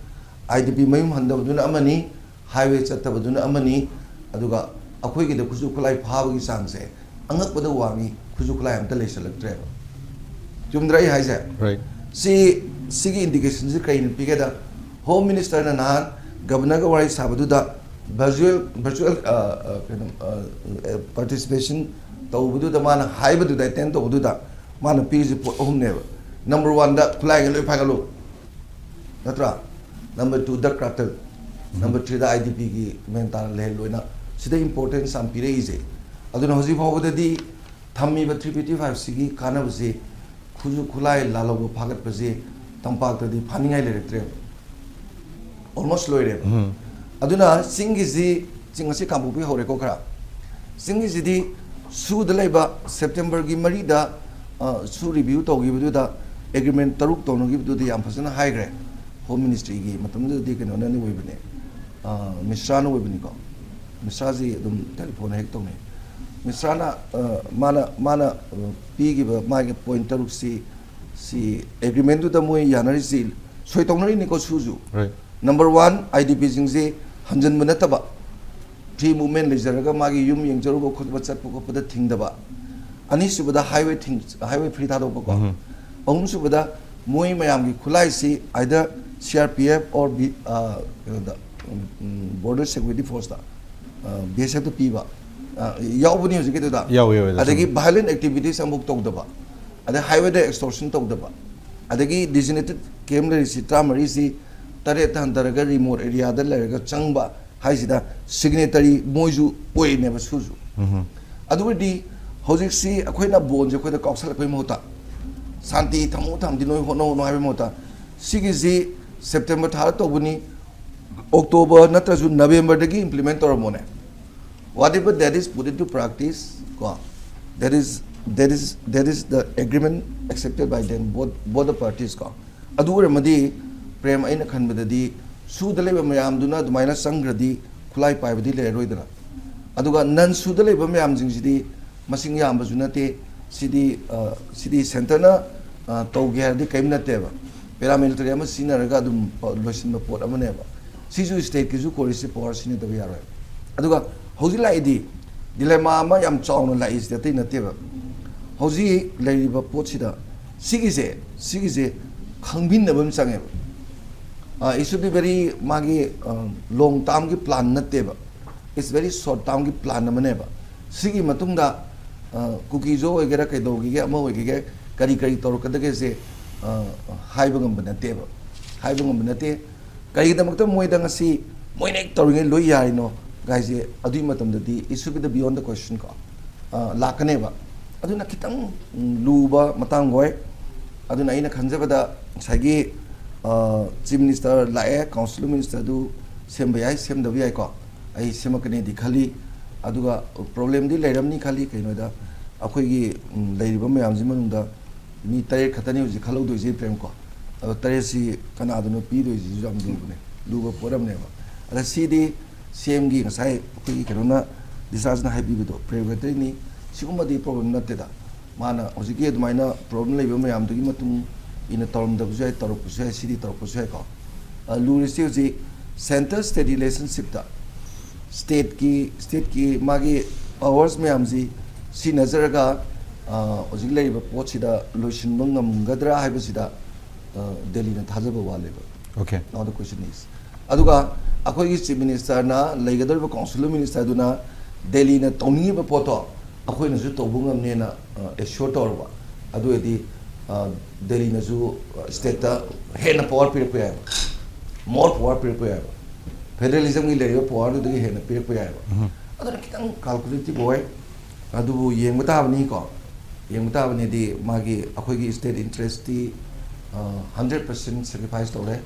ꯑꯥꯏ ꯗꯤ ꯄꯤ ꯃꯌꯨꯝ ꯍꯟꯗꯕꯗꯨꯅ ꯑꯃꯅꯤ, ꯍꯥꯏꯋꯦ ꯆꯠꯇꯕꯗꯨꯅ ꯑꯃꯅꯤ, ꯑꯗꯨꯒ ꯑꯩꯈꯣꯏꯒꯤꯗ ꯈꯨꯠꯁꯨ ꯈꯨꯠꯂꯥꯏ ꯐꯥꯕꯒꯤ ꯆꯥꯡꯁꯦ ꯑꯉꯛꯄꯗ ꯋꯥꯡꯉꯤ, ꯈꯨꯠꯁꯨ ꯈꯨꯠꯂꯥꯏ ꯑꯝꯇ ꯂꯩꯁꯜꯂꯛꯇ꯭ꯔꯦꯕ꯫ ꯆꯨꯝꯗ꯭ꯔꯥ ꯑꯩ ꯍꯥꯏꯁꯦ? Right. ꯁꯤ ꯁꯤꯒꯤ ꯏꯟꯗꯤꯀꯦꯁꯟꯁꯤ ꯀꯩꯅ ꯄꯤꯒꯦꯗ, ꯍꯣꯝ ꯃꯤꯅꯤꯁꯇꯔꯅ ꯅꯍꯥꯟ ꯒꯕꯅꯔꯒ ꯋꯥꯔꯤ ꯁꯥꯕꯗꯨꯗ ꯚꯔꯆꯨꯋꯦꯜ ꯚꯔꯆꯨꯋꯦꯜ ꯀꯩꯅꯣ ꯄꯥꯔꯇꯤꯁꯤꯄꯦꯁꯟ ꯇꯧꯕꯗꯨꯗ ꯃꯥꯅ ꯍꯥꯏꯕꯗꯨꯗ, ꯑꯦꯇꯦꯟ ꯇꯧꯕꯗꯨꯗ ꯃꯥꯅ ꯄꯤꯔꯤꯁꯤ ꯄꯣꯠ ꯑꯍꯨꯝꯅꯦꯕ꯫ ꯅꯝꯕꯔ ꯋꯥꯟꯗ ꯈꯨꯠꯂꯥꯏꯒ ꯂꯣꯏ ꯐꯥꯒꯠꯂꯨ, ꯅꯠꯇ꯭ꯔꯥ? ꯅꯝꯕꯔ ꯇꯨꯗ ꯀ꯭ꯔꯥꯇꯜ, ꯅꯝꯕꯔ ꯊ꯭ꯔꯤꯗ ꯑꯥꯏ ꯗꯤ ꯄꯤꯒꯤ ꯃꯦꯟ ꯇꯥꯅ ꯂꯩꯍꯜꯂꯣꯏꯅ ꯁꯤꯗ ꯏꯝꯄꯣꯔꯇꯦꯟꯁ ꯌꯥꯝ ꯄꯤꯔꯛꯏꯁꯦ꯫ ꯑꯗꯨꯅ ꯍꯧꯖꯤꯛ ꯐꯥꯎꯕꯗꯗꯤ ꯊꯝꯃꯤꯕ ꯊ꯭ꯔꯤ ꯐꯤꯐꯇꯤ ꯐꯥꯏꯚꯁꯤꯒꯤ ꯀꯥꯟꯅꯕꯁꯤ, ꯈꯨꯠꯁꯨ ꯈꯨꯠꯂꯥꯏ ꯂꯥꯜꯍꯧꯕ ꯐꯥꯒꯠꯄꯁꯤ ꯇꯝꯄꯥꯛꯇꯗꯤ ꯐꯥꯅꯤꯡꯉꯥꯏ ꯂꯩꯔꯛꯇ꯭ꯔꯦꯕ, ꯑꯣꯜꯃꯣꯁ ꯂꯣꯏꯔꯦꯕ꯫ ꯎꯝ. ꯑꯗꯨꯅ ꯆꯤꯡꯒꯤꯁꯤ, ꯆꯤꯡ ꯑꯁꯤ ꯀꯥꯡꯄꯣꯛꯄꯤ ꯍꯧꯔꯦꯀꯣ ꯈꯔ꯫ ꯆꯤꯡꯒꯤꯁꯤꯗꯤ ꯁꯨꯗ ꯂꯩꯕ ꯁꯦꯞꯇꯦꯝꯕꯔꯒꯤ ꯃꯔꯤꯗ, ꯑ, ꯁꯨ ꯔꯤꯚ꯭ꯌꯨ ꯇꯧꯈꯤꯕꯗꯨꯗ ꯑꯦꯒ꯭ꯔꯤꯃꯦꯟ ꯇꯔꯨꯛ ꯇꯧꯅꯈꯤꯕꯗꯨꯗꯤ ꯌꯥꯝ ꯐꯖꯅ ꯍꯥꯏꯈ꯭ꯔꯦ꯫ ꯍꯣꯝ ꯃꯤꯅꯤꯁꯇ꯭ꯔꯤꯒꯤ ꯃꯇꯝꯗꯨꯗꯗꯤ ꯀꯩꯅꯣꯅꯅꯤ ꯑꯣꯏꯕꯅꯦ, ꯑ, ꯃꯤꯁ꯭ꯔꯥꯅ ꯑꯣꯏꯕꯅꯤꯀꯣ꯫ ꯃꯤꯁ꯭ꯔꯥꯁꯤ ꯑꯗꯨꯝ ꯇꯦꯂꯤꯐꯣꯟ ꯍꯦꯛ ꯇꯧꯅꯩ꯫ ꯃꯤꯁ꯭ꯔꯥꯅ, ꯑ, ꯃꯥꯅ, ꯃꯥꯅ, ꯑ, ꯄꯤꯈꯤꯕ ꯃꯥꯒꯤ ꯄꯣꯏꯟ ꯇꯔꯨꯛꯁꯤ, ꯁꯤ ꯑꯦꯒ꯭ꯔꯤꯃꯦꯟꯗꯨꯗ ꯃꯣꯏ ꯌꯥꯅꯔꯤꯁꯤ ꯁꯣꯏ ꯇꯧꯅꯔꯤꯅꯤꯀꯣ ꯁꯨꯁꯨ꯫ Right. Number one, I D ꯄꯤꯁꯤꯡꯁꯤ ꯍꯟꯖꯤꯟꯕ ꯅꯠꯇꯕ, ꯐ꯭ꯔꯤ ꯃꯨꯚꯃꯦꯟ ꯂꯩꯖꯔꯒ ꯃꯥꯒꯤ ꯌꯨꯝ ꯌꯦꯡꯖꯔꯨꯕ ꯈꯣꯠꯄ, ꯆꯠꯄ ꯈꯣꯠꯄꯗ ꯊꯤꯡꯗꯕ꯫ ꯑꯅꯤꯁꯨꯕꯗ ꯍꯥꯏꯋꯦ ꯊꯤꯡ-, ꯍꯥꯏꯋꯦ ꯐ꯭ꯔꯤ ꯊꯥꯗꯣꯛꯄꯀꯣ꯫ ꯎꯝ. ꯑꯍꯨꯝꯁꯨꯕꯗ ꯃꯣꯏ ꯃꯌꯥꯝꯒꯤ ꯈꯨꯠꯂꯥꯏꯁꯤ either C R P F or B, ꯑ, ꯀꯩꯅꯣꯗ, ꯎꯝ, ꯎꯝ, Border Security Force ꯇ, ꯑ, B S F ꯇ ꯄꯤꯕ, ꯑ, ꯌꯥꯎꯕꯅꯤ ꯍꯧꯖꯤꯛꯀꯤꯗꯨꯗ꯫ ꯌꯥꯎꯋꯦ, ꯌꯥꯎꯋꯦ, ꯑꯗꯨꯁꯨ꯫ ꯑꯗꯒꯤ violent activities ꯑꯃꯨꯛ ꯇꯧꯗꯕ, ꯑꯗꯩ ꯍꯥꯏꯋꯦꯗ extortion ꯇꯧꯗꯕ, ꯑꯗꯒꯤ designated camp ꯂꯩꯔꯤꯁꯤ ꯇꯔꯥꯃꯔꯤꯁꯤ ꯇꯔꯦꯠꯇ ꯍꯟꯊꯔꯒ remote area ꯗ ꯂꯩꯔꯒ ꯆꯪꯕ ꯍꯥꯏꯁꯤꯗ signatory ꯃꯣꯏꯁꯨ ꯑꯣꯏꯅꯦꯕ ꯁꯨꯁꯨ꯫ ꯎꯝ. ꯑꯗꯨ ꯑꯣꯏꯔꯗꯤ ꯍꯧꯖꯤꯛꯁꯤ ꯑꯩꯈꯣꯏꯅ ꯕꯣꯟꯁꯦ ꯑꯩꯈꯣꯏꯗ ꯀꯥꯎꯁꯜꯂꯛꯄꯩ ꯃꯍꯨꯠꯇ, ꯁꯥꯟꯇꯤ ꯊꯝꯃꯨ ꯊꯝꯗꯤ ꯅꯣꯏ ꯍꯣꯠꯅꯧ ꯍꯣꯠꯅꯧ ꯍꯥꯏꯕꯩ ꯃꯍꯨꯠꯇ, ꯁꯤꯒꯤꯁꯤ ꯁꯦꯞꯇꯦꯝꯕꯔ ꯊꯥꯗ ꯇꯧꯕꯅꯤ, ꯑꯣꯛꯇꯣꯕꯔ ꯅꯠꯇ꯭ꯔꯁꯨ ꯅꯕꯦꯝꯕꯔꯗꯒꯤ implement ꯇꯧꯔꯝꯃꯣꯅꯦ꯫ Whatever that is put into practice, ꯀꯣ, that is, that is, that is the agreement accepted by them, both, both the parties, ꯀꯣ꯫ ꯑꯗꯨ ꯑꯣꯏꯔꯝꯃꯗꯤ, ꯄ꯭ꯔꯦꯝ, ꯑꯩꯅ ꯈꯟꯕꯗꯗꯤ ꯁꯨꯗ ꯂꯩꯕ ꯃꯌꯥꯝꯗꯨꯅ ꯑꯗꯨꯃꯥꯏꯅ ꯆꯪꯈ꯭ꯔꯗꯤ ꯈꯨꯠꯂꯥꯏ ꯄꯥꯏꯕꯗꯤ ꯂꯩꯔꯔꯣꯏꯗꯅ꯫ ꯑꯗꯨꯒ ꯅꯟ ꯁꯨꯗ ꯂꯩꯕ ꯃꯌꯥꯝꯁꯤꯡꯁꯤꯗꯤ ꯃꯁꯤꯡ ꯌꯥꯝꯕꯁꯨ ꯅꯠꯇꯦ꯫ ꯁꯤꯗꯤ, ꯑ, ꯁꯤꯗꯤ ꯁꯦꯟꯇꯔꯅ, ꯑ, ꯇꯧꯒꯦ ꯍꯥꯏꯔꯗꯤ ꯀꯔꯤꯝ ꯅꯠꯇꯦꯕ꯫ ꯄꯦꯔꯥꯃꯤꯂꯤꯇꯔꯤ ꯑꯃ ꯁꯤꯖꯤꯟꯅꯔꯒ ꯑꯗꯨꯝ ꯂꯣꯏꯁꯤꯟꯕ ꯄꯣꯠ ꯑꯃꯅꯦꯕ꯫ ꯁꯤꯁꯨ ꯁ꯭ꯇꯦꯠꯀꯤꯁꯨ ꯀꯣꯔꯠꯁꯤ ꯄꯋꯥꯔ ꯁꯤꯖꯤꯟꯅꯗꯕ ꯌꯥꯔꯣꯏ꯫ ꯑꯗꯨꯒ ꯍꯧꯖꯤꯛ ꯂꯥꯛꯏꯗꯤ ꯗꯤꯂꯦꯃꯥ ꯑꯃ ꯌꯥꯝ ꯆꯥꯎꯅ ꯂꯥꯛꯏꯁꯤꯗꯤ ꯑꯇꯩ ꯅꯠꯇꯦꯕ꯫ ꯍꯧꯖꯤꯛ ꯂꯩꯔꯤꯕ ꯄꯣꯠꯁꯤꯗ ꯁꯤꯒꯤꯁꯦ ꯁꯤꯒꯤꯁꯦ ꯈꯪꯃꯤꯟꯅꯕ ꯑꯃ ꯆꯪꯉꯦꯕ꯫ ꯏꯁꯨ ꯕꯤ ꯕꯦꯔꯤ ꯃꯥꯒꯤ ꯂꯣꯡ ꯇꯥꯔꯝꯒꯤ ꯄ꯭ꯂꯥꯟ ꯅꯠꯇꯦꯕ꯫ It's very short term ꯒꯤ ꯄ꯭ꯂꯥꯟ ꯑꯃꯅꯦꯕ꯫ ꯁꯤꯒꯤ ꯃꯇꯨꯡꯗ ꯀꯨꯀꯤꯖꯣ ꯑꯣꯏꯒꯦꯔꯥ ꯀꯩꯗꯧꯒꯤꯒꯦ ꯑꯃ ꯑꯣꯏꯒꯦꯒꯦ ꯀꯔꯤ ꯀꯔꯤ ꯇꯧꯔꯛꯀꯗꯒꯦꯁꯦ ꯍꯥꯏꯕ ꯉꯝꯕ ꯅꯠꯇꯦꯕ꯫ ꯍꯥꯏꯕ ꯉꯝꯕ ꯅꯠꯇꯦ꯫ ꯀꯔꯤꯒꯤꯗꯃꯛꯇ ꯃꯣꯏꯗ ꯉꯁꯤ ꯃꯣꯏꯅ ꯍꯦꯛ ꯇꯧꯔꯤꯉꯩ ꯂꯣꯏ ꯌꯥꯔꯤꯅꯣ ꯒꯥꯏꯁꯦ ꯑꯗꯨꯒꯤ ꯃꯇꯝꯗꯗꯤ it should be the beyond the question ꯀꯣ꯫ ꯂꯥꯛꯀꯅꯦꯕ꯫ ꯑꯗꯨꯅ ꯈꯤꯇꯪ ꯂꯨꯕ ꯃꯇꯥꯡ ꯑꯣꯏ꯫ ꯑꯗꯨꯅ ꯑꯩꯅ ꯈꯟꯖꯕꯗ ꯉꯁꯥꯏꯒꯤ ꯆꯤꯐ ꯃꯤꯅꯤꯁꯇꯔ ꯂꯥꯛꯑꯦ, ꯀꯥꯎꯟꯁꯤꯜ ꯃꯤꯅꯤꯁꯇꯔꯗꯨ ꯁꯦꯝꯕ ꯌꯥꯏ, ꯁꯦꯝꯗꯕ ꯌꯥꯏꯀꯣ꯫ ꯑꯩ ꯁꯦꯝꯃꯛꯀꯅꯤꯗꯤ ꯈꯜꯂꯤ꯫ ꯑꯗꯨꯒ ꯄ꯭ꯔꯣꯕ꯭ꯂꯦꯝꯗꯤ ꯂꯩꯔꯝꯅꯤ ꯈꯜꯂꯤ꯫ ꯀꯩꯅꯣꯗ ꯑꯩꯈꯣꯏꯒꯤ ꯂꯩꯔꯤꯕ ꯃꯌꯥꯝꯁꯤ ꯃꯅꯨꯡꯗ ꯃꯤ ꯇꯔꯦꯠ ꯈꯛꯇꯅꯤ ꯍꯧꯖꯤꯛ ꯈꯜꯍꯧꯗꯣꯏꯁꯦ ꯄ꯭ꯔꯦꯝ ꯀꯣ꯫ ꯑꯗꯣ ꯇꯔꯦꯠꯁꯤ ꯀꯅꯥꯗꯅꯣ ꯄꯤꯗꯣꯏꯁꯤꯁꯨ ꯌꯥꯝ ꯂꯨꯕꯅꯦ, ꯂꯨꯕ ꯄꯣꯠ ꯑꯃꯅꯦꯕ꯫ ꯑꯗ ꯁꯤꯗꯤ ꯁꯤ ꯑꯦꯝꯒꯤ ꯉꯁꯥꯏ ꯑꯩꯈꯣꯏꯒꯤ ꯀꯩꯅꯣꯅ ꯗꯤꯁꯆꯥꯔꯖꯅ ꯍꯥꯏꯕꯤꯕꯗꯣ ꯄ꯭ꯔꯦꯔꯣꯒꯦꯇꯔꯤꯅꯤ꯫ ꯁꯤꯒꯨꯝꯕꯗꯤ ꯄ꯭ꯔꯣꯕ꯭ꯂꯦꯝ ꯅꯠꯇꯦꯗ꯫ ꯃꯥꯅ ꯍꯧꯖꯤꯛꯀꯤ ꯑꯗꯨꯃꯥꯏꯅ ꯄ꯭ꯔꯣꯕ꯭ꯂꯦꯝ ꯂꯩꯕ ꯃꯌꯥꯝꯗꯨꯒꯤ ꯃꯇꯨꯡ ꯏꯟꯅ ꯇꯧꯔꯝꯗꯕꯁꯨ ꯌꯥꯏ, ꯇꯧꯔꯛꯄꯁꯨ ꯌꯥꯏ, ꯁꯤꯗꯤ ꯇꯧꯔꯛꯄꯁꯨ ꯌꯥꯏꯀꯣ꯫ ꯂꯨꯔꯤꯁꯤ ꯍꯧꯖꯤꯛ ꯁꯦꯟꯇꯔ ꯁ꯭ꯇꯦꯠ ꯔꯤꯂꯦꯁꯟꯁꯤꯞꯇ ꯁ꯭ꯇꯦꯠꯀꯤ ꯁ꯭ꯇꯦꯠꯀꯤ ꯃꯥꯒꯤ ꯄꯋꯥꯔꯁ ꯃꯌꯥꯝꯁꯤ ꯁꯤꯖꯤꯟꯅꯖꯔꯒ ꯍꯧꯖꯤꯛ ꯂꯩꯔꯤꯕ ꯄꯣꯠꯁꯤꯗ ꯂꯣꯏꯁꯤꯟꯕ ꯉꯝꯒꯗ꯭ꯔꯥ ꯍꯥꯏꯕꯁꯤꯗ ꯗꯦꯜꯂꯤꯅ ꯊꯥꯖꯕ ꯋꯥꯠꯂꯦꯕ꯫ Okay. Now the question is, ꯑꯗꯨꯒ ꯑꯩꯈꯣꯏꯒꯤ ꯆꯤꯐ ꯃꯤꯅꯤꯁꯇꯔꯅ ꯂꯩꯒꯗꯧꯔꯤꯕ ꯀꯥꯎꯟꯁꯤꯜ ꯃꯤꯅꯤꯁꯇꯔꯗꯨꯅ ꯗꯦꯜꯂꯤꯅ ꯇꯧꯅꯤꯡꯉꯤꯕ ꯄꯣꯠꯇꯣ ꯑꯩꯈꯣꯏꯅꯁꯨ ꯇꯧꯕ ꯉꯝꯅꯦꯅ ꯑꯦꯁ꯭ꯌꯣꯔ ꯇꯧꯔꯕ, ꯑꯗꯨ ꯑꯣꯏꯔꯗꯤ ꯗꯦꯜꯂꯤꯅꯁꯨ ꯁ꯭ꯇꯦꯠꯇ ꯍꯦꯟꯅ ꯄꯋꯥꯔ ꯄꯤꯔꯛꯄ ꯌꯥꯏꯕ, ꯃꯣꯔ ꯄꯋꯥꯔ ꯄꯤꯔꯛꯄ ꯌꯥꯏꯕ꯫ ꯐꯦꯗꯔꯦꯂꯤꯖꯝꯒꯤ ꯂꯩꯔꯤꯕ ꯄꯋꯥꯔꯗꯨꯗꯒꯤ ꯍꯦꯟꯅ ꯄꯤꯔꯛꯄ ꯌꯥꯏꯕ꯫ ꯑꯗꯨꯅ ꯈꯤꯇꯪ ꯀꯥꯜꯀꯨꯂꯦꯇꯤꯞ ꯑꯣꯏ꯫ ꯑꯗꯨꯕꯨ ꯌꯦꯡꯕ ꯇꯥꯕꯅꯤꯀꯣ꯫ ꯌꯦꯡꯕ ꯇꯥꯕꯅꯤꯗꯤ ꯃꯥꯒꯤ ꯑꯩꯈꯣꯏꯒꯤ ꯁ꯭ꯇꯦꯠ ꯏꯟꯇꯔꯦꯁꯇꯤ ꯍꯟꯗ꯭ꯔꯦꯠ ꯄꯥꯔꯁꯦꯟ ꯁꯦꯀ꯭ꯔꯤꯐꯥꯏꯁ ꯇꯧꯔꯦ꯫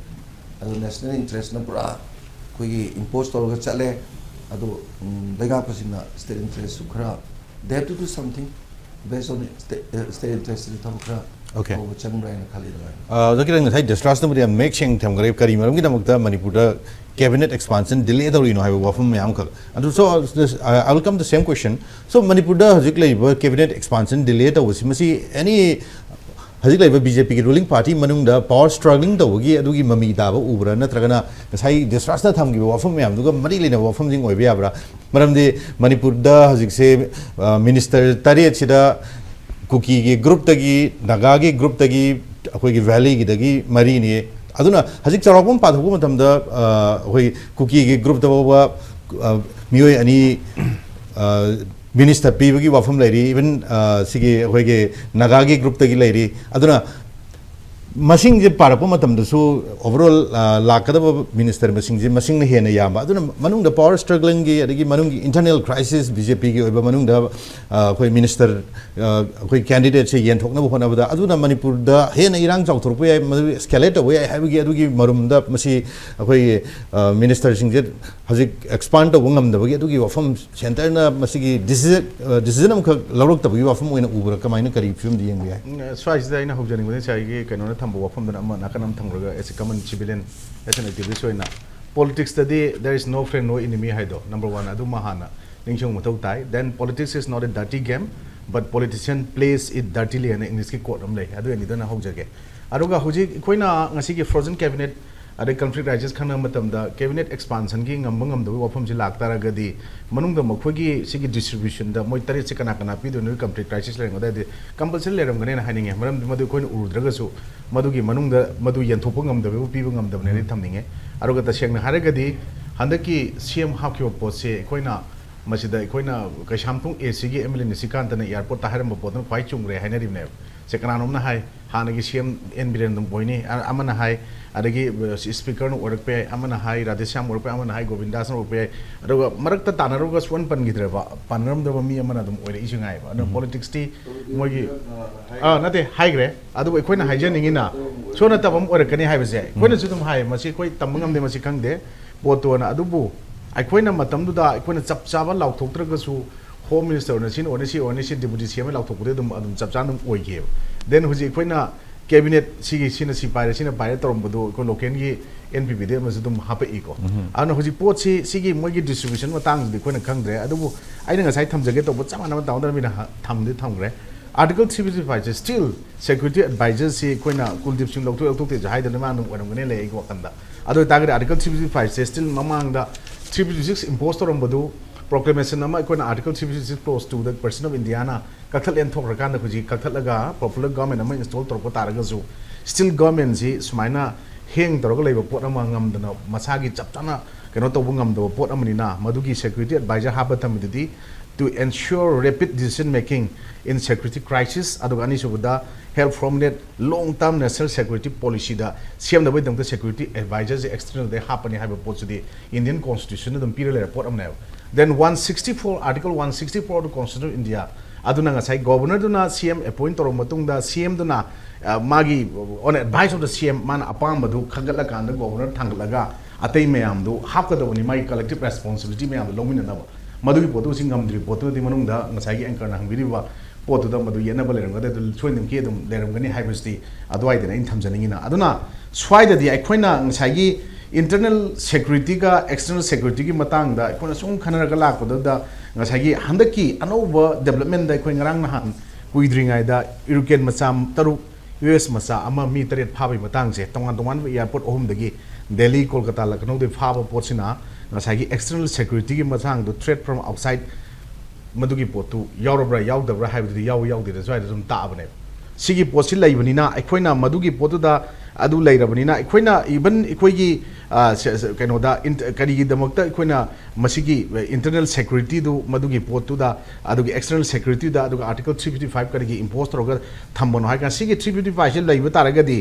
ꯑꯗꯨ ꯅꯦꯁꯅꯦꯜ ꯏꯟꯇꯔꯦꯁꯅ ꯄꯨꯔꯥ ꯑꯩꯈꯣꯏꯒꯤ ꯏꯝꯄꯣꯁ ꯇꯧꯔꯒ ꯆꯠꯂꯦ꯫ ꯑꯗꯨ ꯂꯩꯉꯥꯛꯄꯁꯤꯡꯅ ꯁ꯭ꯇꯦꯠ ꯏꯟꯇꯔꯦꯁꯁꯨ ꯈꯔ they have to do something based on state, uh, state interest ꯊꯕꯛ ꯈꯔ Okay. ꯇꯧꯕ ꯆꯪꯕ꯭ꯔꯥ ꯍꯥꯏꯅ ꯈꯜꯂꯤ ꯑꯗꯨꯃꯥꯏꯅ꯫ ꯑꯣꯖꯥ ꯀꯤꯔꯟ, ꯉꯁꯥꯏ ꯗꯤꯁꯇ꯭ꯔꯥꯁꯅꯕꯨꯗꯤ ꯌꯥꯝ ꯃꯌꯦꯛ ꯁꯦꯡꯅ ꯊꯝꯈ꯭ꯔꯦ ꯀꯔꯤ ꯃꯔꯝꯒꯤꯗꯃꯛꯇ ꯃꯅꯤꯄꯨꯔꯗ ꯀꯦꯕꯤꯅꯦꯠ ꯑꯦꯛꯁꯄꯥꯟꯁꯟ ꯗꯤꯂꯦ ꯇꯧꯔꯤꯅꯣ ꯍꯥꯏꯕ ꯋꯥꯐꯝ ꯃꯌꯥꯝ ꯑꯃꯈꯛ꯫ ꯑꯗꯨ so I will come the same question. So ꯃꯅꯤꯄꯨꯔꯗ ꯍꯧꯖꯤꯛ ꯂꯩꯔꯤꯕ ꯀꯦꯕꯤꯅꯦꯠ ꯑꯦꯛꯁꯄꯥꯟꯁꯟ ꯗꯤꯂꯦ ꯇꯧꯕꯁꯤ ꯃꯁꯤ any ꯍꯧꯖꯤꯛ ꯂꯩꯔꯤꯕ ꯕꯤ ꯖꯦ ꯄꯤꯒꯤ ꯔꯨꯂꯤꯡ ꯄꯥꯔꯇꯤ ꯃꯅꯨꯡꯗ ꯄꯋꯥꯔ ꯁ꯭ꯇ꯭ꯔꯒ꯭ꯂꯤꯡ ꯇꯧꯕꯒꯤ ꯑꯗꯨꯒꯤ ꯃꯃꯤ ꯇꯥꯕ ꯎꯕ꯭ꯔꯥ, ꯅꯠꯇ꯭ꯔꯒꯅ ꯉꯁꯥꯏ ꯗꯤꯁ꯭ꯔꯥꯁꯅ ꯊꯝꯈꯤꯕ ꯋꯥꯐꯝ ꯃꯌꯥꯝꯗꯨꯒ ꯃꯔꯤ ꯂꯩꯅꯕ ꯋꯥꯐꯝꯁꯤꯡ ꯑꯣꯏꯕ ꯌꯥꯕ꯭ꯔꯥ? ꯃꯔꯝꯗꯤ ꯃꯅꯤꯄꯨꯔꯗ ꯍꯧꯖꯤꯛꯁꯦ, ꯑ, ꯃꯤꯅꯤꯁꯇꯔ ꯇꯔꯦꯠꯁꯤꯗ ꯀꯨꯀꯤꯒꯤ ꯒ꯭ꯔꯨꯞꯇꯒꯤ, ꯅꯥꯒꯥꯒꯤ ꯒ꯭ꯔꯨꯞꯇꯒꯤ, ꯑꯩꯈꯣꯏꯒꯤ ꯚꯦꯂꯤꯒꯤꯗꯒꯤ ꯃꯔꯤꯅꯤ꯫ ꯑꯗꯨꯅ ꯍꯧꯖꯤꯛ ꯆꯥꯎꯔꯥꯛꯄ ꯑꯃ ꯄꯥꯊꯣꯛꯄ ꯃꯇꯝꯗ, ꯑ, ꯑꯩꯈꯣꯏ ꯀꯨꯀꯤꯒꯤ ꯒ꯭ꯔꯨꯞꯇ ꯐꯥꯎꯕ, ꯑ, ꯃꯤꯑꯣꯏ ꯑꯅꯤ, ꯑ, ꯃꯤꯅꯤꯁꯇꯔ ꯄꯤꯕꯒꯤ ꯋꯥꯐꯝ ꯂꯩꯔꯤ, ꯏꯚꯟ, ꯑ, ꯁꯤꯒꯤ ꯑꯩꯈꯣꯏꯒꯤ ꯅꯥꯒꯥꯒꯤ ꯒ꯭ꯔꯨꯞꯇꯒꯤ ꯂꯩꯔꯤ꯫ ꯑꯗꯨꯅ ꯃꯁꯤꯡꯁꯦ ꯄꯥꯔꯛꯄ ꯃꯇꯝꯗꯁꯨ ꯑꯣꯚꯔꯑꯣꯜ, ꯑ, ꯂꯥꯛꯀꯗꯕ ꯃꯤꯅꯤꯁꯇꯔ ꯃꯁꯤꯡꯁꯦ ꯃꯁꯤꯡꯅ ꯍꯦꯟꯅ ꯌꯥꯝꯕ꯫ ꯑꯗꯨꯅ ꯃꯅꯨꯡꯗ ꯄꯋꯥꯔ ꯁ꯭ꯇ꯭ꯔꯒ꯭ꯂꯤꯡꯒꯤ ꯑꯗꯒꯤ ꯃꯅꯨꯡꯒꯤ ꯏꯟꯇꯔꯅꯦꯜ ꯀ꯭ꯔꯥꯏꯁꯤꯁ ꯕꯤ ꯖꯦ ꯄꯤꯒꯤ ꯑꯣꯏꯕ ꯃꯅꯨꯡꯗ, ꯑ, ꯑꯩꯈꯣꯏ ꯃꯤꯅꯤꯁꯇꯔ, ꯑ, ꯑꯩꯈꯣꯏ ꯀꯦꯟꯗꯤꯗꯦꯠꯁꯦ ꯌꯦꯟꯊꯣꯛꯅꯕ ꯍꯣꯠꯅꯕꯗ ꯑꯗꯨꯅ ꯃꯅꯤꯄꯨꯔꯗ ꯍꯦꯟꯅ ꯏꯔꯥꯡ ꯆꯥꯎꯊꯣꯔꯛꯄ ꯌꯥꯏ, ꯃꯗꯨ ꯑꯦꯁꯀꯦꯂꯦꯠ ꯇꯧꯕ ꯌꯥꯏ ꯍꯥꯏꯕꯒꯤ ꯑꯗꯨꯒꯤ ꯃꯔꯨꯝꯗ ꯃꯁꯤ ꯑꯩꯈꯣꯏꯒꯤ, ꯑ, ꯃꯤꯅꯤꯁꯇꯔꯁꯤꯡꯁꯦ ꯍꯧꯖꯤꯛ ꯑꯦꯛꯁꯄꯥꯟ ꯇꯧꯕ ꯉꯝꯗꯕꯒꯤ ꯑꯗꯨꯒꯤ ꯋꯥꯐꯝ ꯁꯦꯟꯇꯔꯅ ꯃꯁꯤꯒꯤ ꯗꯤꯁꯤꯖꯟ, ꯑ, ꯗꯤꯁꯤꯖꯟ ꯑꯃꯈꯛ ꯂꯧꯔꯛꯇꯕꯒꯤ ꯋꯥꯐꯝ ꯑꯣꯏꯅ ꯎꯕ꯭ꯔꯥ? ꯀꯃꯥꯏꯅ, ꯀꯔꯤ ꯐꯤꯕꯝꯗ ꯌꯦꯡꯕ ꯌꯥꯏ? ꯎꯝ, ꯁ꯭ꯋꯥꯏꯁꯤꯗ ꯑꯩꯅ ꯍꯧꯖꯅꯤꯡꯕꯗꯤ ꯉꯁꯥꯏꯒꯤ ꯀꯩꯅꯣꯅ ꯊꯝꯕ ꯋꯥꯐꯝꯗꯨꯅ ꯑꯃ ꯅꯥꯀꯟ ꯑꯃ ꯊꯝꯈ꯭ꯔꯒ, as a common civilian, as an activist ꯑꯣꯏꯅ, ꯄꯣꯂꯤꯇꯤꯛꯁꯇꯗꯤ there is no friend, no enemy ꯍꯥꯏꯗꯣ, ꯅꯝꯕꯔ ꯋꯥꯟ, ꯑꯗꯨꯃ ꯍꯥꯟꯅ ꯅꯤꯡꯁꯤꯡꯕ ꯃꯊꯧ ꯇꯥꯏ꯫ Then politics is not a dirty game, but politician plays it dirtily ꯍꯥꯏꯅ ꯏꯪꯂꯤꯁꯀꯤ ꯀꯣꯠ ꯑꯃ ꯂꯩ, ꯑꯗꯨ ꯑꯅꯤꯗꯅ ꯍꯧꯖꯒꯦ꯫ ꯑꯗꯨꯒ ꯍꯧꯖꯤꯛ ꯑꯩꯈꯣꯏꯅ ꯉꯁꯤꯒꯤ ꯐ꯭ꯔꯣꯖꯟ ꯀꯦꯕꯤꯅꯦꯠ ꯑꯗꯩ ꯀꯟꯐ꯭ꯂꯤꯛ ꯔꯥꯏꯖꯦꯁ ꯈꯪꯅꯕ ꯃꯇꯝꯗ ꯀꯦꯕꯤꯅꯦꯠ ꯑꯦꯛꯁꯄꯥꯟꯁꯟꯒꯤ ꯉꯝꯕ ꯉꯝꯗꯕꯒꯤ ꯋꯥꯐꯝꯁꯤ ꯂꯥꯛꯇꯥꯔꯒꯗꯤ, ꯃꯅꯨꯡꯗ ꯃꯈꯣꯏꯒꯤ ꯁꯤꯒꯤ ꯗꯤꯁꯇ꯭ꯔꯤꯕ꯭ꯌꯨꯁꯟꯗ ꯃꯣꯏ ꯇꯔꯦꯠꯁꯦ ꯀꯅꯥ ꯀꯅꯥ ꯄꯤꯗꯣꯏꯅꯣ, ꯀꯟꯐ꯭ꯂꯤꯛ ꯔꯥꯏꯖꯦꯁ ꯂꯩꯔꯝꯒꯗ꯭ꯔꯗꯤ ꯀꯝꯄꯜꯁꯔꯤ ꯂꯩꯔꯝꯒꯅꯦꯅ ꯍꯥꯏꯅꯤꯡꯉꯦ꯫ ꯃꯔꯝꯗꯤ ꯃꯗꯨ ꯑꯩꯈꯣꯏꯅ ꯎꯔꯨꯗ꯭ꯔꯒꯁꯨ ꯃꯗꯨꯒꯤ ꯃꯅꯨꯡꯗ ꯃꯗꯨ ꯌꯦꯟꯊꯣꯛꯄ ꯉꯝꯗꯕꯕꯨ ꯄꯤꯕ ꯉꯝꯗꯕꯅꯦꯅ ꯊꯝꯅꯤꯡꯉꯦ꯫ ꯑꯗꯨꯒ ꯇꯁꯦꯡꯅ ꯍꯥꯏꯔꯒꯗꯤ ꯍꯟꯗꯛꯀꯤ ꯁꯤ ꯑꯦꯝ ꯍꯥꯞꯈꯤꯕ ꯄꯣꯠꯁꯦ ꯑꯩꯈꯣꯏꯅ ꯃꯁꯤꯗ ꯑꯩꯈꯣꯏꯅ ꯀꯩꯁꯥꯝꯊꯣꯡ ꯑꯦ ꯁꯤꯒꯤ ꯑꯦꯝ ꯑꯦꯜ ꯑꯦ ꯅꯤꯁꯤꯀꯥꯟꯇꯅ ꯑꯦꯌꯥꯔꯄꯣꯔꯠꯇ ꯍꯥꯏꯔꯝꯕ ꯄꯣꯠꯇꯨꯅ ꯈ꯭ꯋꯥꯏ ꯆꯨꯝꯈ꯭ꯔꯦ ꯍꯥꯏꯅꯔꯤꯕꯅꯦꯕ꯫ ꯁꯦ ꯀꯅꯥꯅꯣꯝꯅ ꯍꯥꯏ, ꯍꯥꯟꯅꯒꯤ ꯁꯤ ꯑꯦꯝ ꯑꯦꯟ ꯕꯤꯔꯦꯟ ꯑꯗꯨꯝ ꯑꯣꯏꯅꯤ, ꯑ-, ꯑꯃꯅ ꯍꯥꯏ, ꯑꯗꯒꯤ, ꯑ, ꯁꯤ ꯁ꯭ꯄꯤꯀꯔꯅ ꯑꯣꯏꯔꯛꯄ ꯌꯥꯏ, ꯑꯃꯅ ꯍꯥꯏ, ꯔꯥꯙꯦꯁ꯭ꯌꯥꯝ ꯑꯣꯏꯔꯛꯄ ꯌꯥꯏ, ꯑꯃꯅ ꯍꯥꯏ, ꯒꯣꯕꯤꯟꯗꯥꯁꯅ ꯑꯣꯏꯔꯛꯄ ꯌꯥꯏ꯫ ꯑꯗꯨꯒ ꯃꯔꯛꯇ ꯇꯥꯟꯅꯔꯨꯔꯒ ꯁꯨꯛꯄꯟ ꯄꯟꯈꯤꯗ꯭ꯔꯦꯕ, ꯄꯟꯅꯔꯝꯗꯕ ꯃꯤ ꯑꯃꯅ ꯑꯗꯨꯝ ꯑꯣꯏꯔꯛꯏꯁꯨ ꯉꯥꯏꯕ꯫ ꯑꯗꯨꯅ ꯄꯣꯂꯤꯇꯤꯛꯁꯇꯤ ꯃꯣꯏꯒꯤ, ꯑꯥ, ꯅꯠꯇꯦ, ꯍꯥꯏꯈ꯭ꯔꯦ꯫ ꯑꯗꯨꯕꯨ ꯑꯩꯈꯣꯏꯅ ꯍꯥꯏꯖꯅꯤꯡꯉꯤꯅ ꯁꯣꯝ ꯅꯠꯇꯕ ꯑꯃ ꯑꯣꯏꯔꯛꯀꯅꯤ ꯍꯥꯏꯕꯁꯦ ꯑꯩꯈꯣꯏꯅꯁꯨ ꯑꯗꯨꯝ ꯍꯥꯏ, ꯃꯁꯤ ꯑꯩꯈꯣꯏ ꯇꯝꯕ ꯉꯝꯗꯦ, ꯃꯁꯤ ꯈꯪꯗꯦ ꯄꯣꯠꯇꯣꯅ꯫ ꯑꯗꯨꯕꯨ ꯑꯩꯈꯣꯏꯅ ꯃꯇꯝꯗꯨꯗ ꯑꯩꯈꯣꯏꯅ ꯆꯞ ꯆꯥꯕ ꯂꯥꯎꯊꯣꯛꯇ꯭ꯔꯒꯁꯨ, ꯍꯣꯝ ꯃꯤꯅꯤꯁꯇꯔꯅ ꯁꯤꯅ ꯑꯣꯏꯅꯤ, ꯁꯤ ꯑꯣꯏꯅꯤ, ꯁꯤ ꯗꯤꯄꯨꯇꯤ ꯁꯤ ꯑꯦꯝ ꯑꯦ ꯂꯥꯎꯊꯣꯛꯄꯗꯤ ꯑꯗꯨꯝ, ꯑꯗꯨꯝ ꯆꯞ ꯆꯥꯅ ꯑꯗꯨꯝ ꯑꯣꯏꯈꯤꯑꯕ꯫ ꯗꯦꯟ ꯍꯧꯖꯤꯛ ꯑꯩꯈꯣꯏꯅ ꯀꯦꯕꯤꯅꯦꯠ ꯁꯤꯒꯤ, ꯁꯤꯅ ꯁꯤ ꯄꯥꯏꯔꯦ, ꯁꯤꯅ ꯄꯥꯏꯔꯦ ꯇꯧꯔꯝꯕꯗꯣ ꯑꯩꯈꯣꯏ ꯂꯣꯀꯦꯜꯒꯤ ꯑꯦꯟ ꯄꯤ ꯄꯤꯗ ꯑꯃꯁꯨ ꯑꯗꯨꯝ ꯍꯥꯄꯛꯏꯀꯣ꯫ ꯑꯗꯨꯅ ꯍꯧꯖꯤꯛ ꯄꯣꯠꯁꯤ, ꯁꯤꯒꯤ ꯃꯣꯏꯒꯤ ꯗꯤꯁꯇ꯭ꯔꯤꯕ꯭ꯌꯨꯁꯟ ꯃꯇꯥꯡꯁꯤꯗꯤ ꯑꯩꯈꯣꯏꯅ ꯈꯪꯗ꯭ꯔꯦ꯫ ꯑꯗꯨꯕꯨ ꯑꯩꯅ ꯉꯁꯥꯏ ꯊꯝꯖꯒꯦ ꯇꯧꯕ ꯆꯞ ꯃꯥꯟꯅꯕ ꯇꯥꯎꯟꯗꯔ ꯃꯤꯅ ꯍ-, ꯊꯝꯗꯤ ꯊꯝꯈ꯭ꯔꯦ꯫ Article three fifty five ꯁꯦ still security advisor ꯁꯤ ꯑꯩꯈꯣꯏꯅ ꯀꯨꯜꯗꯤꯞ ꯁꯤꯡ ꯂꯧꯊꯣꯛ ꯂꯧꯊꯣꯛꯇꯦꯁꯨ ꯍꯥꯏꯗꯅ ꯃꯥ ꯑꯗꯨꯝ ꯑꯣꯏꯔꯝꯒꯅꯤ ꯂꯩ ꯑꯩꯒꯤ ꯋꯥꯈꯜꯗ꯫ ꯑꯗꯨ ꯑꯣꯏꯇꯥꯔꯒꯗꯤ Article three fifty five ꯁꯦ still ꯃꯃꯥꯡꯗ three fifty six impose ꯇꯧꯔꯝꯕꯗꯨ proclamation ꯑꯃ ꯑꯩꯈꯣꯏꯅ Article three fifty six clause two the President of India ꯅ ꯀꯛꯊꯠꯂꯦꯅ ꯊꯣꯛꯈ꯭ꯔꯀꯥꯟꯗ ꯍꯧꯖꯤꯛ ꯀꯛꯊꯠꯂꯒ popular government ꯑꯃ install ꯇꯧꯔꯛꯄ ꯇꯥꯔꯒꯁꯨ still government ꯁꯤ ꯁꯨꯃꯥꯏꯅ hang ꯇꯧꯔꯒ ꯂꯩꯕ ꯄꯣꯠ ꯑꯃ ꯉꯝꯗꯅ ꯃꯁꯥꯒꯤ ꯆꯞ ꯆꯥꯅ ꯀꯩꯅꯣ ꯇꯧꯕ ꯉꯝꯗꯕ ꯄꯣꯠ ꯑꯃꯅꯤꯅ ꯃꯗꯨꯒꯤ security advisor ꯍꯥꯞꯄ ꯊꯝꯃꯤꯗꯨꯗꯤ to ensure rapid decision making in security crisis, ꯑꯗꯨꯒ ꯑꯅꯤꯁꯨꯕꯗ help formulate long term national security policy ꯗ ꯁꯦꯝꯅꯕꯒꯤꯗꯃꯛꯇ security advisor ꯁꯦ external ꯗꯩ ꯍꯥꯞꯄꯅꯤ ꯍꯥꯏꯕ ꯄꯣꯠꯁꯤꯗꯤ Indian Constitution ꯅ ꯑꯗꯨꯝ ꯄꯤꯔ ꯂꯩꯔ ꯄꯣꯠ ꯑꯃꯅꯦꯕ꯫ Then one sixty four, Article one sixty four of the Constitution of India ꯑꯗꯨꯅ ꯉꯁꯥꯏ Governor ꯗꯨꯅ C M appoint ꯇꯧꯔꯕ ꯃꯇꯨꯡꯗ C M ꯗꯨꯅ, ꯑ, ꯃꯥꯒꯤ on advice of the C M ꯃꯥꯅ ꯑꯄꯥꯝꯕꯗꯨ ꯈꯟꯒꯠꯂꯀꯥꯟꯗ Governor ꯊꯥꯡꯒꯠꯂꯒ ꯑꯇꯩ ꯃꯌꯥꯝꯗꯨ ꯍꯥꯞꯀꯗꯕꯅꯤ, ꯃꯥꯒꯤ collective responsibility ꯃꯌꯥꯝꯗꯣ ꯂꯧꯃꯤꯟꯅꯅꯕ꯫ ꯃꯗꯨꯒꯤ ꯄꯣꯠꯇꯨ ꯁꯤ ꯉꯝꯗ꯭ꯔꯤ ꯄꯣꯠꯇꯨꯗꯤ ꯃꯅꯨꯡꯗ ꯉꯁꯥꯏꯒꯤ anchor ꯅ ꯍꯪꯕꯤꯔꯤꯕ ꯄꯣꯠꯇꯨꯗ ꯃꯗꯨ ꯌꯦꯠꯅꯕ ꯂꯩꯔꯝꯒꯗ꯭ꯔꯥ, ꯑꯗꯨ ꯁꯣꯏꯗꯅꯃꯛꯀꯤ ꯑꯗꯨꯝ ꯂꯩꯔꯝꯒꯅꯤ ꯍꯥꯏꯕꯁꯤꯗꯤ ꯑꯗꯨꯋꯥꯏꯗꯅ ꯑꯩꯅ ꯊꯝꯖꯅꯤꯡꯉꯤꯅ꯫ ꯑꯗꯨꯅ ꯁ꯭ꯋꯥꯏꯗꯗꯤ ꯑꯩꯈꯣꯏꯅ ꯉꯁꯥꯏꯒꯤ internal security ꯒ external security ꯒꯤ ꯃꯇꯥꯡꯗ ꯑꯩꯈꯣꯏꯅ ꯁꯨꯝ ꯈꯟꯅꯔꯒ ꯂꯥꯛꯄꯗꯨꯗ ꯉꯁꯥꯏꯒꯤ ꯍꯟꯗꯛꯀꯤ ꯑꯅꯧꯕ development ꯗ ꯑꯩꯈꯣꯏ ꯉꯔꯥꯡ ꯅꯍꯥꯟ ꯀꯨꯏꯗ꯭ꯔꯤꯉꯩꯗ European ꯃꯆꯥ ꯇꯔꯨꯛ, U S ꯃꯆꯥ ꯑꯃ, ꯃꯤ ꯇꯔꯦꯠ ꯐꯥꯕꯒꯤ ꯃꯇꯥꯡꯁꯦ ꯇꯣꯉꯥꯟ ꯇꯣꯉꯥꯟꯕ airport ꯑꯍꯨꯝꯗꯒꯤ, ꯗꯦꯜꯂꯤ, ꯀꯣꯜꯀꯇꯥ, ꯂꯈꯅꯧꯗꯒꯤ ꯐꯥꯕ ꯄꯣꯠꯁꯤꯅ ꯉꯁꯥꯏꯒꯤ external security ꯒꯤ ꯃꯇꯥꯡꯗꯣ, threat from outside, ꯃꯗꯨꯒꯤ ꯄꯣꯠꯇꯨ ꯌꯥꯎꯔꯕ꯭ꯔꯥ ꯌꯥꯎꯗꯕ꯭ꯔꯥ ꯍꯥꯏꯕꯗꯨꯗꯤ ꯌꯥꯎꯏ ꯌꯥꯎꯗꯦꯗ ꯁ꯭ꯋꯥꯏꯗ ꯑꯗꯨꯝ ꯇꯥꯛꯑꯕꯅꯦꯕ꯫ ꯁꯤꯒꯤ ꯄꯣꯠꯁꯤ ꯂꯩꯕꯅꯤꯅ ꯑꯩꯈꯣꯏꯅ ꯃꯗꯨꯒꯤ ꯄꯣꯠꯇꯨꯗ ꯑꯗꯨ ꯂꯩꯔꯕꯅꯤꯅ ꯑꯩꯈꯣꯏꯅ even ꯑꯩꯈꯣꯏꯒꯤ, ꯑ, ꯁ-, ꯁ-, ꯀꯩꯅꯣꯗ int-, ꯀꯔꯤꯒꯤꯗꯃꯛꯇ ꯑꯩꯈꯣꯏꯅ ꯃꯁꯤꯒꯤ internal security ꯗꯨ ꯃꯗꯨꯒꯤ ꯄꯣꯠꯇꯨꯗ ꯑꯗꯨꯒ external security ꯗ ꯑꯗꯨꯒ Article three fifty five ꯀꯔꯤꯒꯤ impose ꯇꯧꯔꯒ ꯊꯝꯕꯅꯣ ꯍꯥꯏ ꯀꯥꯟꯗ ꯁꯤꯒꯤ three fifty five ꯁꯤ ꯂꯩꯕ ꯇꯥꯔꯒꯗꯤ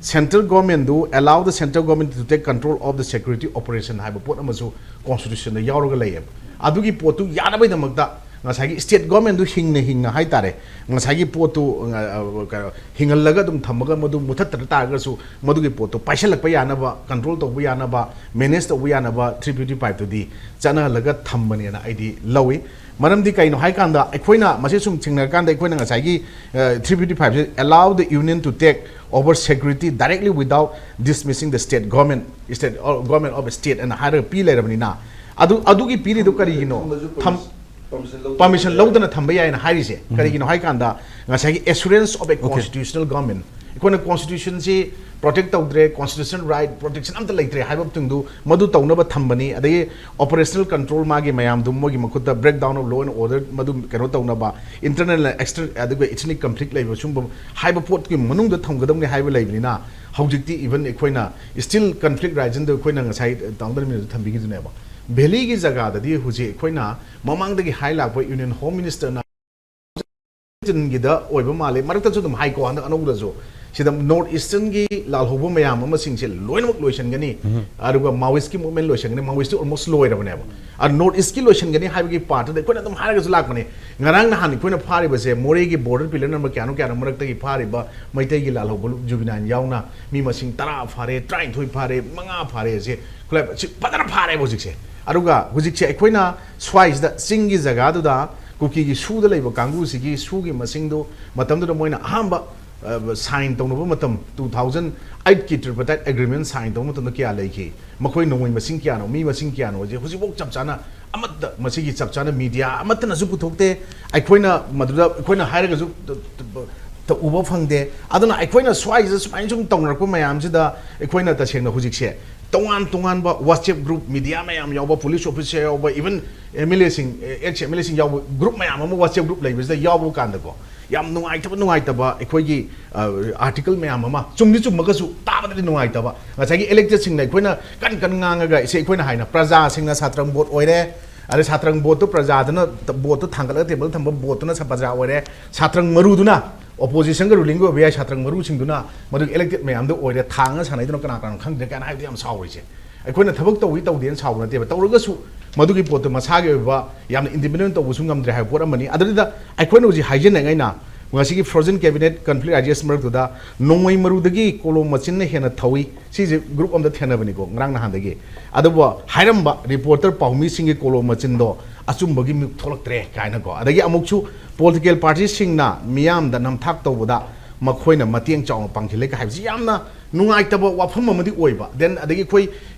central government do allow the central government to take control of the security operation ꯍꯥꯏꯕ ꯄꯣꯠ ꯑꯃꯁꯨ Constitution ꯗ ꯌꯥꯎꯔꯒ ꯂꯩꯌꯦꯕ꯫ ꯑꯗꯨꯒꯤ ꯄꯣꯠꯇꯨ ꯌꯥꯅꯕꯒꯤꯗꯃꯛꯇ ꯉꯁꯥꯏꯒꯤ state government ꯗꯨ ꯍꯤꯡꯅ ꯍꯤꯡꯅ ꯍꯥꯏꯇꯥꯔꯦ, ꯉꯁꯥꯏꯒꯤ ꯄꯣꯠꯇꯨ, ꯑ, ꯑ, ꯀꯩꯅꯣ, ꯍꯤꯡꯍꯜꯂꯒ ꯑꯗꯨꯝ ꯊꯝꯃꯒ ꯃꯗꯨ ꯃꯨꯊꯠꯇ꯭ꯔ ꯇꯥꯔꯒꯁꯨ ꯃꯗꯨꯒꯤ ꯄꯣꯠꯇꯨ ꯄꯥꯏꯁꯤꯜꯂꯛꯄ ꯌꯥꯅꯕ, control ꯇꯧꯕ ꯌꯥꯅꯕ, manage ꯇꯧꯕ ꯌꯥꯅꯕ three fifty five ꯇꯨꯗꯤ ꯆꯠꯅꯍꯜꯂꯒ ꯊꯝꯕꯅꯦꯅ ꯑꯩꯗꯤ ꯂꯧꯏ꯫ ꯃꯔꯝꯗꯤ ꯀꯩꯅꯣ ꯍꯥꯏꯀꯥꯟꯗ ꯑꯩꯈꯣꯏꯅ ꯃꯁꯤ ꯁꯨꯝ ꯊꯦꯡꯅꯔꯀꯥꯟꯗ ꯑꯩꯈꯣꯏꯅ ꯉꯁꯥꯏꯒꯤ, ꯑ, three fifty five ꯁꯤ allow the union to take over security directly without dismissing the state government, state, or government of a state ꯑꯅ ꯍꯥꯏꯔꯒ ꯄꯤ ꯂꯩꯔꯕꯅꯤꯅ ꯑꯗꯨ, ꯑꯗꯨꯒꯤ ꯄꯤꯔꯤꯗꯨ ꯀꯔꯤꯒꯤꯅꯣ? ꯊꯝꯕꯁꯨ ꯊꯝ-, permission ꯂꯧꯗꯅ permission ꯂꯧꯗꯅ ꯊꯝꯕ ꯌꯥꯏꯅ ꯍꯥꯏꯔꯤꯁꯦ꯫ ꯎꯝ꯫ ꯀꯔꯤꯒꯤꯅꯣ ꯍꯥꯏꯀꯥꯟꯗ ꯉꯁꯥꯏꯒꯤ assurance of a constitutional government, ꯑꯩꯈꯣꯏꯅ constitution ꯁꯤ protect ꯇꯧꯗ꯭ꯔꯦ, constitutional right protection ꯑꯝꯇ ꯂꯩꯇ꯭ꯔꯦ ꯍꯥꯏꯕ ꯃꯇꯝꯗꯨ ꯃꯗꯨ ꯇꯧꯅꯕ ꯊꯝꯕꯅꯤ꯫ ꯑꯗꯒꯤ operational control ꯃꯥꯒꯤ ꯃꯌꯥꯝꯗꯨ ꯃꯣꯏꯒꯤ ꯃꯈꯨꯠꯇ, breakdown of law and order ꯃꯗꯨ ꯀꯩꯅꯣ ꯇꯧꯅꯕ, internal external ꯑꯗꯨꯒ ethnic conflict ꯂꯩꯕ ꯁꯨꯝꯕ ꯍꯥꯏꯕ ꯄꯣꯠꯀꯤ ꯃꯅꯨꯡꯗ ꯊꯝꯒꯗꯕꯅꯤ ꯍꯥꯏꯕ ꯂꯩꯕꯅꯤꯅ, ꯍꯧꯖꯤꯛꯇꯤ even ꯑꯩꯈꯣꯏꯅ still conflict regionꯗ ꯑꯩꯈꯣꯏꯅ ꯉꯁꯥꯏ ꯇꯥꯎꯟ ꯗꯔꯃꯤꯅꯁꯨ ꯊꯝꯕꯤꯈꯤꯗꯨꯅꯦꯕ, valleyꯒꯤ ꯖꯒꯥꯗꯗꯤ ꯍꯧꯖꯤꯛ ꯑꯩꯈꯣꯏꯅ ꯃꯃꯥꯡꯗꯒꯤ ꯍꯥꯏ ꯂꯥꯛꯄ Union Home Ministerꯅ ꯒꯤꯗ ꯑꯣꯏꯕ ꯃꯥꯜꯂꯦ, ꯃꯔꯛꯇꯁꯨ ꯑꯗꯨꯝ ꯍꯥꯏꯀꯣ, ꯍꯟꯗꯛ ꯑꯅꯧꯕꯗꯁꯨ ꯁꯤꯗ North Easternꯒꯤ ꯂꯥꯜꯍꯧꯕ ꯃꯌꯥꯝ ꯑꯃꯁꯤꯡꯁꯦ ꯂꯣꯏꯅꯃꯛ ꯂꯣꯏꯁꯤꯟꯒꯅꯤ꯫ ꯑꯗꯨꯒ Maoistꯀꯤ movement ꯂꯣꯏꯁꯤꯟꯒꯅꯤ, Maoistꯇꯤ almost ꯂꯣꯏꯔꯕꯅꯦꯕ꯫ ꯑ North Eastꯀꯤ ꯂꯣꯏꯁꯤꯟꯒꯅꯤ ꯍꯥꯏꯕꯒꯤ partꯇꯨꯗ ꯑꯩꯈꯣꯏꯅ ꯑꯗꯨꯝ ꯍꯥꯏꯔꯒꯁꯨ ꯂꯥꯛꯄꯅꯦ꯫ ꯉꯔꯥꯡ ꯅꯍꯥꯟ ꯑꯩꯈꯣꯏꯅ ꯐꯥꯔꯤꯕꯁꯦ ꯃꯣꯔꯦꯒꯤ border pillar number ꯀꯌꯥꯅꯣ ꯀꯌꯥꯅꯣ ꯃꯔꯛꯇꯒꯤ ꯐꯥꯔꯤꯕ ꯃꯩꯇꯩꯒꯤ ꯂꯥꯜꯍꯧꯕ juvenile ꯌꯥꯎꯅ ꯃꯤ ꯃꯁꯤꯡ ꯇꯔꯥ ꯐꯥꯔꯦ, ꯇꯔꯥꯅꯤꯊꯣꯏ ꯐꯥꯔꯦ, ꯃꯉꯥ ꯐꯥꯔꯦ, ꯁꯤ ꯈꯨꯠꯂꯥꯏ ꯁꯤ ꯐꯖꯅ ꯐꯥꯔꯦꯕ ꯍꯧꯖꯤꯛꯁꯦ꯫ ꯑꯗꯨꯒ ꯍꯧꯖꯤꯛꯁꯦ ꯑꯩꯈꯣꯏꯅ ꯁ꯭ꯋꯥꯏꯁꯤꯗ ꯆꯤꯡꯒꯤ ꯖꯒꯥꯗꯨꯗ ꯀꯨꯀꯤꯒꯤ ꯁꯨꯗ ꯂꯩꯕ ꯀꯥꯡꯕꯨꯁꯤꯒꯤ ꯁꯨꯒꯤ ꯃꯁꯤꯡꯗꯨ ꯃꯇꯝꯗꯨꯗ ꯃꯣꯏꯅ ꯑꯍꯥꯟꯕ sign ꯇꯧꯅꯕ ꯃꯇꯝ, two thousand eightꯀꯤ tripartite agreement sign ꯇꯧꯕ ꯃꯇꯝꯗ ꯀꯌꯥ ꯂꯩꯈꯤ, ꯃꯈꯣꯏ ꯅꯣꯡꯃꯩ ꯃꯁꯤꯡ ꯀꯌꯥꯅꯣ, ꯃꯤ ꯃꯁꯤꯡ ꯀꯌꯥꯅꯣ ꯍꯥꯏꯁꯦ ꯍꯧꯖꯤꯛꯐꯥꯎ ꯆꯞ ꯆꯥꯅ ꯑꯃꯠꯇ, ꯃꯁꯤꯒꯤ ꯆꯞ ꯆꯥꯅ media ꯑꯃꯠꯇꯅꯁꯨ ꯄꯨꯊꯣꯛꯇꯦ꯫ ꯑꯩꯈꯣꯏꯅ ꯃꯗꯨꯗ ꯑꯩꯈꯣꯏꯅ ꯍꯥꯏꯔꯒꯁꯨ ꯎꯕ ꯐꯪꯗꯦ꯫ ꯑꯗꯨꯅ ꯑꯩꯈꯣꯏꯅ ꯁ꯭ꯋꯥꯏꯁꯤꯗ ꯁꯨꯃꯥꯏꯅ ꯁꯨꯝ ꯇꯧꯅꯔꯛꯄ ꯃꯌꯥꯝꯁꯤꯗ ꯑꯩꯈꯣꯏꯅ ꯇꯁꯦꯡꯅ ꯍꯧꯖꯤꯛꯁꯦ ꯇꯣꯉꯥꯟ ꯇꯣꯉꯥꯟꯕ WhatsApp group, media ꯃꯌꯥꯝ ꯌꯥꯎꯕ, police officer ꯌꯥꯎꯕ, even MLAꯁꯤꯡ, ex MLAꯁꯤꯡ ꯌꯥꯎꯕ group ꯃꯌꯥꯝ ꯑꯃ WhatsApp group ꯂꯩꯕꯁꯤꯗ ꯌꯥꯎꯕ ꯀꯥꯟꯗꯀꯣ, ꯌꯥꯝ ꯅꯨꯡꯉꯥꯏꯇꯕ, ꯅꯨꯡꯉꯥꯏꯇꯕ ꯑꯩꯈꯣꯏꯒꯤ article ꯃꯌꯥꯝ ꯑꯃ, ꯆꯨꯝꯗꯤ ꯆꯨꯝꯃꯒꯁꯨ ꯇꯥꯕꯗꯗꯤ ꯅꯨꯡꯉꯥꯏꯇꯕ꯫ ꯉꯁꯥꯏꯒꯤ electedꯁꯤꯡꯅ ꯑꯩꯈꯣꯏꯅ ꯀꯟ ꯀꯟ ꯉꯥꯡꯉꯒ, ꯏꯁꯦ, ꯑꯩꯈꯣꯏꯅ ꯍꯥꯏꯅ ꯄ꯭ꯔꯖꯥꯁꯤꯡꯅ ꯁꯥꯇ꯭ꯔꯪ ꯕꯣꯠ ꯑꯣꯏꯔꯦ, ꯑꯗꯩ ꯁꯥꯇ꯭ꯔꯪ ꯕꯣꯠꯇꯨ ꯄ꯭ꯔꯖꯥꯗꯨꯅ ꯕꯣꯠꯇꯨ ꯊꯥꯡꯒꯠꯂꯒ ꯇꯦꯕꯜꯗ ꯊꯝꯕ ꯕꯣꯠꯇꯨꯅ ꯄ꯭ꯔꯖꯥ ꯑꯣꯏꯔꯦ, ꯁꯥꯇ꯭ꯔꯪ ꯃꯔꯨꯗꯨꯅ oppositionꯒ ruling ꯑꯣꯏꯕ ꯌꯥꯏ, ꯁꯥꯇ꯭ꯔꯪ ꯃꯔꯨꯁꯤꯡꯗꯨꯅ ꯃꯗꯨꯒꯤ elected ꯃꯌꯥꯝꯗ ꯑꯣꯏꯔꯦ, ꯊꯥꯡꯉ ꯁꯥꯟꯅꯩꯗꯨꯅ ꯀꯅꯥ ꯀꯅꯥꯅꯣ ꯈꯪꯗ꯭ꯔꯦ ꯀꯥꯏꯅ ꯍꯥꯏꯕꯗꯤ ꯌꯥꯝ ꯁꯥꯎꯔꯤꯁꯦ꯫ ꯑꯩꯈꯣꯏꯅ ꯊꯕꯛ ꯇꯧꯏ ꯇꯧꯗꯦꯅ ꯁꯥꯎꯕ ꯅꯠꯇꯦꯕ, ꯇꯧꯔꯒꯁꯨ ꯃꯗꯨꯒꯤ ꯄꯣꯠꯇꯨ ꯃꯁꯥꯒꯤ ꯑꯣꯏꯕ ꯌꯥꯝꯅ independent ꯇꯧꯕꯁꯨ ꯉꯝꯗ꯭ꯔꯦ ꯍꯥꯏꯕ ꯄꯣꯠ ꯑꯃꯅꯤ꯫ ꯑꯗꯨꯗ ꯑꯩꯈꯣꯏꯅ ꯍꯧꯖꯤꯛ ꯍꯥꯏꯖꯅꯤꯡꯉꯩꯅ ꯉꯁꯤꯒꯤ frozen cabinet conflict ideas ꯃꯔꯛꯇꯨꯗ ꯅꯣꯡꯃꯩ ꯃꯔꯨꯗꯒꯤ ꯀꯣꯂꯣꯝ ꯃꯆꯤꯟꯅ ꯍꯦꯟꯅ ꯊꯧꯏ꯫ ꯁꯤꯁꯦ group ꯑꯃꯗ ꯊꯦꯡꯅꯕꯅꯤꯀꯣ ꯉꯔꯥꯡ ꯅꯍꯥꯟꯗꯒꯤ꯫ ꯑꯗꯨꯕꯨ ꯍꯥꯏꯔꯝꯕ reporter ꯄꯥꯎꯃꯤꯁꯤꯡꯒꯤ ꯀꯣꯂꯣꯝ ꯃꯆꯤꯟꯗꯣ ꯑꯆꯨꯝꯕꯒꯤ ꯃꯤꯀꯨꯞ ꯊꯣꯛꯂꯛꯇ꯭ꯔꯦ ꯀꯥꯏꯅꯀꯣ꯫ ꯑꯗꯒꯤ ꯑꯃꯨꯛꯁꯨ political partyꯁꯤꯡꯅ ꯃꯤꯌꯥꯝꯗ ꯅꯝꯊꯥꯛ ꯇꯧꯕꯗ ꯃꯈꯣꯏꯅ ꯃꯇꯦꯡ ꯆꯥꯎꯅ ꯄꯥꯡꯁꯤꯜꯂꯦ ꯍꯥꯏꯕꯁꯤ ꯌꯥꯝꯅ ꯅꯨꯡꯉꯥꯏꯇꯕ ꯋꯥꯐꯝ ꯑꯃꯗꯤ ꯑꯣꯏꯕ꯫ Then ꯑꯗꯒꯤ ꯑꯩꯈꯣꯏ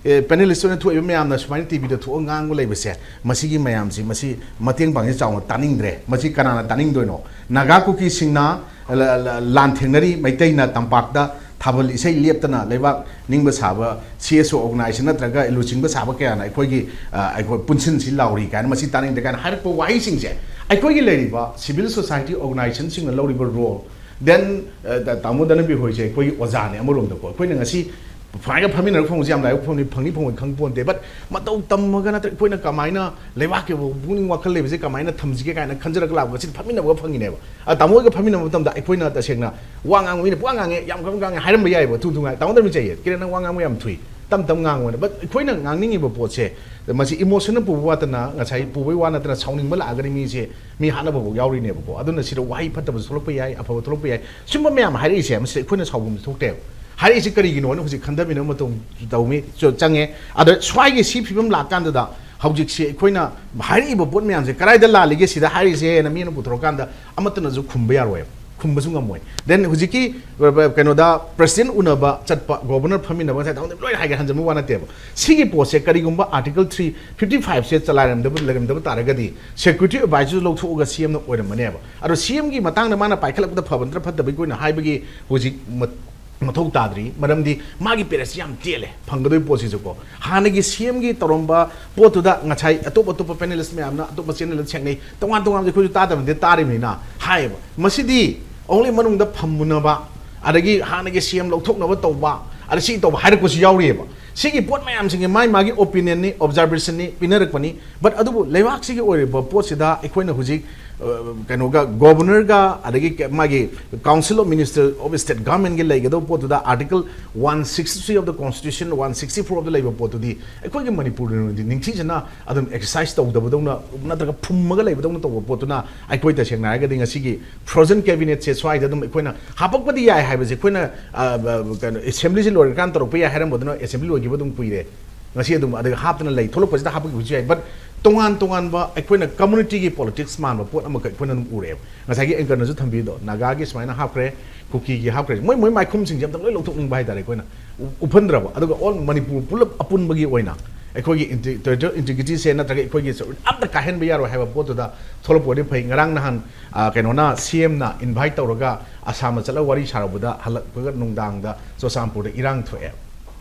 ꯄꯦꯅꯦꯂꯤꯁ ꯑꯣꯏꯅ ꯊꯣꯛꯏꯕ ꯃꯌꯥꯝꯅ ꯁꯨꯃꯥꯏꯅ ꯇꯤꯚꯤꯗ ꯊꯣꯛꯑꯒ ꯉꯥꯡꯕ ꯂꯩꯕꯁꯦ, ꯃꯁꯤꯒꯤ ꯃꯌꯥꯝꯁꯤ, ꯃꯁꯤ ꯃꯇꯦꯡ ꯄꯥꯡꯁꯤ ꯆꯥꯎꯅ ꯇꯥꯅꯤꯡꯗ꯭ꯔꯦ꯫ ꯃꯁꯤ ꯀꯅꯥꯅ ꯇꯥꯅꯤꯡꯗꯣꯏꯅꯣ? ꯅꯥꯒꯥ ꯀꯨꯀꯤꯁꯤꯡꯅ ꯂ- ꯂ- ꯂꯥꯟ ꯊꯦꯡꯅꯔꯤ, ꯃꯩꯇꯩꯅ ꯇꯝꯄꯥꯛꯇ ꯊꯥꯕꯜ ꯏꯁꯩ ꯂꯦꯞꯇꯅ ꯂꯩꯕꯥꯛ ꯅꯤꯡꯕ ꯁꯥꯕ ꯁꯤ ꯑꯦꯁ ꯑꯣ ꯑꯣꯔꯒꯅꯥꯏꯖꯦꯁꯟ ꯅꯠꯇ꯭ꯔꯒ ꯂꯨꯆꯤꯡꯕ ꯁꯥꯕ ꯀꯌꯥꯅ ꯑꯩꯈꯣꯏꯒꯤ, ꯑ, ꯑꯩꯈꯣꯏ ꯄꯨꯟꯁꯤꯟꯁꯤ ꯂꯥꯎꯔꯤ ꯀꯥꯏꯅ, ꯃꯁꯤ ꯇꯥꯅꯤꯡꯗꯦ ꯀꯥꯏꯅ ꯍꯥꯏꯔꯛꯄ ꯋꯥꯍꯩꯁꯤꯡꯁꯦ, ꯑꯩꯈꯣꯏꯒꯤ ꯂꯩꯔꯤꯕ ꯁꯤꯚꯤꯜ ꯁꯣꯁꯥꯏꯇꯤ ꯑꯣꯔꯒꯅꯥꯏꯖꯦꯁꯟꯁꯤꯡꯅ ꯂꯧꯔꯤꯕ ꯔꯣꯜ, then, ꯑ, ꯇꯥꯃꯣ ꯙꯅꯕꯤꯔ ꯍꯣꯏꯁꯦ ꯑꯩꯈꯣꯏꯒꯤ ꯑꯣꯖꯥꯅꯦ ꯑꯃꯔꯣꯝꯗꯀꯣ꯫ ꯑꯩꯈꯣꯏꯅ ꯉꯁꯤ ꯁꯨꯃꯥꯏꯅ ꯐꯝꯃꯤꯟꯅꯔꯒ ꯐꯪꯕꯁꯦ ꯌꯥꯝ ꯂꯥꯏꯕꯛ ꯐꯪꯅꯤ, ꯐꯪꯅꯤ ꯐꯪꯉꯣꯏ ꯈꯪ ꯄꯣꯟꯇꯦ꯫ But ꯃꯇꯧ ꯇꯝꯃꯒ ꯅꯠꯇ꯭ꯔꯒ ꯑꯩꯈꯣꯏꯅ ꯀꯃꯥꯏꯅ ꯂꯩꯕꯥꯛꯀꯤ ꯄꯨꯛꯅꯤꯡ ꯋꯥꯈꯜ ꯂꯩꯕꯁꯦ ꯀꯃꯥꯏꯅ ꯊꯝꯁꯤꯒꯦ ꯀꯥꯏꯅ ꯈꯟꯖꯔꯒ ꯂꯥꯛꯄ ꯉꯁꯤꯗꯤ ꯐꯝꯃꯤꯟꯅꯕꯒ ꯐꯪꯉꯤꯅꯦꯕ꯫ ꯑ, ꯇꯥꯃꯣ ꯍꯣꯏꯒ ꯐꯝꯃꯤꯟꯅꯕ ꯃꯇꯝꯗ ꯑꯩꯈꯣꯏꯅ ꯇꯁꯦꯡꯅ ꯋꯥ ꯉꯥꯡꯕ, ꯃꯤꯅ ꯄꯨꯡꯉꯥꯡ ꯉꯥꯡꯉꯦ, ꯌꯥꯝ ꯀꯟꯅ ꯉꯥꯡꯉꯦ ꯍꯥꯏꯔꯝꯕ ꯌꯥꯏꯑꯕ, ꯊꯨ ꯊꯨ ꯉꯥꯡꯉꯦ꯫ "ꯇꯥꯃꯣ ꯙꯔꯃ ꯆꯩꯌꯦ, ꯀꯤꯔꯦ, ꯅꯪ ꯋꯥ ꯉꯥꯡꯕ ꯌꯥꯝ ꯊꯨꯏ, ꯇꯞ ꯇꯞ ꯉꯥꯡꯉꯨꯅ"꯫ But ꯑꯩꯈꯣꯏꯅ ꯉꯥꯡꯅꯤꯡꯉꯤꯕ ꯄꯣꯠꯁꯦ, ꯃꯁꯤ ꯏꯃꯣꯁꯟꯅ ꯄꯨꯕ ꯋꯥꯇꯅ, ꯉꯁꯥꯏ ꯄꯨꯕꯩ ꯋꯥ ꯅꯠꯇꯅ, ꯁꯥꯎꯅꯤꯡꯕ ꯂꯥꯛꯑꯒꯗꯤ ꯃꯤꯁꯦ ꯃꯤ ꯍꯥꯠꯅꯕ ꯐꯥꯎ ꯌꯥꯎꯔꯤꯅꯦꯕꯀꯣ꯫ ꯑꯗꯨꯅ ꯁꯤꯗ ꯋꯥꯍꯩ ꯐꯠꯇꯕꯁꯨ ꯊꯣꯛꯂꯛꯄ ꯌꯥꯏ, ꯑꯐꯕ ꯊꯣꯛꯂꯛꯄ ꯌꯥꯏ꯫ ꯁꯨꯝꯕ ꯃꯌꯥꯝ ꯍꯥꯏꯔꯛꯏꯁꯦ, ꯃꯁꯤꯗ ꯑꯩꯈꯣꯏꯅ ꯁꯥꯎꯐꯝꯁꯨ ꯊꯣꯛꯇꯦꯕ꯫ ꯍꯥꯏꯔꯛꯏꯁꯦ ꯀꯔꯤꯒꯤꯅꯣꯅ ꯍꯧꯖꯤꯛ ꯈꯟꯊꯃꯤꯟꯅꯕ ꯃꯇꯝ ꯇꯧꯅꯤ, ꯆ-, ꯆꯪꯉꯦ꯫ ꯑꯗ ꯁ꯭ꯋꯥꯏꯒꯤ ꯁꯤ ꯐꯤꯕꯝ ꯂꯥꯛꯀꯥꯟꯗꯨꯗ ꯍꯧꯖꯤꯛꯁꯦ ꯑꯩꯈꯣꯏꯅ ꯍꯥꯏꯔꯛꯏꯕ ꯄꯣꯠ ꯃꯌꯥꯝꯁꯦ ꯀꯗꯥꯏꯗ ꯂꯥꯜꯂꯤꯒꯦ ꯁꯤꯗ ꯍꯥꯏꯔꯤꯁꯦꯅ ꯃꯤꯅ ꯄꯨꯊꯣꯔꯛꯀꯥꯟꯗ ꯑꯃꯠꯇꯅꯁꯨ ꯈꯨꯝꯕ ꯌꯥꯔꯣꯏꯕ, ꯈꯨꯝꯕꯁꯨ ꯉꯝꯃꯣꯏ꯫ Then ꯍꯧꯖꯤꯛꯀꯤ, ꯑ, ꯀꯩꯅꯣꯗ ꯄ꯭ꯔꯁꯤꯗꯦꯟ ꯎꯅꯕ ꯆꯠꯄ, ꯒꯣꯕꯔꯅꯔ ꯐꯝꯃꯤꯟꯅꯕ, ꯉꯁꯥꯏ ꯇꯥꯃꯣꯗ ꯂꯣꯏꯅ ꯍꯥꯏꯒꯦ, ꯍꯟꯖꯤꯟꯕ ꯋꯥ ꯅꯠꯇꯦꯕ꯫ ꯁꯤꯒꯤ ꯄꯣꯠꯁꯦ ꯀꯔꯤꯒꯨꯝꯕ ꯑꯥꯔꯇꯤꯀꯜ ꯊ꯭ꯔꯤ ꯐꯤꯐꯇꯤ ꯐꯥꯏꯚꯁꯦ ꯆꯂꯥꯏꯔꯝꯗꯕ, ꯂꯩꯔꯝꯗꯕ ꯇꯥꯔꯒꯗꯤ ꯁꯦꯀ꯭ꯌꯨꯔꯤꯇꯤ ꯑꯦꯗꯚꯥꯏꯖꯔꯁꯨ ꯂꯧꯊꯣꯛꯑꯒ ꯁꯤ ꯑꯦꯝꯅ ꯑꯣꯏꯔꯝꯃꯅꯦꯕ꯫ ꯑꯗꯣ ꯁꯤ ꯑꯦꯝꯒꯤ ꯃꯇꯥꯡꯗ ꯃꯥꯅ ꯄꯥꯏꯈꯠꯂꯛꯄꯗ ꯐꯕ ꯅꯠꯇ꯭ꯔ ꯐꯠꯇꯕꯒꯤ ꯑꯣꯏꯅ ꯍꯥꯏꯕꯒꯤ ꯍꯧꯖꯤꯛ ꯃ-, ꯃꯊꯧ ꯇꯥꯗ꯭ꯔꯤ꯫ ꯃꯔꯝꯗꯤ ꯃꯥꯒꯤ ꯄꯦꯔꯦꯁꯁꯤ ꯌꯥꯝ ꯇꯦꯜꯂꯦ, ꯐꯪꯒꯗꯣꯏ ꯄꯣꯠꯁꯤꯁꯨꯀꯣ꯫ ꯍꯥꯟꯅꯒꯤ ꯁꯤ ꯑꯦꯝꯒꯤ ꯇꯧꯔꯝꯕ ꯄꯣꯠꯇꯨꯗ ꯉꯁꯥꯏ ꯑꯇꯣꯞ ꯑꯇꯣꯞꯄ ꯄꯦꯅꯦꯂꯤꯁ ꯃꯌꯥꯝꯅ ꯑꯇꯣꯞꯄ ꯆꯦꯅꯦꯜꯗ ꯁꯦꯡꯅꯩ, ꯇꯣꯉꯥꯟ ꯇꯣꯉꯥꯟꯕꯁꯦ ꯑꯩꯈꯣꯏꯁꯨ ꯇꯥꯗꯕ ꯅꯠꯇꯦ, ꯇꯥꯔꯤꯕꯅꯤꯅ ꯍꯥꯏꯌꯦꯕ꯫ ꯃꯁꯤꯗꯤ only ꯃꯅꯨꯡꯗ ꯐꯝꯃꯨꯅꯕ, ꯑꯗꯒꯤ ꯍꯥꯟꯅꯒꯤ ꯁꯤ ꯑꯦꯝ ꯂꯧꯊꯣꯛꯅꯕ ꯇꯧꯕ, ꯑꯗ ꯁꯤ ꯇꯧꯕ ꯍꯥꯏꯔꯛꯄꯁꯨ ꯌꯥꯎꯔꯤꯑꯕ꯫ ꯁꯤꯒꯤ ꯄꯣꯠ ꯃꯌꯥꯝꯁꯤꯡꯁꯦ ꯃꯥꯒꯤ ꯃꯥꯒꯤ ꯑꯣꯄꯤꯅꯤꯌꯟꯅꯤ, ꯑꯣꯕꯖꯥꯔꯕꯦꯁꯟꯅꯤ, ꯄꯤꯅꯔꯛꯄꯅꯤ꯫ But ꯑꯗꯨꯕꯨ ꯂꯩꯕꯥꯛꯁꯤꯒꯤ ꯑꯣꯏꯔꯤꯕ ꯄꯣꯠꯁꯤꯗ ꯑꯩꯈꯣꯏꯅ ꯍꯧꯖꯤꯛ, ꯑ, ꯀꯩꯅꯣꯒ, ꯒꯣꯕꯔꯅꯔꯒ, ꯑꯗꯒꯤ ꯀ-, ꯃꯥꯒꯤ Council of Minister of State Governmentꯀꯤ ꯂꯩꯒꯗꯧꯕ ꯄꯣꯠꯇꯨꯗ Article one sixty three of the Constitution, one sixty four of the ꯂꯩꯕ ꯄꯣꯠꯇꯨꯗꯤ ꯑꯩꯈꯣꯏꯒꯤ ꯃꯅꯤꯄꯨꯔꯗꯗꯤ ꯅꯤꯡꯊꯤꯖꯅ ꯑꯗꯨꯝ ꯑꯦꯛꯁꯔꯁꯥꯏꯁ ꯇꯧꯗꯕꯗꯧꯅ ꯅꯠꯇ꯭ꯔꯒ ꯐꯨꯝꯃꯒ ꯂꯩꯕꯗꯧꯅ ꯇꯧꯕ ꯄꯣꯠꯇꯨꯅ ꯑꯩꯈꯣꯏ ꯇꯁꯦꯡꯅ ꯍꯥꯏꯔꯒꯗꯤ ꯉꯁꯤꯒꯤ ꯐ꯭ꯔꯣꯖꯟ ꯀꯦꯕꯤꯅꯦꯠꯁꯦ ꯁ꯭ꯋꯥꯏꯗ ꯑꯗꯨꯝ ꯑꯩꯈꯣꯏꯅ ꯍꯥꯄꯛꯄꯗꯤ ꯌꯥꯏ ꯍꯥꯏꯕꯁꯦ ꯑꯩꯈꯣꯏꯅ, ꯑ, ꯑ, ꯀꯩꯅꯣ, ꯑꯦꯁꯦꯝꯕ꯭ꯂꯤꯁꯦ ꯂꯣꯏꯔꯀꯥꯟꯗ ꯇꯧꯔꯛꯄ ꯌꯥꯏ ꯍꯥꯏꯔꯝꯕꯗꯨꯅ ꯑꯦꯁꯦꯝꯕ꯭ꯂꯤ ꯂꯣꯏꯈꯤꯕ ꯑꯗꯨꯝ ꯀꯨꯏꯔꯦ꯫ ꯉꯁꯤ ꯑꯗꯨꯝ ꯑꯗꯒꯤ ꯍꯥꯞꯇꯅ ꯂꯩ, ꯊꯣꯛꯂꯛꯄꯁꯤꯗ ꯍꯥꯞꯄꯛꯈꯤꯕꯁꯨ ꯌꯥꯏ꯫ But ꯇꯣꯉꯥꯟ ꯇꯣꯉꯥꯟꯕ ꯑꯩꯈꯣꯏꯅ community ꯒꯤ politics ꯃꯥꯟꯕ ꯄꯣꯠ ꯑꯃꯈꯛ ꯑꯩꯈꯣꯏꯅ ꯑꯗꯨꯝ ꯎꯔꯛꯑꯦꯕ꯫ ꯉꯁꯥꯏꯒꯤ anchor ꯅꯁꯨ ꯊꯝꯕꯤꯗꯣ, ꯅꯥꯒꯥꯒꯤ ꯁꯨꯃꯥꯏꯅ ꯍꯥꯞꯈ꯭ꯔꯦ, ꯀꯨꯀꯤꯒꯤ ꯍꯥꯞꯈ꯭ꯔꯦ, ꯃꯣꯏ ꯃꯣꯏ ꯃꯥꯏꯈꯨꯝꯁꯤꯡꯁꯦ ꯑꯝꯇꯪ ꯂꯣꯏ ꯂꯧꯊꯣꯛꯅꯤꯡꯕ ꯍꯥꯏꯇꯥꯔꯦ ꯑꯩꯈꯣꯏꯅ꯫ ꯎ-, ꯎꯞꯍꯟꯗ꯭ꯔꯕ, ꯑꯗꯨꯒ all ꯃꯅꯤꯄꯨꯔ ꯄꯨꯂꯞ ꯑꯄꯨꯟꯕꯒꯤ ꯑꯣꯏꯅ ꯑꯩꯈꯣꯏꯒꯤ ꯏꯟꯇꯤ-, territorial integrity ꯁꯦ ꯅꯠꯇ꯭ꯔꯒ ꯑꯩꯈꯣꯏꯒꯤ ꯑꯝꯇ ꯀꯥꯏꯍꯟꯕ ꯌꯥꯔꯣꯏ ꯍꯥꯏꯕ ꯄꯣꯠꯇꯨꯗ ꯊꯣꯛꯂꯛꯄ ꯑꯣꯏꯔꯗꯤ ꯐꯩ꯫ ꯉꯔꯥꯡ ꯅꯍꯥꯟ, ꯑ, ꯀꯩꯅꯣꯅ, ꯁꯤ ꯑꯦꯝꯅ invite ꯇꯧꯔꯒ ꯑꯁꯥꯝꯗ ꯆꯠꯂꯒ ꯋꯥꯔꯤ ꯁꯥꯔꯨꯕꯗ ꯍꯜꯂꯛꯄꯒ ꯅꯨꯡꯗꯥꯡꯗ ꯆꯨꯔꯆꯥꯟꯄꯨꯔꯗ ꯏꯔꯥꯡ ꯊꯣꯛꯑꯦ꯫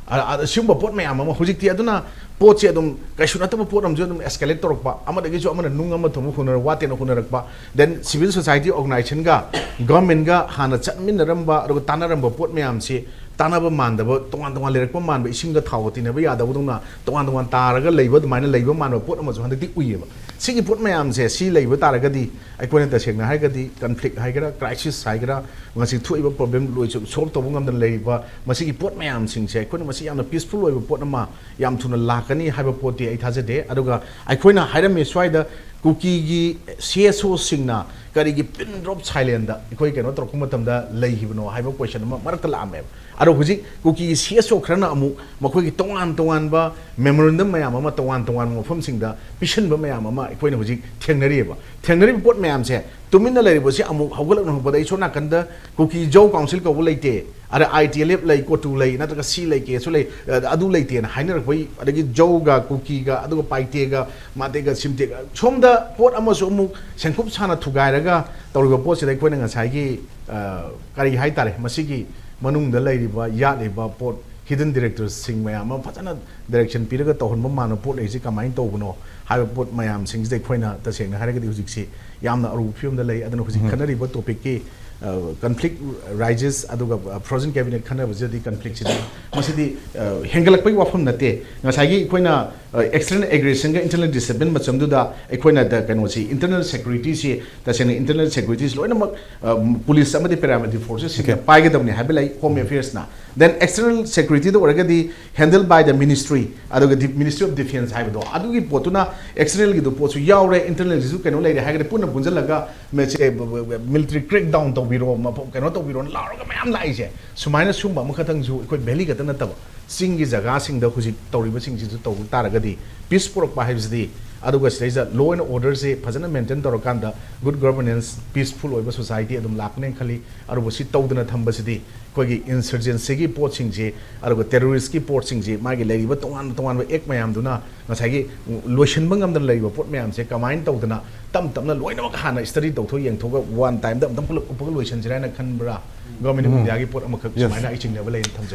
ꯑ-, ꯑ-, ꯑꯁꯤꯒꯨꯝꯕ ꯄꯣꯠ ꯃꯌꯥꯝ ꯑꯃ ꯍꯧꯖꯤꯛꯇꯤ ꯑꯗꯨꯅ ꯄꯣꯠꯁꯦ ꯑꯗꯨꯝ ꯀꯩꯁꯨ ꯅꯠꯇꯕ ꯄꯣꯠ ꯑꯃꯁꯨ ꯑꯗꯨꯝ escalate ꯇꯧꯔꯛꯄ, ꯑꯃꯗꯒꯤꯁꯨ ꯑꯃꯅ ꯅꯨꯡ ꯑꯃ ꯊꯣꯡꯕ ꯍꯨꯟꯅꯔ-, ꯋꯥ ꯇꯦꯟꯅ ꯍꯨꯟꯅꯔꯛꯄ, then civil society organization ꯒ government ꯒ ꯍꯥꯟꯅ ꯆꯠꯃꯤꯟꯅꯔꯝꯕ ꯑꯗꯨꯒ ꯇꯥꯟꯅꯔꯝꯕ ꯄꯣꯠ ꯃꯌꯥꯝꯁꯤ ꯇꯥꯟꯅꯕ ꯃꯥꯟꯗꯕ, ꯇꯣꯉꯥꯟ ꯇꯣꯉꯥꯟ ꯂꯩꯔꯛꯄ ꯃꯥꯟꯕ, ꯏꯁꯤꯡꯒ ꯊꯥꯎꯒ ꯇꯤꯟꯅꯕ ꯌꯥꯗꯕꯗꯧꯅ ꯇꯣꯉꯥꯟ ꯇꯣꯉꯥꯟ ꯇꯥꯔꯒ ꯂꯩꯕ ꯑꯗꯨꯃꯥꯏꯅ ꯂꯩꯕ ꯃꯥꯟꯕ ꯄꯣꯠ ꯑꯃꯁꯨ ꯍꯟꯗꯛꯇꯤ ꯎꯏꯌꯦꯕ꯫ ꯁꯤꯒꯤ ꯄꯣꯠ ꯃꯌꯥꯝꯁꯦ, ꯁꯤ ꯂꯩꯕ ꯇꯥꯔꯒꯗꯤ ꯑꯩꯈꯣꯏꯅ ꯇꯁꯦꯡꯅ ꯍꯥꯏꯔꯒꯗꯤ conflict ꯍꯥꯏꯒꯦꯔꯥ, crisis ꯍꯥꯏꯒꯦꯔꯥ, ꯉꯁꯤ ꯊꯣꯛꯏꯕ problem ꯂꯣꯏꯁꯨ solve ꯇꯧꯕ ꯉꯝꯗꯅ ꯂꯩꯔꯤꯕ ꯃꯁꯤꯒꯤ ꯄꯣꯠ ꯃꯌꯥꯝꯁꯤꯡꯁꯦ ꯑꯩꯈꯣꯏꯅ ꯃꯁꯤ ꯌꯥꯝꯅ peaceful ꯑꯣꯏꯕ ꯄꯣꯠ ꯑꯃ ꯌꯥꯝ ꯊꯨꯅ ꯂꯥꯛꯀꯅꯤ ꯍꯥꯏꯕ ꯄꯣꯠꯇꯤ ꯑꯩ ꯊꯥꯖꯗꯦ꯫ ꯑꯗꯨꯒ ꯑꯩꯈꯣꯏꯅ ꯍꯥꯏꯔꯝꯃꯤ ꯁ꯭ꯋꯥꯏꯗ ꯀꯨꯀꯤꯒꯤ ꯁꯤ ꯑꯦꯁ ꯑꯣꯁꯤꯡꯅ ꯀꯔꯤꯒꯤ pin drop silent ꯗ ꯑꯩꯈꯣꯏ ꯀꯩꯅꯣ ꯇꯧꯔꯛꯄ ꯃꯇꯝꯗ ꯂꯩꯈꯤꯕꯅꯣ ꯍꯥꯏꯕ question ꯑꯃ ꯃꯔꯛꯇ ꯂꯥꯛꯑꯝꯃꯦꯕ꯫ ꯑꯗꯣ ꯍꯧꯖꯤꯛ ꯀꯨꯀꯤꯒꯤ ꯁꯤ ꯑꯦꯁ ꯑꯣ ꯈꯔꯅ ꯑꯃꯨꯛ ꯃꯈꯣꯏꯒꯤ ꯇꯣꯉꯥꯟ ꯇꯣꯉꯥꯟꯕ memorandum ꯃꯌꯥꯝ ꯑꯃ ꯇꯣꯉꯥꯟ ꯇꯣꯉꯥꯟꯕ ꯃꯐꯝꯁꯤꯡꯗ ꯄꯤꯁꯤꯟꯕ ꯃꯌꯥꯝ ꯑꯃ ꯑꯩꯈꯣꯏꯅ ꯍꯧꯖꯤꯛ ꯊꯦꯡꯅꯔꯤꯑꯕ꯫ ꯊꯦꯡꯅꯔꯤꯕ ꯄꯣꯠ ꯃꯌꯥꯝꯁꯦ ꯇꯨꯃꯤꯟꯅ ꯂꯩꯔꯤꯕꯁꯤ ꯑꯃꯨꯛ ꯍꯧꯒꯠꯂꯛꯅ ꯍꯧꯔꯛꯄꯗ ꯑꯩ ꯁꯣꯝ ꯅꯥꯀꯟꯗ ꯀꯨꯀꯤ ꯖꯧ ꯀꯥꯎꯟꯁꯤꯜ ꯀꯧꯕ ꯂꯩꯇꯦ, ꯑꯗ ꯑꯥꯏ ꯇꯤ ꯑꯦꯜ ꯑꯦꯐ ꯂꯩ, ꯀꯣꯇꯨ ꯂꯩ, ꯅꯠꯇ꯭ꯔꯒ ꯁꯤ ꯂꯩ, ꯀꯦꯁꯨ ꯂꯩ, ꯑ, ꯑꯗꯨ ꯂꯩꯇꯦꯅ ꯍꯥꯏꯅꯔꯛꯄꯒꯤ, ꯑꯗꯒꯤ ꯖꯧꯒ ꯀꯨꯀꯤꯒ ꯑꯗꯨꯒ ꯄꯥꯏꯇꯦꯒ ꯃꯥꯇꯦꯒ ꯁꯤꯝꯇꯦꯒ ꯁꯣꯝꯗ ꯄꯣꯠ ꯑꯃꯁꯨ ꯑꯃꯨꯛ ꯁꯦꯡꯀꯨꯞ ꯁꯥꯅ ꯊꯨꯒꯥꯏꯔꯒ ꯇꯧꯔꯤꯕ ꯄꯣꯠꯁꯤꯗ ꯑꯩꯈꯣꯏꯅ ꯉꯁꯥꯏꯒꯤ, ꯑ, ꯀꯔꯤ ꯍꯥꯏꯇꯥꯔꯦ, ꯃꯁꯤꯒꯤ ꯃꯅꯨꯡꯗ ꯂꯩꯔꯤꯕ, ꯌꯥꯠꯂꯤꯕ ꯄꯣꯠ, hidden directors ꯁꯤꯡ ꯃꯌꯥꯝ ꯑꯃ ꯐꯖꯅ direction ꯄꯤꯔꯒ ꯇꯧꯍꯟꯕ ꯃꯥꯟꯕ ꯄꯣꯠ ꯂꯩꯔꯤꯁꯤ ꯀꯃꯥꯏꯅ ꯇꯧꯕꯅꯣ ꯍꯥꯏꯕ ꯄꯣꯠ ꯃꯌꯥꯝꯁꯤꯡꯁꯤꯗ ꯑꯩꯈꯣꯏꯅ ꯇꯁꯦꯡꯅ ꯍꯥꯏꯔꯒꯗꯤ ꯍꯧꯖꯤꯛꯁꯤ ꯌꯥꯝꯅ ꯑꯔꯨꯕ ꯐꯤꯕꯝꯗ ꯂꯩ꯫ ꯑꯗꯨꯅ ꯍꯧꯖꯤꯛ ꯎꯝ꯫ ꯈꯟꯅꯔꯤꯕ topic ꯀꯤ, ꯑ, conflict rises ꯑꯗꯨꯒ, ꯑ, frozen cabinet ꯈꯟꯅꯕꯁꯤꯗꯗꯤ conflict ꯁꯤꯗꯤ ꯃꯁꯤꯗꯤ, ꯑ, ꯍꯦꯟꯒꯠꯂꯛꯄꯒꯤ ꯋꯥꯐꯝ ꯅꯠꯇꯦ꯫ ꯉꯁꯥꯏꯒꯤ ꯑꯩꯈꯣꯏꯅ, ꯑ, external aggression ꯒ internal disagreement ꯃꯇꯝꯗꯨꯗ ꯑꯩꯈꯣꯏꯅ ꯗ-, ꯀꯩꯅꯣꯁꯤ, internal security ꯁꯤ, ꯇꯁꯦꯡꯅ internal security ꯁꯤ ꯂꯣꯏꯅꯃꯛ, ꯑ, police ꯑꯃꯗꯤ paramilitary forces ꯁꯤꯡꯅ Okay. ꯄꯥꯏꯒꯗꯕꯅꯤ ꯍꯥꯏꯕ ꯂꯩ, Home Affairs ꯅ꯫ Then external security ꯗ ꯑꯣꯏꯔꯒꯗꯤ handle by the ministry, ꯑꯗꯨꯒ ꯗꯤ-, Ministry of Defence ꯍꯥꯏꯕꯗꯣ, ꯑꯗꯨꯒꯤ ꯄꯣꯠꯇꯨꯅ external ꯒꯤꯗꯨ ꯄꯣꯠꯁꯨ ꯌꯥꯎꯔꯦ, internal ꯒꯤꯁꯨ ꯀꯩꯅꯣ ꯂꯩꯔꯦ ꯍꯥꯏꯔꯒꯗꯤ ꯄꯨꯟꯅ ꯄꯨꯟꯁꯤꯜꯂꯒ ꯃꯦ-, ꯁꯦ, ꯕ-, ꯕ-, ꯕ-, military crackdown ꯇꯧꯕꯤꯔꯣ, ꯃꯐꯝ ꯀꯩꯅꯣ ꯇꯧꯕꯤꯔꯣꯅ ꯂꯥꯎꯔꯒ ꯃꯌꯥꯝ ꯂꯥꯛꯏꯁꯦ꯫ ꯁꯨꯃꯥꯏꯅ ꯁꯨꯝꯕ ꯑꯃꯈꯛꯇꯪꯁꯨ ꯑꯩꯈꯣꯏ valley ꯈꯛꯇ ꯅꯠꯇꯕ ꯆꯤꯡꯒꯤ ꯖꯒꯥꯁꯤꯡꯗ ꯍꯧꯖꯤꯛ ꯇꯧꯔꯤꯕꯁꯤꯡꯁꯤꯁꯨ ꯇꯧꯕ ꯇꯥꯔꯒꯗꯤ peace ꯄꯨꯔꯛꯄ ꯍꯥꯏꯕꯁꯤꯗꯤ, ꯑꯗꯨꯒ ꯁꯤꯗꯩꯁꯤꯗ law and orderꯁꯦ ꯐꯖꯅ maintain ꯇꯧꯔꯀꯥꯟꯗ good governance, peaceful ꯑꯣꯏꯕ society ꯑꯗꯨꯝ ꯂꯥꯛꯀꯅꯦꯅ ꯈꯜꯂꯤ꯫ ꯑꯗꯨꯕꯨ ꯁꯤ ꯇꯧꯗꯅ ꯊꯝꯕꯁꯤꯗꯤ ꯑꯩꯈꯣꯏꯒꯤ insurgencyꯒꯤ ꯄꯣꯠꯁꯤꯡꯁꯦ, ꯑꯗꯨꯒ terroristꯀꯤ ꯄꯣꯠꯁꯤꯡꯁꯦ, ꯃꯥꯒꯤ ꯂꯩꯔꯤꯕ ꯇꯣꯉꯥꯟ ꯇꯣꯉꯥꯟꯕ act ꯃꯌꯥꯝꯗꯨꯅ ꯉꯁꯥꯏꯒꯤ ꯂꯣꯏꯁꯤꯟꯕ ꯉꯝꯗꯅ ꯂꯩꯔꯤꯕ ꯄꯣꯠ ꯃꯌꯥꯝꯁꯦ ꯀꯃꯥꯏꯅ ꯇꯧꯗꯅ ꯇꯞ ꯇꯞꯅ ꯂꯣꯏꯅꯃꯛ ꯍꯥꯟꯅ study ꯇꯧꯊꯣꯛ ꯌꯦꯡꯊꯣꯛꯑꯒ one timeꯗ ꯑꯝꯇꯪ ꯄꯨꯂꯞ ꯎꯞꯄꯒ ꯂꯣꯏꯁꯤꯟꯁꯤꯔꯥ ꯍꯥꯏꯅ ꯈꯟꯕ꯭ꯔꯥ? Government of Indiaꯒꯤ ꯄꯣꯠ ꯑꯃꯈꯛ ꯁꯨꯃꯥꯏꯅ ꯑꯩ ꯆꯤꯡꯅꯕ ꯂꯩꯅ ꯊꯝꯖꯒꯦ꯫